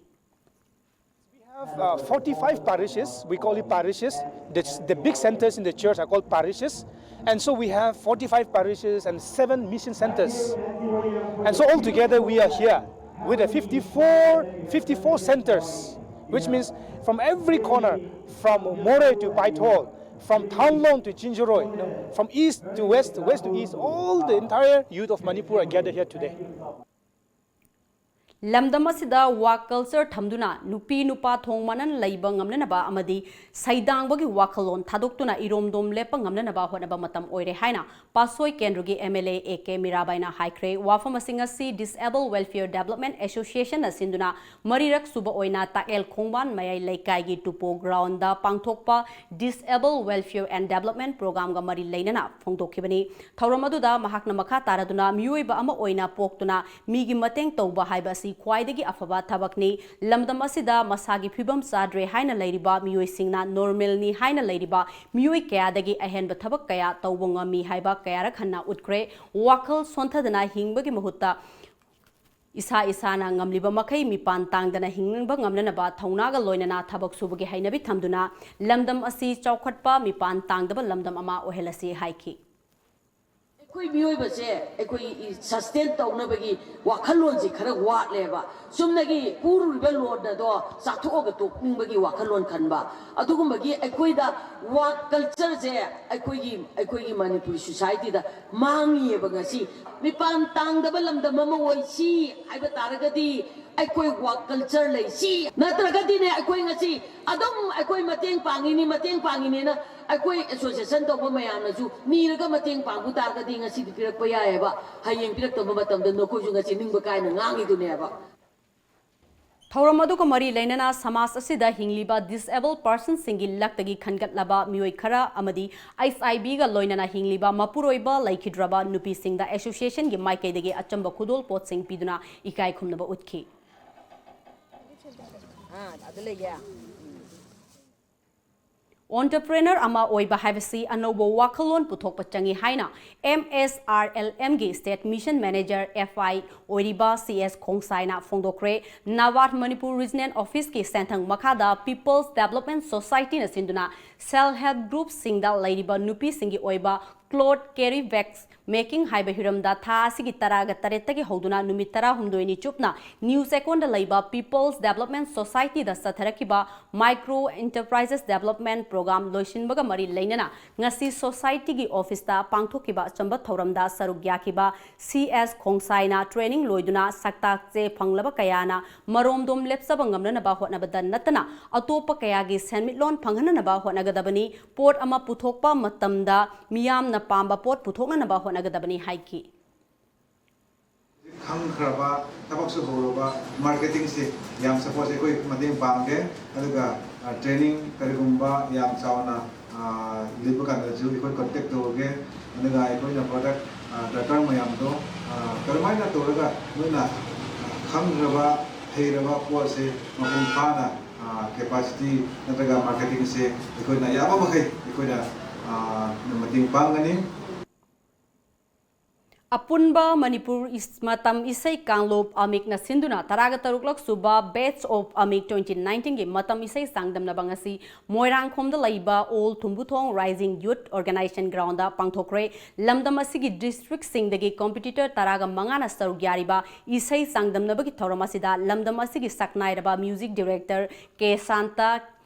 We have uh, forty-five parishes, we call it parishes, the, the big centers in the church are called parishes. And so we have forty-five parishes and seven mission centers. And so altogether we are here with a fifty-four, fifty-four centers, which means from every corner, from Moreh to Paithol, from Thanlon to Chinchoroi, you know, from east to west, west to east, all the entire youth of Manipur are gathered here today. ꯂꯝꯗꯝ ꯑꯁꯤꯗ ꯋꯥꯛ ꯀꯜꯆꯔ ꯊꯝꯗꯨꯅ ꯅꯨꯄꯤ ꯅꯨꯄꯥ ꯊꯣꯡ ꯃꯥꯟꯅꯅ ꯂꯩꯕ ꯉꯝꯅꯅꯕ ꯑꯃꯗꯤ ꯁꯩꯗꯥꯡꯕꯒꯤ ꯋꯥꯈꯜꯂꯣꯟ ꯊꯥꯗꯣꯛꯇꯨꯅ ꯏꯔꯣꯝꯗꯣꯝ ꯂꯦꯞꯄ ꯉꯝꯅꯅꯕ ꯍꯣꯠꯅꯕ ꯃꯇꯝ ꯑꯣꯏꯔꯦ ꯍꯥꯏꯅ ꯄꯥꯠꯁꯣꯏ ꯀꯦꯟꯗ꯭ꯔꯒꯤ M L A A K ꯃꯤꯔꯥꯕꯥꯏꯅ ꯍꯥꯏꯈ꯭ꯔꯦ꯫ ꯋꯥꯐꯝ ꯑꯁꯤ ꯉꯁꯤ Disabled Welfare Development Association ꯅ ꯁꯤꯟꯗꯨꯅ ꯃꯔꯤꯔꯛ ꯁꯨꯕ ꯑꯣꯏꯅ ꯇꯥꯛꯑꯦꯜ ꯈꯣꯡꯕꯥꯟ ꯃꯌꯥꯏ ꯂꯩꯀꯥꯏꯒꯤ ꯇꯨꯄꯣ ꯒ꯭ꯔꯥꯎꯟꯗ ꯄꯥꯡꯊꯣꯛꯄ Disabled Welfare and Development Program ꯒ ꯃꯔꯤ ꯂꯩꯅꯅ ꯐꯣꯡꯗꯣꯛꯈꯤꯕꯅꯤ꯫ ꯊꯧꯔꯝ ꯑꯗꯨꯗ ꯃꯍꯥꯛꯅ ꯃꯈꯥ ꯇꯥꯔꯗꯨꯅ ꯃꯤꯑꯣꯏꯕ ꯑꯃ ꯑꯣꯏꯅ ꯄꯣꯛꯇꯨꯅ ꯃꯤꯒꯤ ꯃꯇꯦꯡ ꯇꯧꯕ ꯍꯥꯏꯕ ꯑꯁꯤ ꯈ꯭ꯋꯥꯏꯗꯒꯤ ꯑꯐꯕ ꯊꯕꯛꯅꯤ꯫ ꯂꯝꯗꯝ ꯑꯁꯤꯗ ꯃꯁꯥꯒꯤ ꯐꯤꯕꯝ ꯆꯥꯗ꯭ꯔꯦ ꯍꯥꯏꯅ ꯂꯩꯔꯤꯕ ꯃꯤꯑꯣꯏꯁꯤꯡꯅ ꯅꯣꯔꯃꯦꯜꯅꯤ ꯍꯥꯏꯅ ꯂꯩꯔꯤꯕ ꯃꯤꯑꯣꯏ ꯀꯌꯥꯗꯒꯤ ꯑꯍꯦꯟꯕ ꯊꯕꯛ ꯀꯌꯥ ꯇꯧꯕ ꯉꯝꯃꯤ ꯍꯥꯏꯕ ꯀꯌꯥꯔꯛ ꯍꯟꯅ ꯎꯠꯈ꯭ꯔꯦ꯫ ꯋꯥꯈꯜ ꯁꯣꯟꯊꯗꯅ ꯍꯤꯡꯕꯒꯤ ꯃꯍꯨꯠꯇ ꯏꯁꯥ ꯏꯁꯥꯅ ꯉꯝꯂꯤꯕ ꯃꯈꯩ ꯃꯤꯄꯥꯟ ꯇꯥꯡꯗꯅ ꯍꯤꯡꯕ ꯉꯝꯅꯅꯕ ꯊꯧꯅꯥꯒ ꯂꯣꯏꯅꯅ ꯊꯕꯛ ꯁꯨꯕꯒꯤ ꯍꯩꯅꯕꯤ ꯊꯝꯗꯨꯅ ꯂꯝꯗꯝ ꯑꯁꯤ ꯆꯥꯎꯈꯠꯄ ꯃꯤꯄꯥꯟ ꯇꯥꯡꯗꯕ ꯂꯝꯗꯝ ꯑꯃ ꯑꯣꯏꯍꯜꯂꯁꯤ ꯍꯥꯏꯈꯤ꯫ ꯑꯩꯈꯣꯏ ꯃꯤꯑꯣꯏꯕꯁꯦ ꯑꯩꯈꯣꯏ ꯁꯁꯇꯦꯟ ꯇꯧꯅꯕꯒꯤ ꯋꯥꯈꯜꯂꯣꯟꯁꯦ ꯈꯔ ꯋꯥꯠꯂꯦꯕ꯫ ꯆꯨꯝꯅꯒꯤ ꯄꯨꯔꯨꯔꯤꯕ ꯂꯣꯟ ꯑꯗꯣ ꯆꯥꯊꯣꯛꯑꯒ ꯇꯣꯛꯅꯤꯡꯕꯒꯤ ꯋꯥꯈꯜꯂꯣꯟ ꯈꯟꯕ, ꯑꯗꯨꯒꯨꯝꯕꯒꯤ ꯑꯩꯈꯣꯏꯗ ꯋꯥꯛ ꯀꯜꯆꯔꯁꯦ ꯑꯩꯈꯣꯏꯒꯤ ꯑꯩꯈꯣꯏꯒꯤ ꯃꯅꯤꯄꯨꯔꯤ ꯁꯣꯁꯥꯏꯇꯤꯗ ꯃꯥꯡꯉꯤꯑꯕ꯫ ꯉꯁꯤ ꯃꯤꯄꯥꯟ ꯇꯥꯡꯗꯕ ꯂꯝꯗꯝ ꯑꯃ ꯑꯣꯏꯁꯤ ꯍꯥꯏꯕ ꯇꯥꯔꯒꯗꯤ ꯑꯩꯈꯣꯏ ꯋꯥꯛ ꯀꯜꯆꯔ ꯂꯩꯁꯤ, ꯅꯠꯇ꯭ꯔꯒꯗꯤꯅꯦ ꯑꯩꯈꯣꯏ ꯉꯁꯤ ꯑꯗꯨꯝ ꯑꯩꯈꯣꯏ ꯃꯇꯦꯡ ꯄꯥꯡꯉꯤꯅꯤ ꯃꯇꯦꯡ ꯄꯥꯡꯉꯤꯅꯦꯅ ꯑꯩꯈꯣꯏ ꯑꯦꯁꯣꯁꯤꯌꯦꯁꯟ ꯇꯧꯕ ꯃꯌꯥꯝꯅꯁꯨ ꯅꯤꯔꯒ ꯃꯇꯦꯡ ꯄꯥꯡꯕ ꯇꯥꯔꯒꯗꯤ ꯉꯁꯤꯗꯤ ꯄꯤꯔꯛꯄ ꯌꯥꯏꯑꯕ꯫ ꯍꯌꯦꯡ ꯄꯤꯔꯛꯇꯕ ꯃꯇꯝꯗ ꯅꯈꯣꯏꯁꯨ ꯉꯁꯤ ꯅꯤꯡꯕ ꯀꯥꯏꯅ ꯉꯥꯡꯉꯤꯗꯨꯅꯦꯕ꯫ ꯊꯧꯔꯝ ꯑꯗꯨꯒ ꯃꯔꯤ ꯂꯩꯅꯅ ꯁꯃꯥꯖ ꯑꯁꯤꯗ ꯍꯤꯡꯂꯤꯕ ꯗꯤꯁꯑꯦꯕꯜ ꯄꯥꯔꯁꯟꯁꯤꯡꯒꯤ ꯂꯛꯇꯒꯤ ꯈꯟꯒꯠꯂꯕ ꯃꯤꯑꯣꯏ ꯈꯔ ꯑꯃꯗꯤ H I V ꯒ ꯂꯣꯏꯅꯅ ꯍꯤꯡꯂꯤꯕ ꯃꯄꯨꯔꯣꯏꯕ ꯂꯩꯈꯤꯗ꯭ꯔꯕ ꯅꯨꯄꯤꯁꯤꯡꯗ ꯑꯦꯁꯣꯁꯤꯌꯦꯁꯟꯒꯤ ꯃꯥꯏꯀꯩꯗꯒꯤ ꯑꯆꯝꯕ ꯈꯨꯗꯣꯜ ꯄꯣꯠꯁꯤꯡ ꯄꯤꯗꯨꯅ ꯏꯀꯥꯏ ꯈꯨꯝꯅꯕ ꯎꯠꯈꯤ꯫ ꯑꯣꯟꯇꯔꯄ꯭ꯔꯦꯅꯔ ꯑꯃ ꯑꯣꯏꯕ ꯍꯥꯏꯕꯁꯤ ꯑꯅꯧꯕ ꯋꯥꯈꯜꯂꯣꯟ ꯄꯨꯊꯣꯛꯄ ꯆꯪꯏ ꯍꯥꯏꯅ M S R L M ꯒꯤ state mission manager F I ꯑꯣꯏꯔꯤꯕ C S ꯈꯣꯡꯁꯥꯏꯅ ꯐꯣꯡꯗꯣꯛꯈ꯭ꯔꯦ꯫ NABARD Manipur regional ꯑꯣꯐꯤꯁꯀꯤ ꯁꯦꯟꯊꯪ ꯃꯈꯥꯗ ꯄꯤꯄꯜꯁ ꯗꯦꯕꯂꯞꯃꯦꯟ ꯁꯣꯁꯥꯏꯇꯤꯅ ꯁꯤꯟꯗꯨꯅ ꯁꯦꯜꯐ ꯍꯦꯜꯞ ꯒ꯭ꯔꯨꯞꯁꯤꯡꯗ ꯂꯩꯔꯤꯕ ꯅꯨꯄꯤꯁꯤꯡꯒꯤ ꯑꯣꯏꯕ ꯀ꯭ꯂꯣꯠ ꯀꯦꯔꯤ ꯕꯦꯒꯁ making ꯍꯥꯏꯕ ꯍꯤꯔꯝꯗ ꯊꯥ ꯑꯁꯤꯒꯤ ꯇꯔꯥꯒ ꯇꯔꯦꯠꯇꯒꯤ ꯍꯧꯗꯨꯅ ꯅꯨꯃꯤꯠ ꯇꯔꯥꯍꯨꯝꯗꯣꯏꯅꯤ ꯆꯨꯞꯅ ꯅ꯭ꯌꯨ ꯆꯦꯛꯀꯣꯟꯗ ꯂꯩꯕ People's Development Societyꯗ ꯆꯠꯊꯔꯛꯈꯤꯕ Micro Enterprises Development Program ꯂꯣꯏꯁꯤꯟꯕꯒ ꯃꯔꯤ ꯂꯩꯅꯅ ꯉꯁꯤ Societyꯒꯤ officeꯇ ꯄꯥꯡꯊꯣꯛꯈꯤꯕ ꯑꯆꯝꯕ ꯊꯧꯔꯝꯗ ꯁꯔꯨꯛ ꯌꯥꯈꯤꯕ ꯁꯤ ꯑꯦꯁ ꯈꯣꯡꯁꯥꯏꯅ training ꯂꯣꯏꯗꯨꯅ ꯁꯛꯇꯥꯛ ꯆꯦ ꯐꯪꯂꯕ ꯀꯌꯥꯅ ꯃꯔꯣꯝꯗꯣꯝ ꯂꯦꯞꯆꯕ ꯉꯝꯅꯅꯕ ꯍꯣꯠꯅꯕꯗ ꯅꯠꯇꯅ ꯑꯇꯣꯞꯄ ꯀꯌꯥꯒꯤ ꯁꯦꯟꯃꯤꯠꯂꯣꯟ ꯐꯪꯍꯟꯅꯅꯕ ꯍꯣꯠꯅꯒꯗꯕꯅꯤ꯫ ꯄꯣꯠ ꯑꯃ ꯄꯨꯊꯣꯛꯄ ꯃꯇꯝꯗ ꯃꯤꯌꯥꯝꯅ ꯄꯥꯝꯕ ꯄꯣꯠ ꯄꯨꯊꯣꯛꯅꯅꯕ ꯍꯣꯠꯅꯒꯗꯕꯅꯤ ꯍꯥꯏꯈꯤ꯫ ꯈꯪꯈ꯭ꯔꯕ, ꯊꯕꯛꯁꯨ ꯍꯧꯔꯕ marketingꯁꯦ ꯌꯥꯝ support ꯑꯩꯈꯣꯏ ꯃꯇꯦꯡ ꯄꯥꯡꯒꯦ꯫ ꯑꯗꯨꯒ training ꯀꯔꯤꯒꯨꯝꯕ ꯌꯥꯝ ꯆꯥꯎꯅ ꯂꯤꯠꯄ ꯀꯥꯟꯗꯁꯨ ꯑꯩꯈꯣꯏ contact ꯇꯧꯔꯒꯦ꯫ ꯑꯗꯨꯒ ꯑꯩꯈꯣꯏꯅ product ꯗꯔꯀꯥꯔ ꯃꯌꯥꯝꯗꯣ ꯀꯔꯝꯍꯥꯏꯅ ꯇꯧꯔꯒ ꯅꯣꯏꯅ ꯈꯪꯈ꯭ꯔꯕ, ꯍꯩꯔꯕ ꯄꯣꯠꯁꯦ ꯃꯄꯨꯡ ꯐꯥꯅ capacity ꯅꯠꯇ꯭ꯔꯒ marketingꯁꯦ ꯑꯩꯈꯣꯏꯅ ꯌꯥꯕ ꯃꯈꯩ ꯑꯩꯈꯣꯏꯅ ꯃꯇꯦꯡ ꯄꯥꯡꯒꯅꯤ꯫ ꯑꯄꯨꯟꯕ ꯃꯅꯤꯄꯨꯔ ꯏꯁ- ꯃꯇꯝ ꯏꯁꯩ ꯀꯥꯡꯂꯨꯞ ꯑꯃꯤꯛꯅ ꯁꯤꯟꯗꯨꯅ ꯇꯔꯥꯒ ꯇꯔꯨꯛꯂꯛ ꯁꯨꯕ Best of Amik twenty nineteenꯒꯤ ꯃꯇꯝ ꯏꯁꯩ ꯆꯥꯡꯗꯝꯅꯕ ꯉꯁꯤ ꯃꯣꯏꯔꯥꯡꯈꯣꯝꯗ ꯂꯩꯕ ꯑꯣꯜ ꯊꯨꯝꯕꯨꯊꯣꯡ Rising Youth Organization groundꯗ ꯄꯥꯡꯊꯣꯛꯈ꯭ꯔꯦ꯫ ꯂꯝꯗꯝ ꯑꯁꯤꯒꯤ districtꯁꯤꯡꯗꯒꯤ competitor ꯇꯔꯥꯒ ꯃꯉꯥꯅ ꯁꯔꯨꯛ ꯌꯥꯔꯤꯕ ꯏꯁꯩ ꯆꯥꯡꯗꯝꯅꯕꯒꯤ ꯊꯧꯔꯝ ꯑꯁꯤꯗ ꯂꯝꯗꯝ ꯑꯁꯤꯒꯤ ꯁꯛꯅꯥꯏꯔꯕ music director ꯀꯦ ꯁꯥꯟꯇ,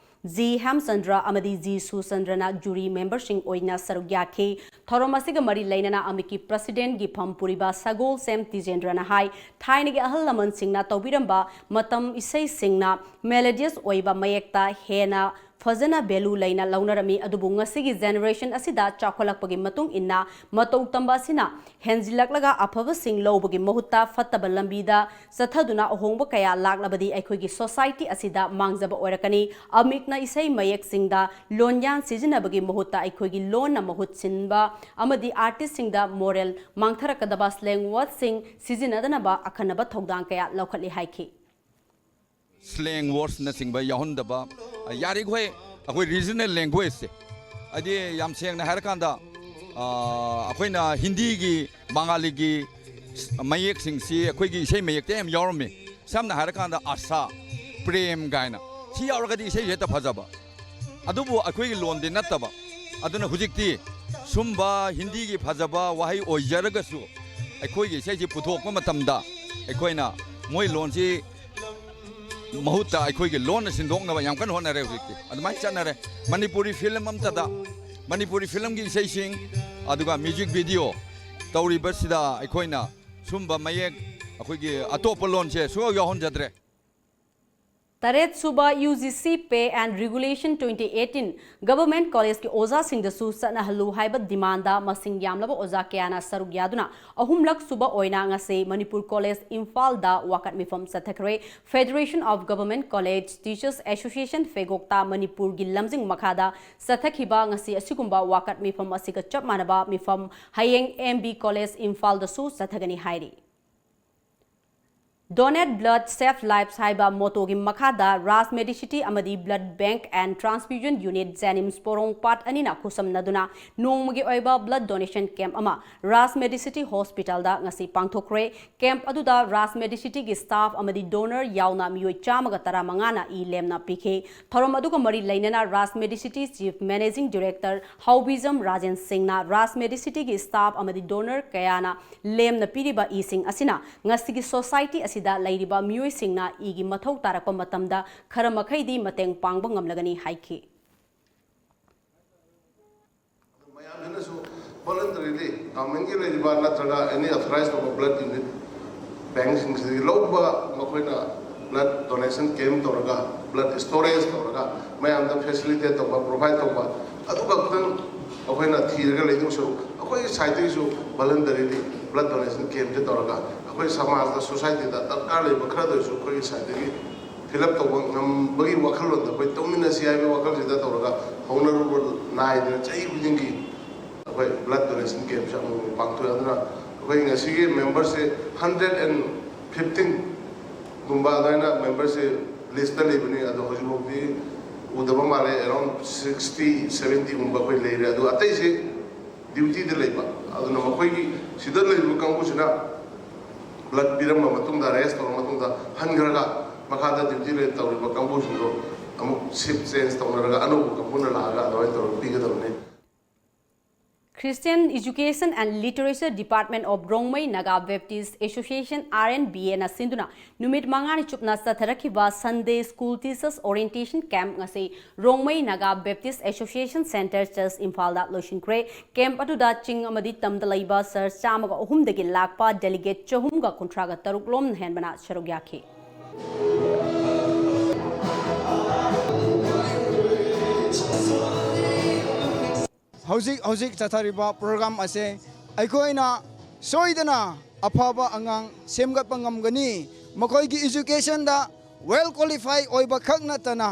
ꯖꯤ ꯍꯦꯝꯆꯟꯗ꯭ꯔ ꯑꯃꯗꯤ ꯖꯤ ꯁꯨꯆꯟꯗ꯭ꯔꯅ jury memberꯁꯤꯡ ꯑꯣꯏꯅ ꯁꯔꯨꯛ ꯌꯥꯈꯤ꯫ ꯊꯧꯔꯝ ꯑꯁꯤꯒ ꯃꯔꯤ ꯂꯩꯅꯅ ꯑꯃꯤꯛꯀꯤ presidentꯒꯤ ꯐꯝ ꯄꯨꯔꯤꯕ ꯁꯒꯣꯜꯁꯦꯝ ꯇꯤꯖꯦꯟꯗ꯭ꯔꯅ ꯍꯥꯏ, ꯊꯥꯏꯅꯒꯤ ꯑꯍꯜ ꯂꯃꯟꯁꯤꯡꯅ ꯇꯧꯕꯤꯔꯝꯕ ꯃꯇꯝ ꯏꯁꯩꯁꯤꯡꯅ melodious ꯑꯣꯏꯕ ꯃꯌꯦꯛꯇ ꯍꯦꯟꯅ ꯐꯖꯅ value ꯂꯩꯅ ꯂꯧꯅꯔꯝꯃꯤ, ꯑꯗꯨꯕꯨ ꯉꯁꯤꯒꯤ generation ꯑꯁꯤꯗ ꯆꯥꯎꯈꯠꯂꯛꯄꯒꯤ ꯃꯇꯨꯡ ꯏꯟꯅ ꯃꯇꯧ ꯇꯝꯕ ꯑꯁꯤꯅ ꯍꯦꯟꯖꯤꯜꯂꯛꯂꯒ ꯑꯐꯕꯁꯤꯡ ꯂꯧꯕꯒꯤ ꯃꯍꯨꯠꯇ ꯐꯠꯇꯕ ꯂꯝꯕꯤꯗ ꯆꯠꯊꯗꯨꯅ ꯑꯍꯣꯡꯕ ꯀꯌꯥ ꯂꯥꯛꯂꯕꯗꯤ ꯑꯩꯈꯣꯏꯒꯤ society ꯑꯁꯤꯗ ꯃꯥꯡꯖꯕ ꯑꯣꯏꯔꯛꯀꯅꯤ꯫ ꯑꯃꯤꯛꯅ ꯏꯁꯩ ꯃꯌꯦꯛꯁꯤꯡꯗ ꯂꯣꯟꯌꯥꯟ ꯁꯤꯖꯤꯟꯅꯕꯒꯤ ꯃꯍꯨꯠꯇ ꯑꯩꯈꯣꯏꯒꯤ ꯂꯣꯟꯅ ꯃꯍꯨꯠ ꯁꯤꯟꯕ ꯑꯃꯗꯤ artistꯁꯤꯡꯗ moral ꯃꯥꯡꯊꯔꯛꯀꯗꯕ slang wordꯁꯤꯡ ꯁꯤꯖꯤꯟꯅꯗꯅꯕ ꯑꯈꯟꯅꯕ ꯊꯧꯗꯥꯡ ꯀꯌꯥ ꯂꯧꯈꯠꯂꯤ ꯍꯥꯏꯈꯤ꯫ Slang wordsꯅꯆꯤꯡꯕ ꯌꯥꯎꯍꯟꯗꯕ, ꯌꯥꯔꯤꯈꯣꯏ ꯑꯩꯈꯣꯏ regional languageꯁꯦ, ꯍꯥꯏꯗꯤ ꯌꯥꯝ ꯁꯦꯡꯅ ꯍꯥꯏꯔꯀꯥꯟꯗ ꯑꯩꯈꯣꯏꯅ ꯍꯤꯟꯗꯤꯒꯤ, ꯕꯪꯒꯥꯂꯤꯒꯤ ꯃꯌꯦꯛꯁꯤꯡꯁꯤ ꯑꯩꯈꯣꯏꯒꯤ ꯏꯁꯩ ꯃꯌꯦꯛꯇ ꯌꯥꯝ ꯌꯥꯎꯔꯝꯃꯤ꯫ ꯁꯝꯅ ꯍꯥꯏꯔꯀꯥꯟꯗ ꯑꯁꯥ, ꯄ꯭ꯔꯦꯝ ꯀꯥꯏꯅ ꯁꯤ ꯌꯥꯎꯔꯒꯗꯤ ꯏꯁꯩꯁꯦ ꯍꯦꯛꯇ ꯐꯖꯕ, ꯑꯗꯨꯕꯨ ꯑꯩꯈꯣꯏꯒꯤ ꯂꯣꯟꯗꯤ ꯅꯠꯇꯕ꯫ ꯑꯗꯨꯅ ꯍꯧꯖꯤꯛꯇꯤ ꯁꯨꯝꯕ ꯍꯤꯟꯗꯤꯒꯤ ꯐꯖꯕ ꯋꯥꯍꯩ ꯑꯣꯏꯖꯔꯒꯁꯨ, ꯑꯩꯈꯣꯏꯒꯤ ꯏꯁꯩꯁꯤ ꯄꯨꯊꯣꯛꯄ ꯃꯇꯝꯗ ꯑꯩꯈꯣꯏꯅ ꯃꯣꯏ ꯂꯣꯟꯁꯤ ꯃꯍꯨꯠꯇ ꯑꯩꯈꯣꯏꯒꯤ ꯂꯣꯟꯅ ꯁꯤꯟꯗꯣꯛꯅꯕ ꯌꯥꯝ ꯀꯟꯅ ꯍꯣꯠꯅꯔꯦ ꯍꯧꯖꯤꯛꯇꯤ꯫ ꯑꯗꯨꯃꯥꯏꯅ ꯆꯠꯅꯔꯦ꯫ ꯃꯅꯤꯄꯨꯔꯤ ꯐꯤꯂꯝ ꯑꯝꯇꯗ, ꯃꯅꯤꯄꯨꯔꯤ ꯐꯤꯂꯝꯒꯤ ꯏꯁꯩꯁꯤꯡ, ꯑꯗꯨꯒ ꯃ꯭ꯌꯨꯖꯤꯛ ꯚꯤꯗꯤꯑꯣ ꯇꯧꯔꯤꯕꯁꯤꯗ ꯑꯩꯈꯣꯏꯅ ꯁꯨꯝꯕ ꯃꯌꯦꯛ, ꯑꯩꯈꯣꯏꯒꯤ ꯑꯇꯣꯞꯄ ꯂꯣꯟꯁꯦ ꯁꯨꯡꯌꯥꯎ ꯌꯥꯎꯍꯟꯖꯗ꯭ꯔꯦ꯫ ꯇꯔꯦꯠꯁꯨꯕ U G C Pay and Regulation twenty eighteen Government Collegeꯀꯤ ꯑꯣꯖꯥꯁꯤꯡꯗꯁꯨ ꯆꯠꯅꯍꯜꯂꯨ ꯍꯥꯏꯕ demandꯗ ꯃꯁꯤꯡ ꯌꯥꯝꯂꯕ ꯑꯣꯖꯥ ꯀꯌꯥꯅ ꯁꯔꯨꯛ ꯌꯥꯗꯨꯅ ꯑꯍꯨꯝꯂꯛ ꯁꯨꯕ ꯑꯣꯏꯅ ꯉꯁꯤ ꯃꯅꯤꯄꯨꯔ ꯀꯣꯂꯦꯖ ꯏꯝꯐꯥꯜꯗ ꯋꯥꯀꯠ ꯃꯤꯐꯝ ꯆꯠꯊꯈ꯭ꯔꯦ꯫ Federation of Government College Teachers Association ꯐꯦꯒꯣꯛꯇ ꯃꯅꯤꯄꯨꯔꯒꯤ ꯂꯝꯖꯤꯡ ꯃꯈꯥꯗ ꯆꯠꯊꯈꯤꯕ ꯉꯁꯤ ꯑꯁꯤꯒꯨꯝꯕ ꯋꯥꯀꯠ ꯃꯤꯐꯝ ꯑꯁꯤꯒ ꯆꯞ ꯃꯥꯟꯅꯕ ꯃꯤꯐꯝ ꯍꯌꯦꯡ ꯑꯦꯝ ꯕꯤ ꯀꯣꯂꯦꯖ ꯏꯝꯐꯥꯜꯗꯁꯨ ꯆꯠꯊꯒꯅꯤ ꯍꯥꯏꯔꯤ꯫ Donate Blood Save Lives ꯍꯥꯏꯕ mottoꯒꯤ ꯃꯈꯥꯗ ꯔꯥꯖ ꯃꯦꯗꯤꯁꯤꯇꯤ ꯑꯃꯗꯤ Blood Bank and Transfusion Unit ꯖꯦꯅꯤꯝꯁ ꯄꯣꯔꯣꯡꯄꯥꯠ ꯑꯅꯤꯅ ꯈꯨꯠꯁꯝꯅꯗꯨꯅ ꯅꯣꯡꯃꯒꯤ ꯑꯣꯏꯕ blood donation camp ꯑꯃ ꯔꯥꯖ ꯃꯦꯗꯤꯁꯤꯇꯤ ꯍꯣꯁꯄꯤꯇꯥꯜꯗ ꯉꯁꯤ ꯄꯥꯡꯊꯣꯛꯈ꯭ꯔꯦ꯫ Camp ꯑꯗꯨꯗ ꯔꯥꯖ ꯃꯦꯗꯤꯁꯤꯇꯤꯒꯤ staff ꯑꯃꯗꯤ donor ꯌꯥꯎꯅ ꯃꯤꯑꯣꯏ ꯆꯥꯝꯃꯒ ꯇꯔꯥꯃꯉꯥꯅ ꯏ ꯂꯦꯝꯅ ꯄꯤꯈꯤ꯫ ꯊꯧꯔꯝ ꯑꯗꯨꯒ ꯃꯔꯤ ꯂꯩꯅꯅ ꯔꯥꯖ Medicity Chief Managing Director ꯍꯥꯎꯕꯤꯖꯝ Rajen ꯁꯤꯡꯅ ꯔꯥꯖ ꯃꯦꯗꯤꯁꯤꯇꯤꯒꯤ staff ꯑꯃꯗꯤ donor ꯀꯌꯥꯅ ꯂꯦꯝꯅ ꯄꯤꯔꯤꯕ ꯏꯁꯤꯡ ꯑꯁꯤꯅ ꯉꯁꯤꯒꯤ society ꯑꯁꯤꯗ ꯂꯩꯔꯤꯕ ꯃꯤꯑꯣꯏꯁꯤꯡꯅ ꯏꯒꯤ ꯃꯊꯧ ꯇꯥꯔꯛꯄ ꯃꯇꯝꯗ ꯈꯔ ꯃꯈꯩꯗꯤ ꯃꯇꯦꯡ ꯄꯥꯡꯕ ꯉꯝꯂꯒꯅꯤ ꯍꯥꯏꯈꯤ꯫ ꯃꯌꯥꯝꯁꯤꯅꯁꯨ voluntarily governmentꯀꯤ ꯂꯩꯔꯤꯕ ꯅꯠꯇ꯭ꯔꯒ any authorized ꯇꯧꯕ blood unit bankꯁꯤꯡꯁꯤꯗꯒꯤ ꯂꯧꯕ, ꯃꯈꯣꯏꯅ blood donation camp ꯇꯧꯔꯒ, blood storage ꯇꯧꯔꯒ, ꯃꯌꯥꯝꯗ facilitate ꯇꯧꯕ, provide ꯇꯧꯕ, ꯑꯗꯨ ꯈꯛꯇꯪ ꯑꯩꯈꯣꯏꯅ ꯊꯤꯔꯒ ꯂꯩꯗꯧ ꯁꯔꯨꯛ, ꯑꯩꯈꯣꯏꯒꯤ sideꯇꯒꯤꯁꯨ voluntarily blood donation campꯁꯦ ꯇꯧꯔꯒ, ꯑꯩꯈꯣꯏ ꯁꯃꯥꯖꯇ, societyꯗ ꯗꯔꯀꯥꯔ ꯂꯩꯕ ꯈꯔꯗ ꯑꯣꯏꯔꯁꯨ ꯑꯩꯈꯣꯏꯒꯤ sideꯇꯒꯤ fill up ꯇꯧꯕ ꯉꯝꯕꯒꯤ ꯋꯥꯈꯜꯂꯣꯟꯗ ꯑꯩꯈꯣꯏ ꯇꯧꯃꯤꯟꯅꯁꯤ ꯍꯥꯏꯕꯒꯤ ꯋꯥꯈꯜꯁꯤꯗ ꯇꯧꯔꯒ ꯍꯧꯅꯔꯨꯕ ꯅꯥꯏꯗꯅ ꯆꯍꯤ ꯈꯨꯗꯤꯡꯒꯤ ꯑꯩꯈꯣꯏ blood donation campꯁꯦ ꯑꯃꯨꯛ ꯑꯃꯨꯛ ꯄꯥꯡꯊꯣꯛꯑꯦ꯫ ꯑꯗꯨꯅ ꯑꯩꯈꯣꯏ ꯉꯁꯤꯒꯤ memberꯁꯦ hundred and fifteenꯒꯨꯝꯕ ꯑꯗꯨꯃꯥꯏꯅ memberꯁꯦ listꯇ ꯂꯩꯕꯅꯤ꯫ ꯑꯗꯣ ꯍꯧꯖꯤꯛꯐꯥꯎꯗꯤ ꯎꯗꯕ ꯃꯥꯜꯂꯦ, around sixty seventyꯒꯨꯝꯕ ꯑꯩꯈꯣꯏ ꯂꯩꯔꯦ꯫ ꯑꯗꯣ ꯑꯇꯩꯁꯦ dutyꯗ ꯂꯩꯕ꯫ ꯑꯗꯨꯅ ꯃꯈꯣꯏꯒꯤ ꯁꯤꯗ ꯂꯩꯔꯤꯕ ꯀꯥꯡꯕꯨꯁꯤꯅ blood ꯄꯤꯔꯝꯕ ꯃꯇꯨꯡꯗ, rest ꯇꯧꯔꯕ ꯃꯇꯨꯡꯗ ꯍꯟꯈ꯭ꯔꯒ ꯃꯈꯥꯗ duty ꯂꯩ ꯇꯧꯔꯤꯕ ꯀꯥꯡꯕꯨꯁꯤꯡꯗꯣ ꯑꯃꯨꯛ shift change ꯇꯧꯅꯔꯒ ꯑꯅꯧꯕ ꯀꯥꯡꯕꯨꯅ ꯂꯥꯛꯑꯒ ꯑꯗꯨꯃꯥꯏꯅ ꯇꯧꯔꯒ ꯄꯤꯒꯗꯕꯅꯤ꯫ Christian Education and Literature Department of Rongmei Naga Baptist Association, R N B A ꯅ ꯁꯤꯟꯗꯨꯅ ꯅꯨꯃꯤꯠ ꯃꯉꯥꯅꯤ ꯆꯨꯞꯅ ꯆꯠꯊꯔꯛꯈꯤꯕ Sunday School Teachers Orientation Camp ꯉꯁꯤ Rongmei Naga baptist association centre church ꯏꯝꯐꯥꯜꯗ ꯂꯣꯏꯁꯤꯟꯈ꯭ꯔꯦ꯫ ꯀꯦꯝꯞ ꯑꯗꯨꯗ ꯆꯤꯡ ꯑꯃꯗꯤ ꯇꯝꯗ ꯂꯩꯕ ꯁꯍꯔ ꯆꯥꯝꯃꯒ ꯑꯍꯨꯝꯗꯒꯤ ꯂꯥꯛꯄ ꯗꯦꯂꯤꯒꯦꯠ ꯆꯍꯨꯝꯒ ꯀꯨꯟꯊ꯭ꯔꯥꯒ ꯇꯔꯨꯛ ꯂꯣꯝꯅ ꯍꯦꯟꯕꯅ ꯁꯔꯨꯛ ꯌꯥꯈꯤ꯫ ꯍꯧꯖꯤꯛ ꯍꯧꯖꯤꯛ ꯆꯠꯊꯔꯤꯕ ꯄ꯭ꯔꯣꯒ꯭ꯔꯥꯝ ꯑꯁꯦ ꯑꯩꯈꯣꯏꯅ ꯁꯣꯏꯗꯅ ꯑꯐꯕ ꯑꯉꯥꯡ ꯁꯦꯝꯒꯠꯄ ꯉꯝꯒꯅꯤ꯫ ꯃꯈꯣꯏꯒꯤ ꯏꯖꯨꯀꯦꯁꯟꯗ ꯋꯦꯜ ꯀ꯭ꯋꯥꯂꯤꯐꯥꯏ ꯑꯣꯏꯕ ꯈꯛ ꯅꯠꯇꯅ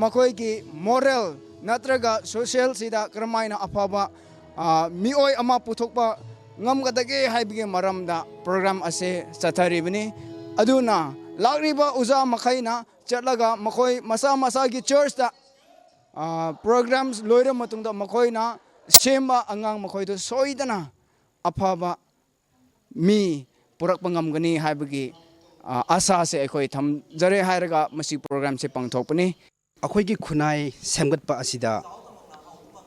ꯃꯈꯣꯏꯒꯤ ꯃꯣꯔꯦꯜ ꯅꯠꯇ꯭ꯔꯒ ꯁꯣꯁꯤꯌꯦꯜꯁꯤꯗ ꯀꯔꯝꯍꯥꯏꯅ ꯑꯐꯕ, ꯑ, ꯃꯤꯑꯣꯏ ꯑꯃ ꯄꯨꯊꯣꯛꯄ ꯉꯝꯒꯗꯒꯦ ꯍꯥꯏꯕꯒꯤ ꯃꯔꯝꯗ ꯄ꯭ꯔꯣꯒ꯭ꯔꯥꯝ ꯑꯁꯦ ꯆꯠꯊꯔꯤꯕꯅꯤ꯫ ꯑꯗꯨꯅ ꯂꯥꯛꯂꯤꯕ ꯑꯣꯖꯥ ꯃꯈꯩꯅ ꯆꯠꯂꯒ ꯃꯈꯣꯏ ꯃꯁꯥ ꯃꯁꯥꯒꯤ ꯆꯔꯆꯇ, ꯑ, ꯄ꯭ꯔꯣꯒ꯭ꯔꯥꯝ ꯂꯣꯏꯔ ꯃꯇꯨꯡꯗ ꯃꯈꯣꯏꯅ ꯁꯦꯝꯕ ꯑꯉꯥꯡ ꯃꯈꯣꯏꯗꯨ ꯁꯣꯏꯗꯅ ꯑꯐꯕ ꯃꯤ ꯄꯨꯔꯛꯄ ꯉꯝꯒꯅꯤ ꯍꯥꯏꯕꯒꯤ, ꯑ, ꯑꯥꯁꯥꯁꯦ ꯑꯩꯈꯣꯏ ꯊꯝꯖꯔꯦ ꯍꯥꯏꯔꯒ ꯃꯁꯤ ꯄ꯭ꯔꯣꯒ꯭ꯔꯥꯝꯁꯦ ꯄꯥꯡꯊꯣꯛꯄꯅꯤ꯫ ꯑꯩꯈꯣꯏꯒꯤ ꯈꯨꯟꯅꯥꯏ ꯁꯦꯝꯒꯠꯄ ꯑꯁꯤꯗ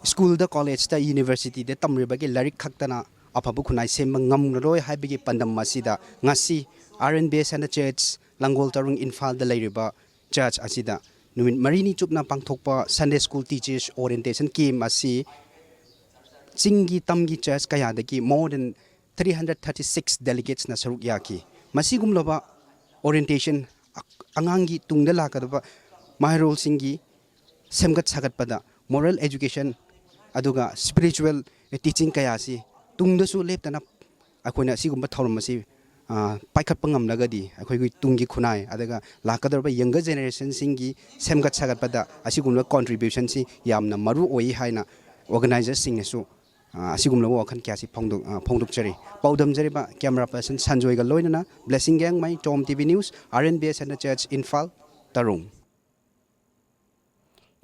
ꯁ꯭ꯀꯨꯜꯗ, ꯀꯣꯂꯦꯖꯇ, ꯌꯨꯅꯤꯚꯔꯁꯤꯇꯤꯗ ꯇꯝꯂꯤꯕꯒꯤ ꯂꯥꯏꯔꯤꯛ ꯈꯛꯇꯅ ꯑꯐꯕ ꯈꯨꯟꯅꯥꯏ ꯁꯦꯝꯕ ꯉꯝꯂꯔꯣꯏ ꯍꯥꯏꯕꯒꯤ ꯄꯥꯟꯗꯝ ꯑꯁꯤꯗ ꯉꯁꯤ R N B A Centre Church, ꯂꯥꯡꯒꯣꯜ ꯇꯔꯨꯡ, ꯏꯝꯐꯥꯜꯗ ꯂꯩꯔꯤꯕ ꯆꯔꯆ ꯑꯁꯤꯗ ꯅꯨꯃꯤꯠ ꯃꯔꯤꯅꯤ ꯆꯨꯞꯅ ꯄꯥꯡꯊꯣꯛꯄ Sunday School Teachers Orientation Camp ꯑꯁꯤ ꯆꯤꯡꯒꯤ ꯇꯝꯒꯤ ꯆꯔꯆ ꯀꯌꯥꯗꯒꯤ more than three hundred thirty six delegatesꯅ ꯁꯔꯨꯛ ꯌꯥꯈꯤ꯫ ꯃꯁꯤꯒꯨꯝꯂꯕ orientation ꯑꯉꯥꯡꯒꯤ ꯇꯨꯡꯗ ꯂꯥꯛꯀꯗꯕ ꯃꯍꯩꯔꯣꯜꯁꯤꯡꯒꯤ ꯁꯦꯝꯒꯠ ꯁꯥꯒꯠꯄꯗ moral education ꯑꯗꯨꯒ spiritual teaching ꯀꯌꯥ ꯑꯁꯤ ꯇꯨꯡꯗꯁꯨ ꯂꯦꯞꯇꯅ ꯑꯩꯈꯣꯏꯅ ꯑꯁꯤꯒꯨꯝꯕ ꯊꯧꯔꯝ ꯑꯁꯤ, ꯑ, ꯄꯥꯏꯈꯠꯄ ꯉꯝꯂꯒꯗꯤ ꯑꯩꯈꯣꯏꯒꯤ ꯇꯨꯡꯒꯤ ꯈꯨꯟꯅꯥꯏ ꯑꯗꯨꯒ ꯂꯥꯛꯀꯗꯧꯔꯤꯕ younger generationꯁꯤꯡꯒꯤ ꯁꯦꯝꯒꯠ ꯁꯥꯒꯠꯄꯗ ꯑꯁꯤꯒꯨꯝꯕ contributionꯁꯤ ꯌꯥꯝꯅ ꯃꯔꯨ ꯑꯣꯏ ꯍꯥꯏꯅ organizerꯁꯤꯡꯅꯁꯨ, ꯑ, ꯑꯁꯤꯒꯨꯝꯂꯕ ꯋꯥꯈꯜ ꯀꯌꯥꯁꯤ ꯐꯣꯡꯗꯣꯛ-, ꯑ, ꯐꯣꯡꯗꯣꯛꯆꯔꯤ꯫ ꯄꯥꯎꯗꯝꯖꯔꯤꯕ camera person ꯁꯟꯖꯣꯏꯒ ꯂꯣꯏꯅꯅ Blessing ꯒꯦꯡꯃꯩ, Tom T V News, R N B A Centre Church, Imphal, ꯇꯔꯨꯡ꯫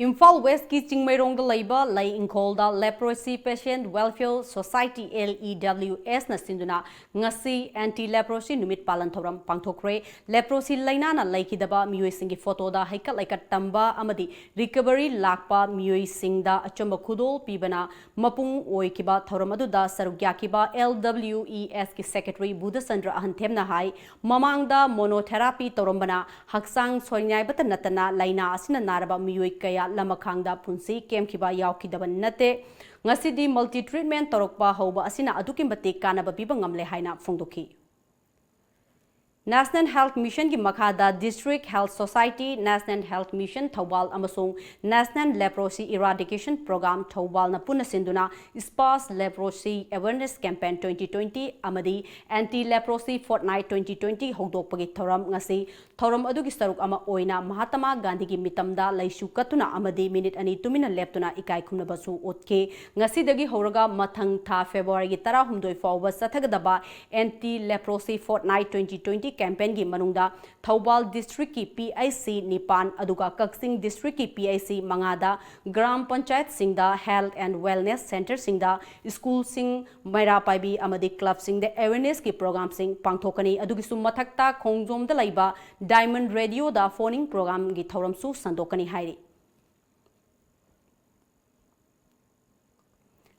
Imphal ꯋꯦꯁꯀꯤ ꯆꯤꯡꯃꯩꯔꯣꯡꯗ ꯂꯩꯕ ꯂꯩ ꯏꯪꯈꯣꯜꯗ Leprosy Patient Welfare Society, L E W S ꯅ ꯁꯤꯟꯗꯨꯅ ꯉꯁꯤ Anti Leprosy ꯅꯨꯃꯤꯠ ꯄꯥꯂꯟ ꯊꯧꯔꯝ ꯄꯥꯡꯊꯣꯛꯈ꯭ꯔꯦ꯫ Leprosy ꯂꯩꯅꯥꯅ ꯂꯩꯈꯤꯗꯕ ꯃꯤꯑꯣꯏꯁꯤꯡꯒꯤ ꯐꯣꯇꯣꯗ ꯍꯩꯀꯠ ꯂꯩꯀꯠ ꯇꯝꯕ ꯑꯃꯗꯤ recovery ꯂꯥꯛꯄ ꯃꯤꯑꯣꯏꯁꯤꯡꯗ ꯑꯆꯨꯝꯕ ꯈꯨꯗꯣꯜ ꯄꯤꯕꯅ ꯃꯄꯨꯡ ꯑꯣꯏꯈꯤꯕ ꯊꯧꯔꯝ ꯑꯗꯨꯗ ꯁꯔꯨꯛ ꯌꯥꯈꯤꯕ L W E S ꯀꯤ secretary ꯕꯨꯙꯆꯟꯗ꯭ꯔ ꯑꯍꯟꯊꯦꯝꯅ ꯍꯥꯏ, ꯃꯃꯥꯡꯗ monotherapy ꯇꯧꯔꯝꯕꯅ ꯍꯛꯆꯥꯡ ꯁꯣꯏꯅꯥꯏꯕꯇ ꯅꯠꯇꯅ ꯂꯥꯏꯅꯥ ꯑꯁꯤꯅ ꯅꯥꯔꯕ ꯃꯤꯑꯣꯏ ꯀꯌꯥ ꯂꯃꯈꯥꯡꯗ ꯄꯨꯟꯁꯤ ꯀꯦꯝꯈꯤꯕ ꯌꯥꯎꯈꯤꯗꯕ ꯅꯠꯇꯦ꯫ ꯉꯁꯤꯗꯤ multi treatment ꯇꯧꯔꯛꯄ ꯍꯧꯕ ꯑꯁꯤꯅ ꯑꯗꯨꯛꯀꯤ ꯃꯇꯤꯛ ꯀꯥꯟꯅꯕ ꯄꯤꯕ ꯉꯝꯂꯦ ꯍꯥꯏꯅ ꯐꯣꯡꯗꯣꯛꯈꯤ꯫ National Health Mission ꯒꯤ ꯃꯈꯥꯗ District Health Society, National Health Mission Thoubal ꯑꯃꯁꯨꯡ National Leprosy Eradication Program ꯊꯧꯕꯥꯜꯅ ꯄꯨꯟꯅ ꯁꯤꯟꯗꯨꯅ Sparsh Leprosy Awareness Campaign twenty twenty ꯑꯃꯗꯤ Anti Leprosy Fortnight twenty twenty ꯍꯧꯗꯣꯛꯄꯒꯤ ꯊꯧꯔꯝ ꯉꯁꯤ ꯊꯧꯔꯝ ꯑꯗꯨꯒꯤ ꯁꯔꯨꯛ ꯑꯃ ꯑꯣꯏꯅ ꯃꯍꯥꯇꯃꯥ ꯒꯥꯟꯙꯤꯒꯤ ꯃꯤꯇꯝꯗ ꯂꯩꯁꯨ ꯀꯠꯇꯨꯅ ꯑꯃꯗꯤ ꯃꯤꯅꯤꯠ ꯑꯅꯤ ꯇꯨꯃꯤꯟꯅ ꯂꯦꯞꯇꯨꯅ ꯏꯀꯥꯏ ꯈꯨꯝꯅꯕꯁꯨ ꯎꯠꯈꯤ꯫ ꯉꯁꯤꯗꯒꯤ ꯍꯧꯔꯒ ꯃꯊꯪ ꯊꯥ February ꯒꯤ ꯇꯔꯥꯍꯨꯝꯗꯣꯏ ꯐꯥꯎꯕ ꯆꯠꯊꯒꯗꯕ Anti Leprosy Fortnight twenty twenty campaign ꯒꯤ ꯃꯅꯨꯡꯗ ꯊꯧꯕꯥꯜ district ꯀꯤ P H C ꯅꯤꯄꯥꯟ, ꯑꯗꯨꯒ ꯀꯛꯆꯤꯡ district ꯀꯤ P H C ꯃꯉꯥꯗ, gram ꯄꯟꯆꯥꯌꯠꯁꯤꯡꯗ, health and wellness centre ꯁꯤꯡꯗ, school ꯁꯤꯡ, ꯃꯩꯔꯥ ꯄꯥꯏꯕꯤ ꯑꯃꯗꯤ club ꯁꯤꯡꯗ awareness ꯀꯤ program ꯁꯤꯡ ꯄꯥꯡꯊꯣꯛꯀꯅꯤ꯫ ꯑꯗꯨꯒꯤꯁꯨ ꯃꯊꯛꯇ ꯈꯣꯡꯖꯣꯝꯗ ꯂꯩꯕ Diamond Radio ꯗ phoning program ꯒꯤ ꯊꯧꯔꯝꯁꯨ ꯁꯟꯗꯣꯛꯀꯅꯤ ꯍꯥꯏꯔꯤ꯫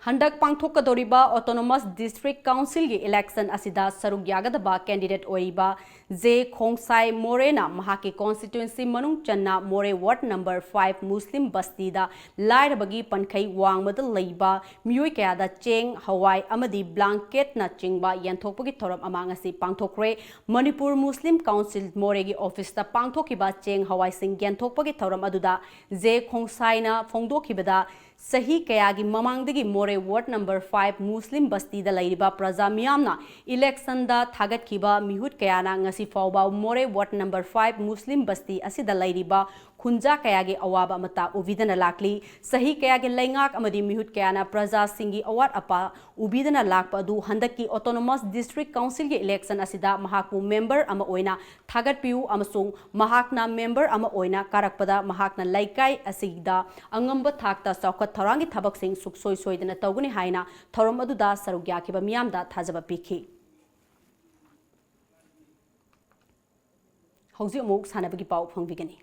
ꯍꯟꯗꯛ ꯄꯥꯡꯊꯣꯛꯀꯗꯧꯔꯤꯕ Autonomous District Council ꯒꯤ election ꯑꯁꯤꯗ ꯁꯔꯨꯛ ꯌꯥꯒꯗꯕ candidate ꯑꯣꯏꯔꯤꯕ ꯖꯦ ꯈꯣꯡꯁꯥꯏ ꯃꯣꯔꯦꯅ ꯃꯍꯥꯛꯀꯤ constituency ꯃꯅꯨꯡ ꯆꯟꯅ ꯃꯣꯔꯦ ward number five Muslim ꯕꯁꯇꯤꯗ ꯂꯥꯏꯔꯕꯒꯤ ꯄꯟꯈꯩ ꯋꯥꯡꯃꯗ ꯂꯩꯕ ꯃꯤꯑꯣꯏ ꯀꯌꯥꯗ ꯆꯦꯡ, ꯍꯋꯥꯏ ꯑꯃꯗꯤ blanket ꯅꯆꯤꯡꯕ ꯌꯦꯟꯊꯣꯛꯄꯒꯤ ꯊꯧꯔꯝ ꯑꯃ ꯉꯁꯤ ꯄꯥꯡꯊꯣꯛꯈ꯭ꯔꯦ꯫ ꯃꯅꯤꯄꯨꯔ Muslim Council ꯃꯣꯔꯦꯒꯤ office ꯇ ꯄꯥꯡꯊꯣꯛꯈꯤꯕ ꯆꯦꯡ ꯍꯋꯥꯏꯁꯤꯡ ꯌꯦꯟꯊꯣꯛꯄꯒꯤ ꯊꯧꯔꯝ ꯑꯗꯨꯗ ꯖꯦ ꯈꯣꯡꯁꯥꯏꯅ ꯐꯣꯡꯗꯣꯛꯈꯤꯕꯗ, ꯆꯍꯤ ꯀꯌꯥꯒꯤ ꯃꯃꯥꯡꯗꯒꯤ ꯃꯣꯔꯦ ward number five Muslim ꯕꯁꯇꯤꯗ ꯂꯩꯔꯤꯕ ꯄ꯭ꯔꯖꯥ ꯃꯤꯌꯥꯝꯅ election ꯗ ꯊꯥꯒꯠꯈꯤꯕ ꯃꯤꯍꯨꯠ ꯀꯌꯥꯅ ꯉꯁꯤ ꯐꯥꯎꯕ ꯃꯣꯔꯦ ward number five Muslim ꯕꯁꯇꯤ ꯑꯁꯤꯗ ꯂꯩꯔꯤꯕ ꯈꯨꯟꯖꯥ ꯀꯌꯥꯒꯤ ꯑꯋꯥꯕ ꯑꯃꯠꯇ ꯎꯕꯤꯗꯅ ꯂꯥꯛꯂꯤ꯫ ꯆꯍꯤ ꯀꯌꯥꯒꯤ ꯂꯩꯉꯥꯛ ꯑꯃꯗꯤ ꯃꯤꯍꯨꯠ ꯀꯌꯥꯅ ꯄ꯭ꯔꯖꯥꯁꯤꯡꯒꯤ ꯑꯋꯥꯠ ꯑꯄꯥ ꯎꯕꯤꯗꯅ ꯂꯥꯛꯄ ꯑꯗꯨ ꯍꯟꯗꯛꯀꯤ Autonomous District Councilꯒꯤ election ꯑꯁꯤꯗ ꯃꯍꯥꯛꯄꯨ member ꯑꯃ ꯑꯣꯏꯅ ꯊꯥꯒꯠꯄꯤꯌꯨ ꯑꯃꯁꯨꯡ ꯃꯍꯥꯛꯅ member ꯑꯃ ꯑꯣꯏꯅ ꯀꯥꯔꯛꯄꯗ ꯃꯍꯥꯛꯅ ꯂꯩꯀꯥꯏ ꯑꯁꯤꯗ ꯑꯉꯝꯕ ꯊꯥꯛꯇ ꯆꯥꯎꯈꯠ ꯊꯧꯔꯥꯡꯒꯤ ꯊꯕꯛꯁꯤꯡ ꯁꯨꯛꯁꯣꯏ ꯁꯣꯏꯗꯅ ꯇꯧꯒꯅꯤ ꯍꯥꯏꯅ ꯊꯧꯔꯝ ꯑꯗꯨꯗ ꯁꯔꯨꯛ ꯌꯥꯈꯤꯕ ꯃꯤꯌꯥꯝꯗ ꯊꯥꯖꯕ ꯄꯤꯈꯤ꯫ ꯍꯧꯖꯤꯛ ꯑꯃꯨꯛ ꯁꯥꯟꯅꯕꯒꯤ ꯄꯥꯎ ꯐꯪꯕꯤꯒꯅꯤ꯫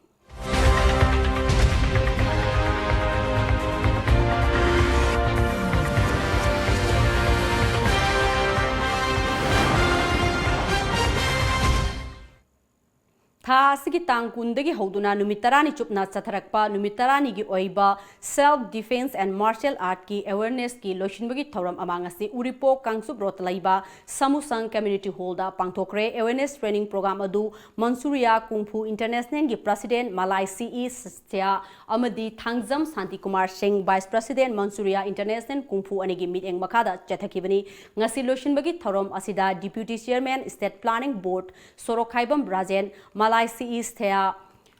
ꯊꯥ ꯑꯁꯤꯒꯤ ꯇꯥꯡ ꯀꯨꯟꯗꯒꯤ ꯍꯧꯗꯨꯅ ꯅꯨꯃꯤꯠ ꯇꯔꯥꯅꯤ ꯆꯨꯞꯅ ꯆꯠꯊꯔꯛꯄ ꯅꯨꯃꯤꯠ ꯇꯔꯥꯅꯤꯒꯤ ꯑꯣꯏꯕ Self Defence and Martial Artꯀꯤ awarenessꯀꯤ ꯂꯣꯏꯁꯤꯟꯕꯒꯤ ꯊꯧꯔꯝ ꯑꯃ ꯉꯁꯤ ꯎꯔꯤꯄꯣꯛ ꯀꯥꯡꯆꯨꯞ ꯔꯣꯗꯇ ꯂꯩꯕ ꯁꯥꯃꯨꯁꯪ Community Hallꯗ ꯄꯥꯡꯊꯣꯛꯈ꯭ꯔꯦ꯫ Awareness training program ꯑꯗꯨ Manchuria Kung Fu Internationalꯒꯤ President ꯃꯂꯥꯏ C E ꯁꯊ꯭ꯌꯥ ꯑꯃꯗꯤ ꯊꯥꯡꯖꯝ ꯁꯥꯟꯇꯤꯀꯨꯃꯥꯔ ꯁꯤꯡ, Vice President Manchuria International Kung Fu ꯑꯅꯤꯒꯤ ꯃꯤꯠꯌꯦꯡ ꯃꯈꯥꯗ ꯆꯠꯊꯈꯤꯕꯅꯤ꯫ ꯉꯁꯤ ꯂꯣꯏꯁꯤꯟꯕꯒꯤ ꯊꯧꯔꯝ ꯑꯁꯤꯗ Deputy Chairman, State Planning Board ꯁꯣꯔꯣꯛꯈꯥꯏꯕꯝ Rajen, Malai C E Sathya,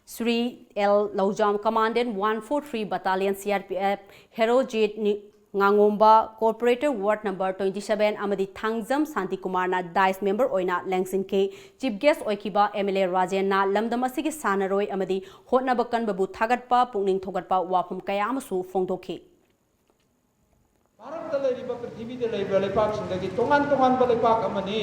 Shri L Loujam, Commandant one four three Battalion C R P F, Herojit ꯅꯤ-, ꯉꯥꯉꯣꯝꯕ, Corporator Ward number twenty seven ꯑꯃꯗꯤ ꯊꯥꯡꯖꯝ ꯁꯥꯟꯇꯤꯀꯨꯃꯥꯔꯅ dais member ꯑꯣꯏꯅ ꯂꯦꯡꯁꯤꯟꯈꯤ꯫ Chief guest ꯑꯣꯏꯈꯤꯕ M L A ꯔꯥꯖꯦꯟꯅ ꯂꯝꯗꯝ ꯑꯁꯤꯒꯤ ꯁꯥꯟꯅꯔꯣꯏ ꯑꯃꯗꯤ ꯍꯣꯠꯅꯕ ꯀꯟꯕꯕꯨ ꯊꯥꯒꯠꯄ, ꯄꯨꯛꯅꯤꯡ ꯊꯧꯒꯠꯄ ꯋꯥꯐꯝ ꯀꯌꯥ ꯑꯃꯁꯨ ꯐꯣꯡꯗꯣꯛꯈꯤ꯫ ꯚꯥꯔꯠꯇ ꯂꯩꯔꯤꯕ, ꯄ꯭ꯔꯤꯊꯤꯕꯤꯗ ꯂꯩꯔꯤꯕ ꯂꯩꯄꯥꯛꯁꯤꯡꯗꯒꯤ ꯇꯣꯉꯥꯟ ꯇꯣꯉꯥꯟꯕ ꯂꯩꯄꯥꯛ ꯑꯃꯅꯤ꯫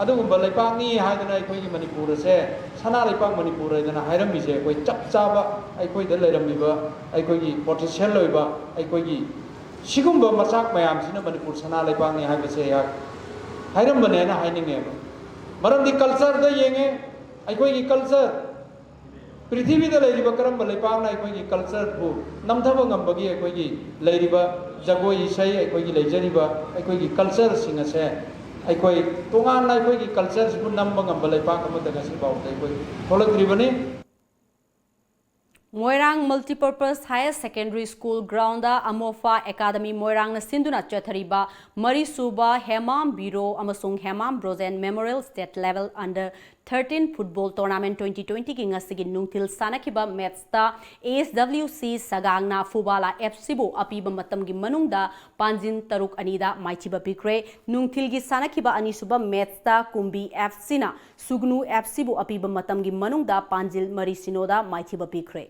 ꯑꯗꯨꯒꯨꯝꯕ ꯂꯩꯄꯥꯛꯅꯤ ꯍꯥꯏꯗꯅ ꯑꯩꯈꯣꯏꯒꯤ ꯃꯅꯤꯄꯨꯔ ꯑꯁꯦ, ꯁꯅꯥ ꯂꯩꯄꯥꯛ ꯃꯅꯤꯄꯨꯔ ꯍꯥꯏꯗꯅ ꯍꯥꯏꯔꯝꯃꯤꯁꯦ, ꯑꯩꯈꯣꯏ ꯆꯞ ꯆꯥꯕ ꯑꯩꯈꯣꯏꯗ ꯂꯩꯔꯝꯃꯤꯕ, ꯑꯩꯈꯣꯏꯒꯤ potential ꯑꯣꯏꯕ, ꯑꯩꯈꯣꯏꯒꯤ ꯁꯤꯒꯨꯝꯕ ꯃꯆꯥꯛ ꯃꯌꯥꯝꯁꯤꯅ ꯃꯅꯤꯄꯨꯔ ꯁꯅꯥ ꯂꯩꯄꯥꯛꯅꯤ ꯍꯥꯏꯕꯁꯦ ꯑꯩꯍꯥꯛ ꯍꯥꯏꯔꯝꯕꯅꯦꯅ ꯍꯥꯏꯅꯤꯡꯉꯦꯕ꯫ ꯃꯔꯝꯗꯤ cultureꯗ ꯌꯦꯡꯉꯦ, ꯑꯩꯈꯣꯏꯒꯤ culture, ꯄ꯭ꯔꯤꯊꯤꯕꯤꯗ ꯂꯩꯔꯤꯕ ꯀꯔꯝꯕ ꯂꯩꯄꯥꯛꯅ ꯑꯩꯈꯣꯏꯒꯤ cultureꯕꯨ ꯅꯝꯊꯕ ꯉꯝꯕꯒꯦ? ꯑꯩꯈꯣꯏꯒꯤ ꯂꯩꯔꯤꯕ ꯖꯒꯣꯏ ꯏꯁꯩ, ꯑꯩꯈꯣꯏꯒꯤ ꯂꯩꯖꯔꯤꯕ ꯑꯩꯈꯣꯏꯒꯤ cultureꯁꯤꯡ ꯑꯁꯦ, ꯑꯩꯈꯣꯏ ꯇꯣꯉꯥꯟꯅ ꯑꯩꯈꯣꯏꯒꯤ cultureꯁꯤꯕꯨ ꯅꯝꯕ ꯉꯝꯕ ꯂꯩꯄꯥꯛ ꯑꯃꯠꯇ ꯉꯁꯤ ꯐꯥꯎꯕꯗ ꯑꯩꯈꯣꯏ ꯊꯣꯛꯂꯛꯇ꯭ꯔꯤꯕꯅꯤ꯫ ꯃꯣꯏꯔꯥꯡ Multipurpose Higher Secondary School groundꯗ ꯑꯃꯣꯐꯥ Academy ꯃꯣꯏꯔꯥꯡꯅ ꯁꯤꯟꯗꯨꯅ ꯆꯠꯊꯔꯤꯕ ꯃꯔꯤꯁꯨꯕ ꯍꯦꯃꯥꯝ ꯕꯤꯔꯣ ꯑꯃꯁꯨꯡ Hemam Brojen Memorial State Level Under Thirteen Football Tournament twenty twenty-ꯒꯤ ꯉꯁꯤꯒꯤ ꯅꯨꯡꯊꯤꯜ ꯁꯥꯟꯅꯈꯤꯕ ꯃꯦꯠꯁꯇ A S W C ꯁꯒꯥꯡꯅ ꯐꯨꯕꯥꯂꯥ F Cꯕꯨ ꯑꯄꯤꯕ ꯃꯇꯝꯒꯤ ꯃꯅꯨꯡꯗ ꯄꯥꯟꯖꯤꯜ ꯇꯔꯨꯛ ꯑꯅꯤꯗ ꯃꯥꯏꯊꯤꯕ ꯄꯤꯈ꯭ꯔꯦ꯫ ꯅꯨꯡꯊꯤꯜꯒꯤ ꯁꯥꯟꯅꯈꯤꯕ ꯑꯅꯤꯁꯨꯕ ꯃꯦꯠꯁꯇ ꯀꯨꯝꯕꯤ F Cꯅ ꯁꯨꯒꯅꯨ F Cꯕꯨ ꯑꯄꯤꯕ ꯃꯇꯝꯒꯤ ꯃꯅꯨꯡꯗ ꯄꯥꯟꯖꯤꯜ ꯃꯔꯤ ꯁꯤꯅꯣꯗ ꯃꯥꯏꯊꯤꯕ ꯄꯤꯈ꯭ꯔꯦ꯫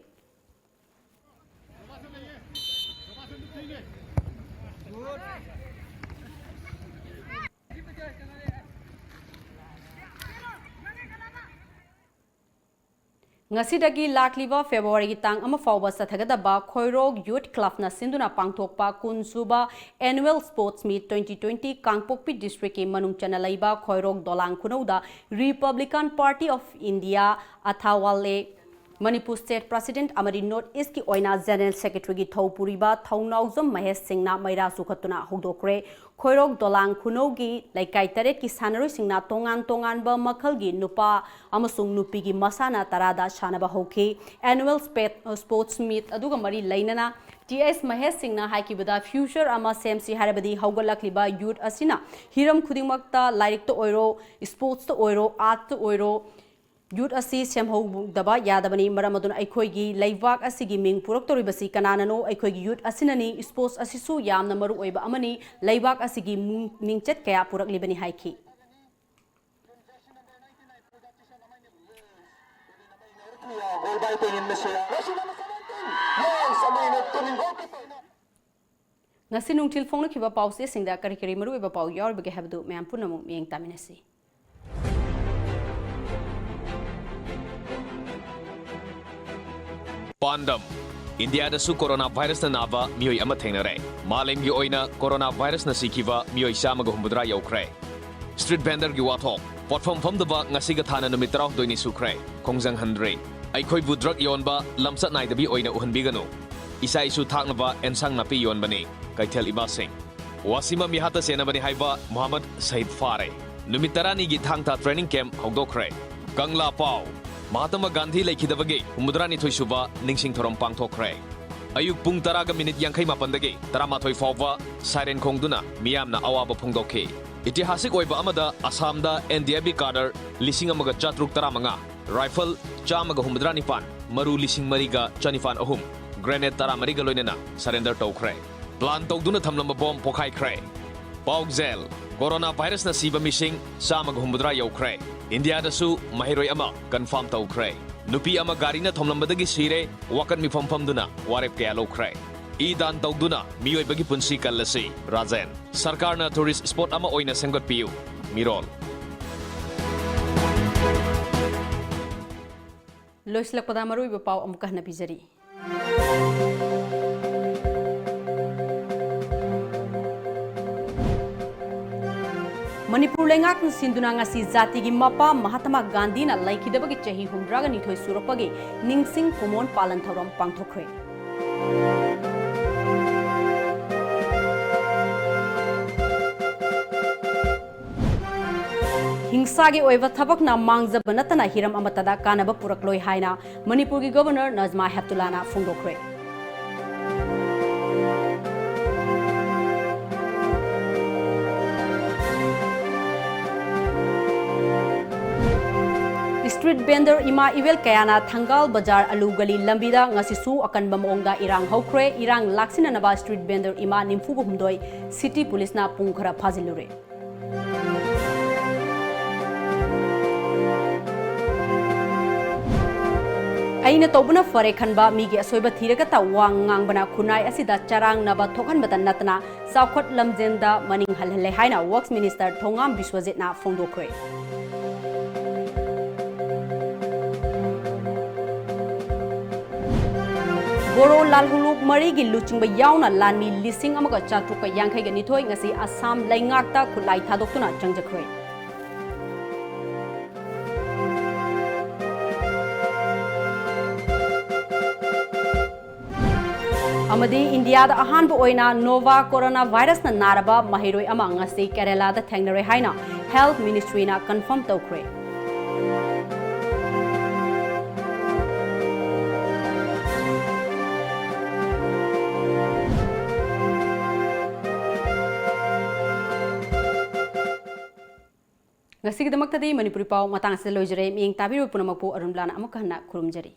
ꯉꯁꯤꯗꯒꯤ ꯂꯥꯛꯂꯤꯕ ꯐꯦꯕ꯭ꯔꯨꯋꯥꯔꯤꯒꯤ ꯇꯥꯡ ꯑꯃ ꯐꯥꯎꯕ ꯆꯠꯊꯒꯗꯕ ꯈꯣꯏꯔꯣꯛ Youth Clubꯅ ꯁꯤꯟꯗꯨꯅ ꯄꯥꯡꯊꯣꯛꯄ ꯀꯨꯟ ꯁꯨꯕ Annual Sports Meet twenty twenty ꯀꯥꯡꯄꯣꯛꯄꯤ districtꯀꯤ ꯃꯅꯨꯡ ꯆꯟꯅ ꯂꯩꯕ ꯈꯣꯏꯔꯣꯛ ꯗꯣꯂꯥꯡ ꯈꯨꯅꯧꯗ Republican Party of India, ꯑꯊꯥꯋꯥꯂꯦ, Manipur State President ꯑꯃꯗꯤ North Eastꯀꯤ ꯑꯣꯏꯅ General Secretaryꯒꯤ ꯊꯧ ꯄꯨꯔꯤꯕ ꯊꯧꯅꯥꯎꯖꯝ ꯃꯍꯦꯁ ꯁꯤꯡꯅ ꯃꯩꯔꯥ ꯆꯨꯈꯠꯇꯨꯅ ꯍꯧꯗꯣꯛꯈ꯭ꯔꯦ꯫ ꯈꯣꯏꯔꯣꯛ ꯗꯣꯂꯥꯡ ꯈꯨꯅꯧꯒꯤ ꯂꯩꯀꯥꯏ ꯇꯔꯦꯠꯀꯤ ꯁꯥꯟꯅꯔꯣꯏꯁꯤꯡꯅ ꯇꯣꯉꯥꯟ ꯇꯣꯉꯥꯟꯕ ꯃꯈꯜꯒꯤ ꯅꯨꯄꯥ ꯑꯃꯁꯨꯡ ꯅꯨꯄꯤꯒꯤ ꯃꯁꯥꯟꯅ ꯇꯔꯥꯗ ꯁꯥꯟꯅꯕ ꯍꯧꯈꯤ꯫ Annual Spe-, Sports Meet ꯑꯗꯨꯒ ꯃꯔꯤ ꯂꯩꯅꯅ T S ꯃꯍꯦꯁ ꯁꯤꯡꯅ ꯍꯥꯏꯈꯤꯕꯗ, future ꯑꯃ ꯁꯦꯝꯁꯤ ꯍꯥꯏꯔꯕꯗꯤ ꯍꯧꯒꯠꯂꯛꯂꯤꯕ youth ꯑꯁꯤꯅ ꯍꯤꯔꯝ ꯈꯨꯗꯤꯡꯃꯛꯇ, ꯂꯥꯏꯔꯤꯛꯇ ꯑꯣꯏꯔꯣ, sportsꯇ ꯑꯣꯏꯔꯣ, artꯇ ꯑꯣꯏꯔꯣ, youth ꯑꯁꯤ ꯁꯦꯝꯍꯧꯗꯕ ꯌꯥꯗꯕꯅꯤ꯫ ꯃꯔꯝ ꯑꯗꯨꯅ ꯑꯩꯈꯣꯏꯒꯤ ꯂꯩꯕꯥꯛ ꯑꯁꯤꯒꯤ ꯃꯤꯡ ꯄꯨꯔꯛꯇꯧꯔꯤꯕꯁꯤ ꯀꯅꯥꯅꯅꯣ? ꯑꯩꯈꯣꯏꯒꯤ youth ꯑꯁꯤꯅꯅꯤ꯫ Sports ꯑꯁꯤꯁꯨ ꯌꯥꯝꯅ ꯃꯔꯨ ꯑꯣꯏꯕ ꯑꯃꯅꯤ꯫ ꯂꯩꯕꯥꯛ ꯑꯁꯤꯒꯤ ꯃꯨꯡ-, ꯃꯤꯡꯆꯠ ꯀꯌꯥ ꯄꯨꯔꯛꯂꯤꯕꯅꯤ ꯍꯥꯏꯈꯤ꯫ Goal by Tengin Messiah. Yes, I mean, it couldn't go to ꯉꯁꯤ ꯅꯨꯡꯊꯤꯜ ꯐꯣꯡꯅꯈꯤꯕ ꯄꯥꯎꯆꯦꯁꯤꯡꯗ ꯀꯔꯤ ꯀꯔꯤ ꯃꯔꯨꯑꯣꯏꯕ ꯄꯥꯎ ꯌꯥꯎꯔꯤꯕꯒꯦ ꯍꯥꯏꯕꯗꯨ ꯃꯌꯥꯝ ꯄꯨꯝꯅꯃꯛ ꯃꯤꯠꯌꯦꯡ ꯇꯥꯃꯤꯟꯅꯁꯤ꯫ ꯄꯥꯟꯗꯝ: ꯏꯟꯗꯤꯌꯥꯗꯁꯨ ꯀꯣꯔꯣꯅꯥ ꯚꯥꯏꯔꯁꯅ ꯅꯥꯕ ꯃꯤꯑꯣꯏ ꯑꯃ ꯊꯦꯡꯅꯔꯦ꯫ ꯃꯥꯂꯦꯝꯒꯤ ꯑꯣꯏꯅ ꯀꯣꯔꯣꯅꯥ ꯚꯥꯏꯔꯁꯅ ꯁꯤꯈꯤꯕ ꯃꯤꯑꯣꯏ ꯆꯥꯝꯃꯒ ꯍꯨꯝꯐꯨꯇꯔꯥ ꯌꯧꯈ꯭ꯔꯦ꯫ Street vendorꯒꯤ ꯋꯥꯊꯣꯛ: ꯄꯣꯠꯐꯝ ꯐꯝꯗꯕ ꯉꯁꯤꯒ ꯊꯥꯅ ꯅꯨꯃꯤꯠ ꯇꯔꯥꯍꯨꯝꯗꯣꯏꯅꯤ ꯁꯨꯈ꯭ꯔꯦ, ꯈꯣꯡꯖꯪꯍꯟꯗ꯭ꯔꯤ꯫ ꯑꯩꯈꯣꯏꯕꯨ drug ꯌꯣꯟꯕ ꯂꯝꯆꯠ ꯅꯥꯏꯗꯕꯤ ꯑꯣꯏꯅ ꯎꯍꯟꯕꯤꯒꯅꯨ꯫ ꯏꯆꯥ ꯏꯁꯨ ꯊꯥꯛꯅꯕ ꯑꯦꯟꯁꯥꯡ ꯅꯥꯄꯤ ꯌꯣꯟꯕꯅꯤ꯫ ꯀꯩꯊꯦꯜ ꯏꯃꯥꯁꯤꯡ꯫ ꯋꯥꯁꯤꯃ ꯃꯤꯍꯥꯠꯇ ꯆꯦꯟꯅꯕꯅꯤ ꯍꯥꯏꯕ ꯃꯨꯍꯝꯃꯗ ꯁꯍꯤꯗ ꯐꯥꯔꯦ꯫ ꯅꯨꯃꯤꯠ ꯇꯔꯥꯅꯤꯒꯤ ꯊꯥꯡ ꯇꯥ training camp ꯍꯧꯗꯣꯛꯈ꯭ꯔꯦ꯫ ꯀꯪꯂꯥ ꯄꯥꯎ: ꯃꯍꯥꯇꯃ ꯒꯥꯟꯙꯤ ꯂꯩꯈꯤꯗꯕꯒꯤ ꯍꯨꯝꯐꯨꯇꯔꯥꯅꯤꯊꯣꯏ ꯁꯨꯕ ꯅꯤꯡꯁꯤꯡ ꯊꯧꯔꯝ ꯄꯥꯡꯊꯣꯛꯈ꯭ꯔꯦ꯫ ꯑꯌꯨꯛ ꯄꯨꯡ ꯇꯔꯥꯒ ꯃꯤꯅꯤꯠ ꯌꯥꯡꯈꯩ ꯃꯥꯄꯟꯗꯒꯤ ꯇꯔꯥꯃꯥꯊꯣꯏ ꯐꯥꯎꯕ siren ꯈꯣꯡꯗꯨꯅ ꯃꯤꯌꯥꯝꯅ ꯑꯋꯥꯕ ꯐꯣꯡꯗꯣꯛꯈꯤ꯫ ꯏꯇꯤꯍꯥꯁꯤꯛ ꯑꯣꯏꯕ ꯑꯃꯗ ꯑꯁꯥꯝꯗ NDFB cadre ꯂꯤꯁꯤꯡ ꯑꯃꯒ ꯆꯥꯇ꯭ꯔꯨꯛ ꯇꯔꯥꯃꯉꯥ, rifle ꯆꯥꯝꯃꯒ ꯍꯨꯝꯐꯨꯇꯔꯥ ꯅꯤꯄꯥꯟ, ꯃꯔꯨ ꯂꯤꯁꯤꯡ ꯃꯔꯤꯒ ꯆꯅꯤꯄꯥꯟ ꯑꯍꯨꯝ, grenade ꯇꯔꯥꯃꯔꯤꯒ ꯂꯣꯏꯅꯅ surrender ꯇꯧꯈ꯭ꯔꯦ꯫ Plan ꯇꯧꯗꯨꯅ ꯊꯝꯂꯝꯕ bomb ꯄꯣꯈꯥꯏꯈ꯭ꯔꯦ꯫ ꯄꯥꯎꯖꯦꯜ: Corona virusꯅ ꯁꯤꯕ ꯃꯤꯁꯤꯡ ꯆꯥꯝꯃꯒ ꯍꯨꯝꯐꯨꯇꯔꯥ ꯌꯧꯈ꯭ꯔꯦ꯫ ꯏꯟꯗꯤꯌꯥꯗꯁꯨ ꯃꯍꯩꯔꯣꯏ ꯑꯃ confirm ꯇꯧꯈ꯭ꯔꯦ꯫ ꯅꯨꯄꯤ ꯑꯃ ꯒꯥꯔꯤꯅ ꯊꯣꯝꯂꯝꯕꯗꯒꯤ ꯁꯤꯔꯦ, ꯋꯥꯀꯠ ꯃꯤꯐꯝ ꯐꯝꯗꯨꯅ ꯋꯥꯔꯦꯞ ꯀꯌꯥ ꯂꯧꯈ꯭ꯔꯦ꯫ E-ꯗꯥꯟ ꯇꯧꯗꯨꯅ ꯃꯤꯑꯣꯏꯕꯒꯤ ꯄꯨꯟꯁꯤ ꯀꯜꯂꯁꯤ, ꯔꯥꯖꯦꯟ꯫ ꯁꯔꯀꯥꯔꯅ tourist spot ꯑꯃ ꯑꯣꯏꯅ ꯁꯦꯝꯒꯠꯄꯤꯌꯨ, ꯃꯤꯔꯣꯜ꯫ ꯂꯣꯏꯁꯤꯜꯂꯛꯄꯗ ꯃꯔꯨꯑꯣꯏꯕ ꯄꯥꯎ ꯑꯃꯨꯛꯀ ꯍꯟꯅ ꯄꯤꯖꯔꯤ꯫ ꯃꯅꯤꯄꯨꯔ ꯂꯩꯉꯥꯛꯅ ꯁꯤꯟꯗꯨꯅ ꯉꯁꯤ ꯖꯥꯇꯤꯒꯤ ꯃꯄꯥ ꯃꯍꯥꯇꯃꯥ ꯒꯥꯟꯙꯤꯅ ꯂꯩꯈꯤꯗꯕꯒꯤ ꯆꯍꯤ ꯍꯨꯝꯗ꯭ꯔꯥꯒ ꯅꯤꯊꯣꯏ ꯁꯨꯔꯛꯄꯒꯤ ꯅꯤꯡꯁꯤꯡ ꯀꯨꯃꯣꯟ ꯄꯥꯂꯟ ꯊꯧꯔꯝ ꯄꯥꯡꯊꯣꯛꯈ꯭ꯔꯦ꯫ ꯍꯤꯡꯁꯥꯒꯤ ꯑꯣꯏꯕ ꯊꯕꯛꯅ ꯃꯥꯡꯖꯕ ꯅꯠꯇꯅ ꯍꯤꯔꯝ ꯑꯃꯠꯇꯗ ꯀꯥꯟꯅꯕ ꯄꯨꯔꯛꯂꯣꯏ ꯍꯥꯏꯅ ꯃꯅꯤꯄꯨꯔꯒꯤ Governor ꯅꯖꯃꯥ ꯍꯦꯞꯇꯨꯂꯥꯅ ꯐꯣꯡꯗꯣꯛꯈ꯭ꯔꯦ꯫ Street vendor ꯏꯃꯥ ꯏꯕꯦꯜ ꯀꯌꯥꯅ ꯊꯪꯒꯥꯜ ꯕꯖꯥꯔ ꯑꯂꯨ ꯒꯂꯤ ꯂꯝꯕꯤꯗ ꯉꯁꯤꯁꯨ ꯑꯀꯟꯕ ꯃꯑꯣꯡꯗ ꯏꯔꯥꯡ ꯍꯧꯈ꯭ꯔꯦ꯫ ꯏꯔꯥꯡ ꯂꯥꯛꯁꯤꯟꯅꯅꯕ street vendor ꯏꯃꯥ ꯅꯤꯐꯨꯒ ꯍꯨꯝꯗꯣꯏ city policeꯅ ꯄꯨꯡ ꯈꯔ ꯐꯥꯖꯤꯜꯂꯨꯔꯦ꯫ ꯑꯩꯅ ꯇꯧꯕꯅ ꯐꯔꯦ ꯈꯟꯕ ꯃꯤꯒꯤ ꯑꯁꯣꯏꯕ ꯊꯤꯔꯒꯇ ꯋꯥ ꯉꯥꯡꯕꯅ ꯈꯨꯟꯅꯥꯏ ꯑꯁꯤꯗ ꯆꯔꯥꯡꯅꯕ ꯊꯣꯛꯍꯟꯕꯇ ꯅꯠꯇꯅ ꯆꯥꯎꯈꯠ ꯂꯝꯖꯦꯟꯗ ꯃꯅꯤꯡ ꯍꯜꯍꯜꯂꯦ ꯍꯥꯏꯅ Works Minister ꯊꯣꯉꯥꯝ ꯕꯤꯁ꯭ꯋꯖꯤꯠꯅ ꯐꯣꯡꯗꯣꯛꯈ꯭ꯔꯦ꯫ ꯕꯣꯔꯣ ꯂꯥꯜꯍꯧꯂꯨꯞ ꯃꯔꯤꯒꯤ ꯂꯨꯆꯤꯡꯕ ꯌꯥꯎꯅ ꯂꯥꯟꯃꯤ ꯂꯤꯁꯤꯡ ꯑꯃꯒ ꯆꯥꯇ꯭ꯔꯨꯛꯀ ꯌꯥꯡꯈꯩꯒ ꯅꯤꯊꯣꯏ ꯉꯁꯤ ꯑꯁꯥꯝ ꯂꯩꯉꯥꯛꯇ ꯈꯨꯠꯂꯥꯏ ꯊꯥꯗꯣꯛꯇꯨꯅ ꯆꯪꯖꯈ꯭ꯔꯦ꯫ ꯑꯃꯗꯤ ꯏꯟꯗꯤꯌꯥꯗ ꯑꯍꯥꯟꯕ ꯑꯣꯏꯅ Nova Corona virusꯅ ꯅꯥꯔꯕ ꯃꯍꯩꯔꯣꯏ ꯑꯃ ꯉꯁꯤ ꯀꯦꯔꯦꯂꯥꯗ ꯊꯦꯡꯅꯔꯦ ꯍꯥꯏꯅ Health Ministryꯅ confirm ꯇꯧꯈ꯭ꯔꯦ꯫ ꯉꯁꯤꯒꯤꯗꯃꯛꯇꯗꯤ ꯃꯅꯤꯄꯨꯔꯤ ꯄꯥꯎ ꯃꯇꯥꯡ ꯑꯁꯤꯗ ꯂꯣꯏꯖꯔꯦ꯫ ꯃꯤꯠꯌꯦꯡ ꯇꯥꯕꯤꯔꯤꯕ ꯄꯨꯝꯅꯃꯛꯄꯨ ꯑꯔꯨꯟꯕꯂꯥꯅ ꯑꯃꯨꯛꯀ ꯍꯟꯅ ꯈꯨꯔꯨꯝꯖꯔꯤ꯫